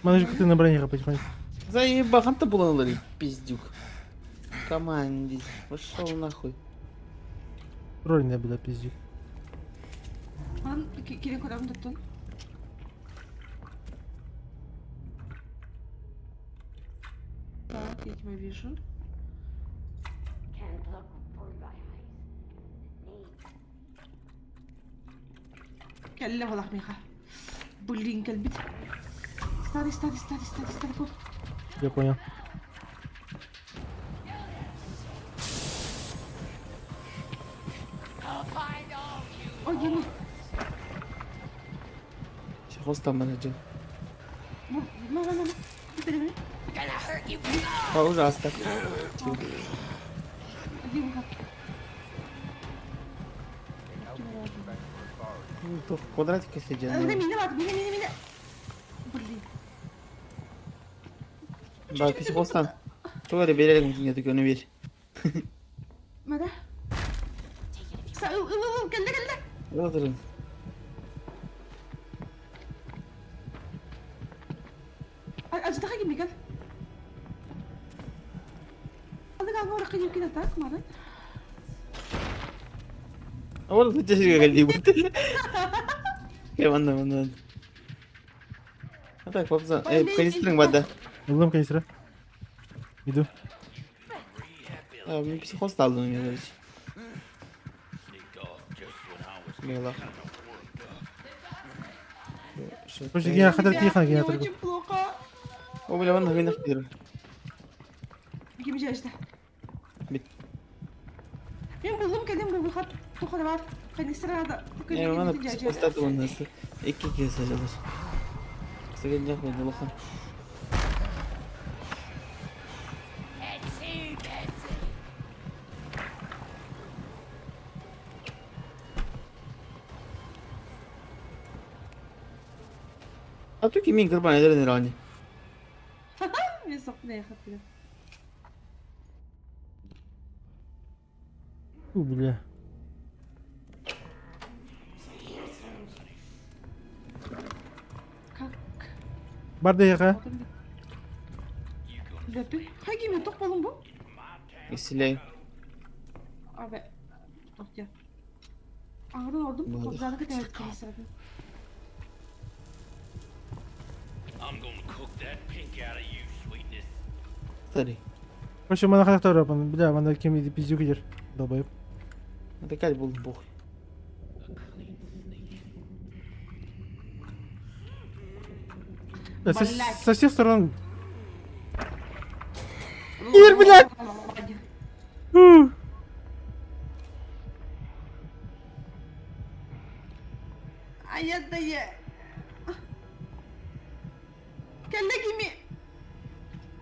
S3: Мана же ты на броне потихоньку.
S2: Заеба, ханта булалары, пиздюк. Команде. Пошел нахуй.
S3: Роль не бля пиздюк.
S1: Анан кирен көрөм туттун. Так, я тебя вижу. Кэллэ буолах миэхэ. Блин, кэлбит. Старый, старый, старый, старый, старый кол.
S3: Я понял.
S1: Ой, гений.
S2: Хостан менеджер.
S1: Ну, ну, ну, ну.
S2: Ужасно. Ну, квадратики сидят.
S1: Мина, мина, мина, мина. Блин.
S2: Да, психостан. Тугары берерим кинге дүкөнү бер.
S1: Мада? Кэллэ, кэллэ.
S2: Отырын.
S1: Аждаха ким кэл. Алыга аңа кыйып кенә так, мары.
S2: Ол жешиге келди бу. Ке манна манна. Так, папза. Эй, канистрың бада.
S3: Ыллым канистра. Иду.
S2: А, мен психоз алдым мен, короче. Мила.
S3: Короче, я хатар тихо, я
S1: Мне
S3: хатар.
S1: очень плохо.
S2: О, бля, манна гынах дир.
S1: Ким жашта?
S2: Бит.
S1: Мен булдум кэлем бу хат тухада бар. Канистрада.
S2: Э, манна психоз алдым оннан. Эки кесе жалар. Сеген жак мен улахан. А tu kimin кырбан эдерин рани.
S1: Мен соқны хат билем.
S3: У, бля.
S1: Как?
S3: Бар да
S1: Лепи. Хаги мен тоқ болум бу?
S2: Исилей.
S1: Абе. Тоқ я. Аңырын ордум. Кобзаны кытайт канистрада.
S10: I'm gonna cook that pink out of you, sweetness.
S2: Старый.
S3: Короче, мана хатар апан. Бля, мана кем иди пиздюк идер. Долбоеб.
S2: Это каль был бог.
S3: Бля, со всех сторон. Ир, блядь! Фу.
S1: А я да я. Кэллэ кими.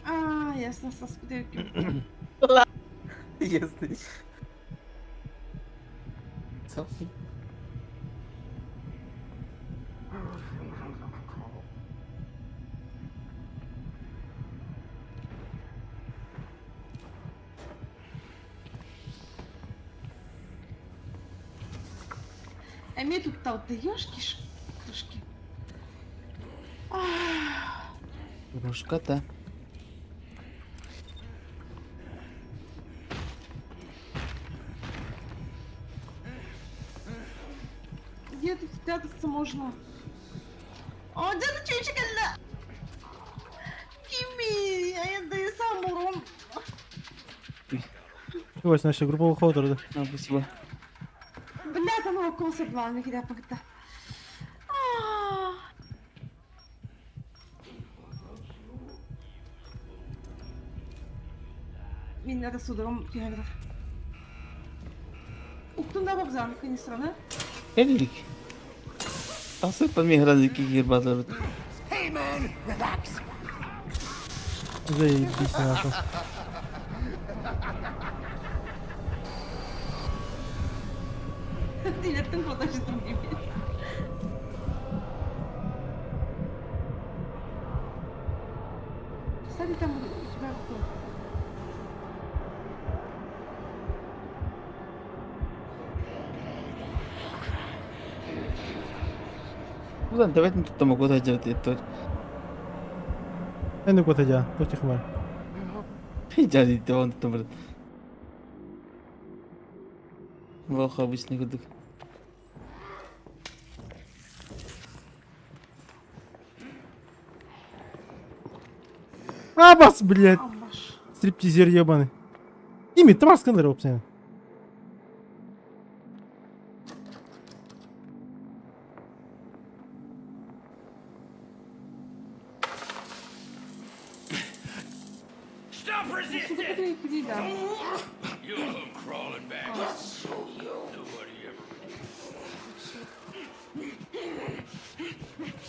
S1: А, ясно, сас күтөккүм.
S2: Ясно. Софи.
S1: Эми тут талты ёшки кружки.
S2: Рушката.
S1: Где тут спрятаться можно? О, дяда чуйчик элле. Кими, а я да я сам урон.
S3: Ось наша группа выходит.
S2: А, спасибо.
S1: Блядь, оно коса была, мне кида погта. Мин надо судором түһәбер. Уктун да бабзан канистраны.
S2: Элик. Тасып мехран ики кир батыр.
S8: Hey man, relax.
S3: Заебись нахуй.
S1: Дилеттин фотождум gibi. Кстати, там у тебя кто?
S2: Узан давайте тут там куда делать это.
S3: Мен куда я? Тут их мар.
S2: Жади он там брат. Волх обычный кудык.
S3: А, бас, блядь.
S1: Амаш.
S3: Стриптизер ебаный. Ими, табарскандар опция.
S9: Stop resisting!
S1: Иди, да.
S9: You'll come crawling back. Nobody ever.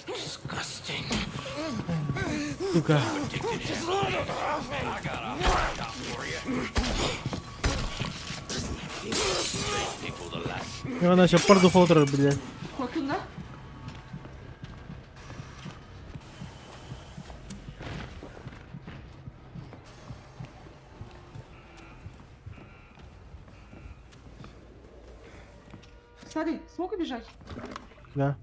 S8: Disgusting.
S3: Сука.
S9: I got a hot top for you. People to like.
S3: Она сейчас парду фолтер, блядь.
S1: Хотун да? Смотри, смог убежать?
S3: Да.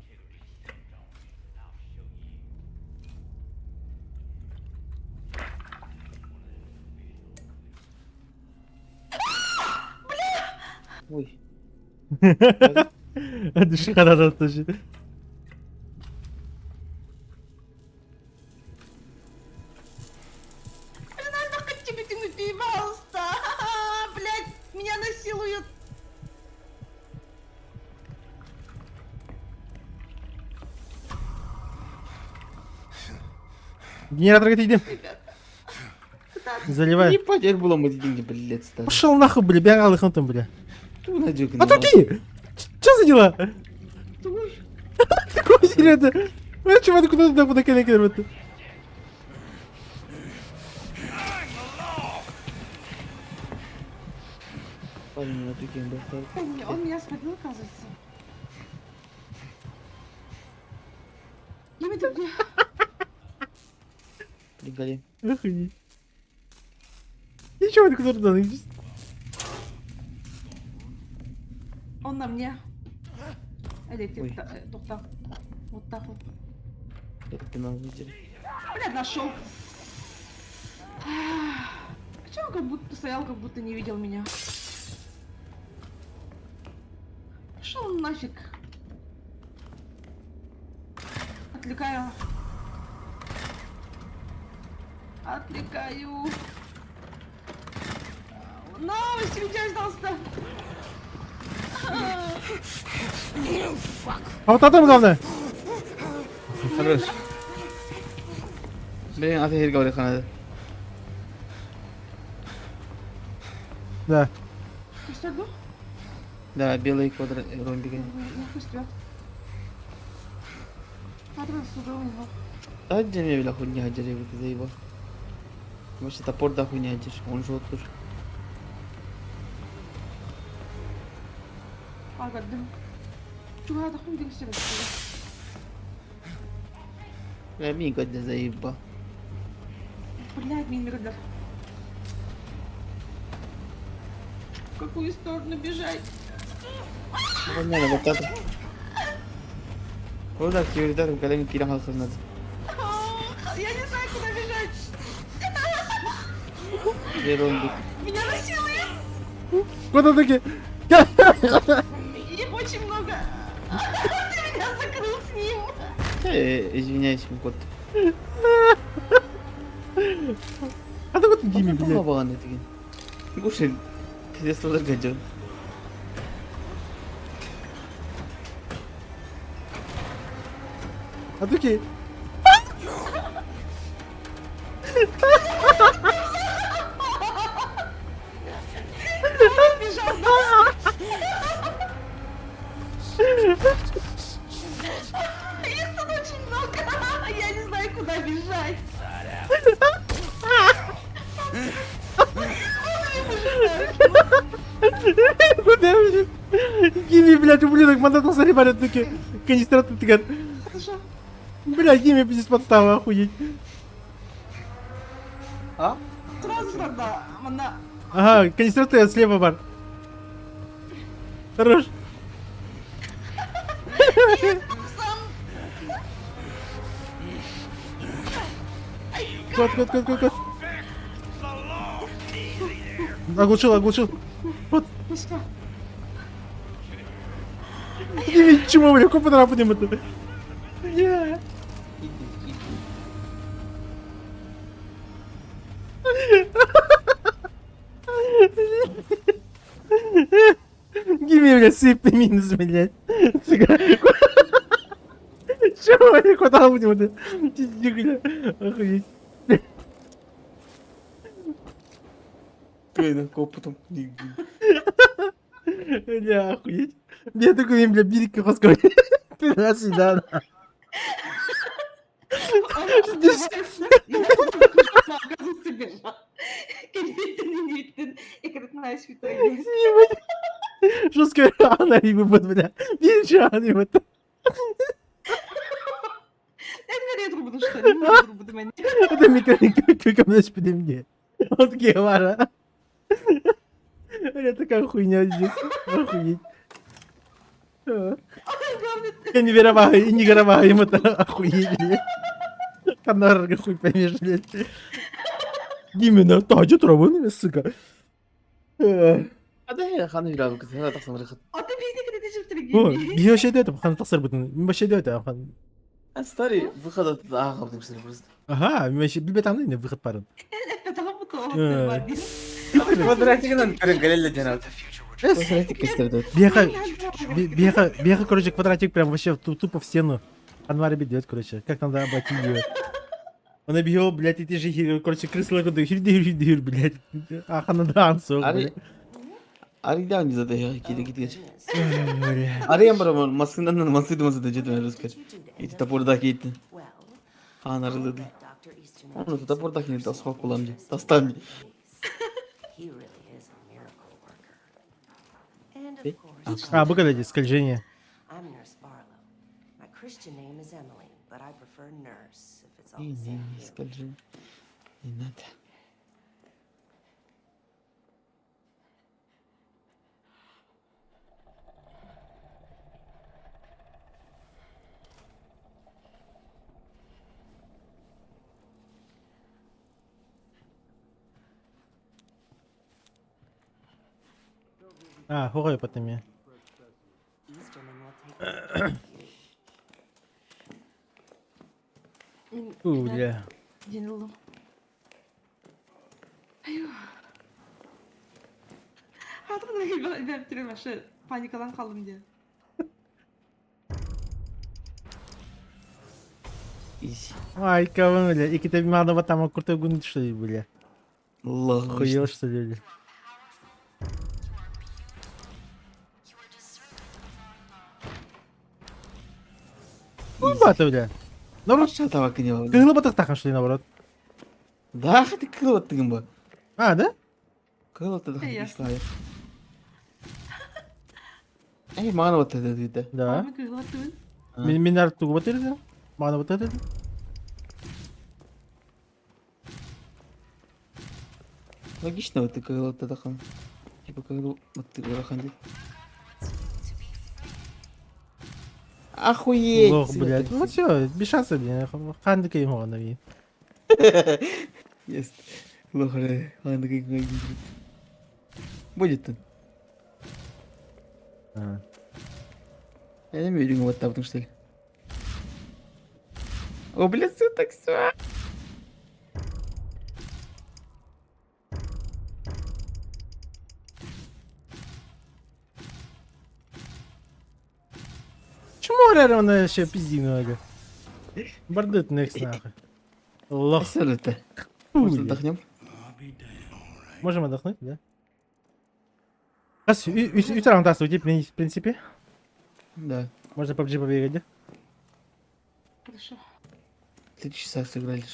S2: Ой.
S3: Дыши тоже.
S1: Пожалуйста! Блять, меня насилуют!
S3: Генератор иди. Заливай.
S2: Не потерь было мы деньги, блядь, стали.
S3: Пошел нахуй, бля, бегал их там, бля.
S2: Ту надюк.
S3: А такие! Че за дела? Какого хера это? Ну чего ты куда туда куда куда
S1: Он меня смотрел, оказывается. Имя ты где?
S2: Приколи.
S3: Охуеть. Ничего, ты куда туда?
S1: Он на мне. Электрик, доктор. Вот так вот. Блядь, нашел. Почему он как будто стоял, как будто не видел меня? Пошел нафиг. Отвлекаю. Отвлекаю. Новости, пожалуйста.
S3: А вот там главное.
S2: Хорош. Блин, а ты говори, ханада.
S3: Да.
S2: Да, белый квадрат ромбик. Да, где мне бля хуйня одели, ты заебал. Может, топор да хуйня одежь, он же вот тоже. Бля, мига для заеба.
S1: Блядь, мин В какую сторону бежать?
S2: Понятно, вот это. Вот так, теперь когда не киран надо.
S1: Я не знаю, куда бежать.
S2: Где ромбик?
S1: Меня насилуют.
S3: Куда такие?
S1: Их очень много. Ты меня закрыл с ним.
S2: Извиняюсь, кот.
S3: А ты вот Гимми, блядь.
S2: Кушай, ты здесь гаден.
S3: А такие.
S1: Их тут очень много. Я не знаю, куда бежать.
S3: Куда, блядь? Гимми, блядь, ублюдок, мандатом заребали такие. Канистрат ты Бля, Гимми, пиздец, подстава, охуеть.
S2: А?
S1: Сразу тогда, она.
S3: Ага, канистрат слева бар. Хорош. Кот, кот, кот, кот, кот. Оглушил, оглушил. Вот. Гимми, чмо, бля, копа нрапнем это. Бля. Гимми, блядь, сыпь минус, блядь. Сука. Чего? Куда будем это? Бля. Охуеть.
S2: Тойна копотом.
S3: Бля, охуеть. Я такой, бля, бирик хоской. Туда-сюда. Жестко она и вот, бля. Видишь, она и вот. Это микро мне. Вот Гевара. Бля, такая хуйня здесь. Охуеть. Я не веровал, и не веровал им это охуеть, блядь. Канар, хуй поймешь, блядь. Именно, та, что травы, сука.
S2: هذا خلينا نلعب كنت هذا تخسر مريخ.
S3: Биһи вообще это хан тахсар бутын. Мен вообще это хан.
S2: Старый выход от ага бутын просто.
S3: Ага, мен вообще билбет аны выход барын.
S2: Квадратигынан көрөн жана. Квадратик кестерди.
S3: Беха, беха, беха, короче, квадратик прям вообще тупо в стену. Анвар бедет, короче, как надо обойти ее. Он объел, блядь, эти же, короче, крысы лагуды, хир дыр, блядь. Ах, она да,
S2: Ари Ари да зада я киде киде. Ари амбара маскынан масыды масыды жетме рускер. Ити топор да кийти. Хан арылды. Оны топор да кийти тасхак буламды. Тастам.
S3: А, выглядит скольжение.
S2: Не, не скольжение. Не надо.
S3: А, хугай потом. У, бля.
S1: Денилдым. Хатырда вообще паникадан қалдым де.
S3: Ай, кого, бля, и китаб мадова там курта гун что ли, бля. Хуел, что ли, бля. Ну, бата, бля. Наоборот, кыылы батықтақан, что ли, наоборот?
S2: Да, ты кыылы баттыгын ба.
S3: А, да?
S2: Кыылы баттыгын. Эй, маған баттыгы дейді.
S3: Да. Мен мен артугу батырды. Маған батырды.
S2: Логично, вот ты кыылы баттыгын. Типа кыылы баттыгын дейді. Охуеть!
S3: Лох, блядь. Ну все, без шансов, блин. Хандыка ему ладно,
S2: Есть. Лох, бля. Хандыка ему Будет тут.
S3: А.
S2: Я не видел вот там, что ли. О, блядь, все так все.
S3: Чему он вообще пиздину, ага? Бардыт next нахуй. Лох.
S2: Это. Может, отдохнем?
S3: Можем отдохнуть, да? Сейчас, утром даст уйти, в принципе.
S2: Да.
S3: Можно PUBG побегать, да?
S1: Хорошо.
S2: 3 часа сыграли.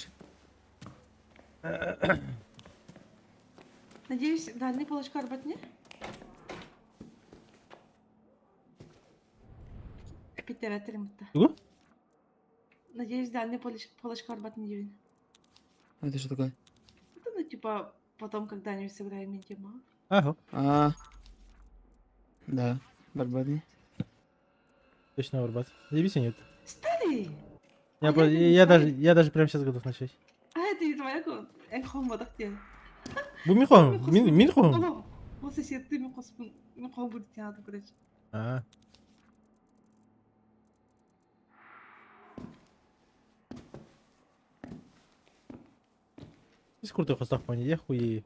S1: Надеюсь, дальний полочка арбат не?
S3: Тугу?
S1: Надеюсь, дальний полочка арбат не дивин.
S2: А это что такое?
S1: Это, ну, типа, потом когда-нибудь сыграем тема.
S3: Ага.
S2: А. Да, барбадни.
S3: Точно барбат. Заебись, нет.
S1: Старый!
S3: Я, а я, даже, я даже прямо сейчас готов начать.
S1: А это не твоя эн хон бодох диэн.
S3: Бу мин хон, мин хон.
S1: Ол сосед мин хоспун, мин хон будет надо, короче.
S3: А. Здесь крутой хостах пони, я хуею.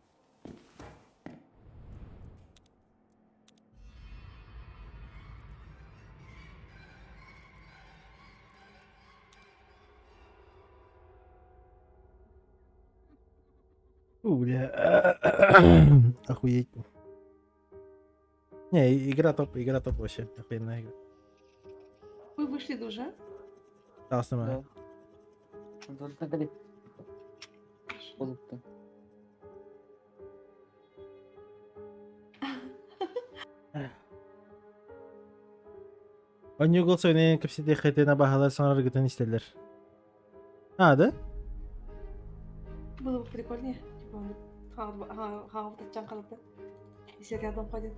S3: Бля. Охуеть. Не, игра топ вообще. Охуенная игра.
S1: Вы вышли уже?
S3: Да, сама.
S2: Да. Болупты.
S3: Онньугул сөйнэйэн кэпсэтиэххитинэ баһылай саҥараргытын истэллэр. А, да?
S1: Было бы прикольнее. Типа он хаалбытаччан халата. Если рядом ходит.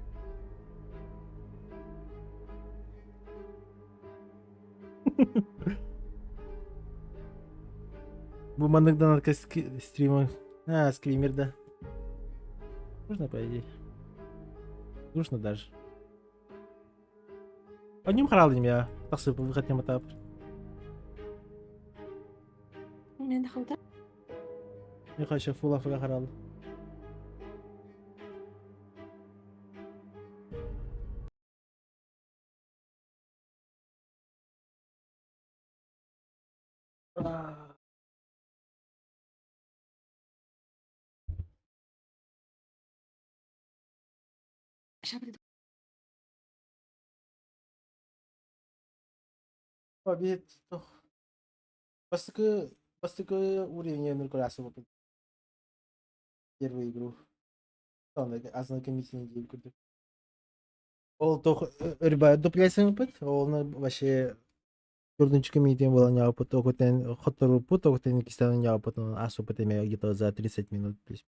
S3: Бу маннык донатка стрима. А, скример, да. Можно, по идее. Нужно даже. Одним харалдым я. Тахсы выход не матап.
S1: Мен хаута.
S3: Не хочу фула фула харал.
S1: Сейчас приду.
S3: Побед. Бастакы бастакы уровень Нуркурасова первую игру. Ознакомительный день курдук. Ол тох өрбө дуплесин ол вообще төрдүнчү комитет была ньаапыт окутен хотторуппут окутен иккистэн ньаапыт асуппут эмиэ где-то за 30 минут плюс.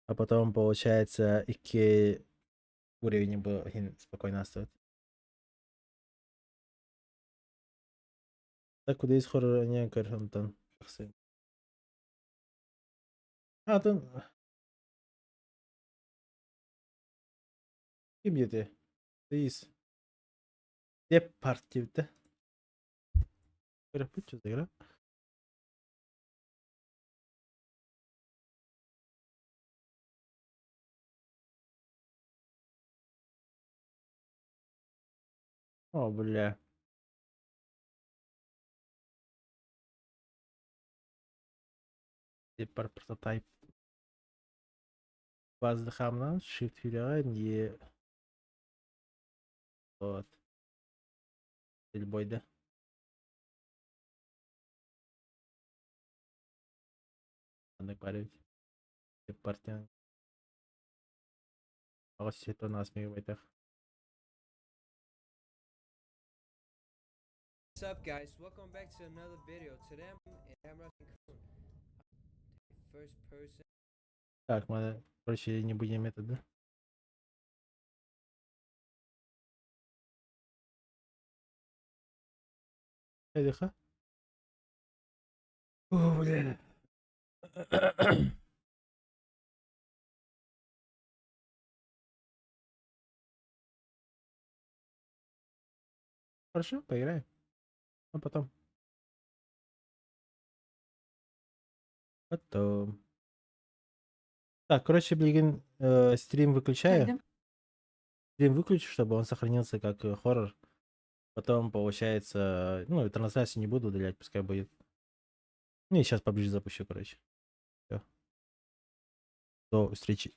S3: А потом, получается, икки уровень был спокойно остается. Так куда из хоррор не көр онтон. А, тон Ким диэтэ? Тиис. Депард диэбитэ. Көрөппүт что игра. О, бля. Депард прототип. Баздыхамнан Shift хүлэҕэ не вот. Бойда. Маннык баар эбит. Департиан. Аҕыс сетон аас мегабайтах.
S12: What's up guys, welcome back to another video. Today I'm in camera first person.
S3: Так, мы, короче, не будем это, да? Эдиха. О, блин. Хорошо, поиграем. А потом. Потом. Так, короче, блин, стрим выключаю.
S1: Пойдем.
S3: Стрим выключу, чтобы он сохранился как хоррор. Потом, получается, ну, трансляцию не буду удалять, пускай будет. Ну и сейчас поближе запущу, короче. Всё. До встречи.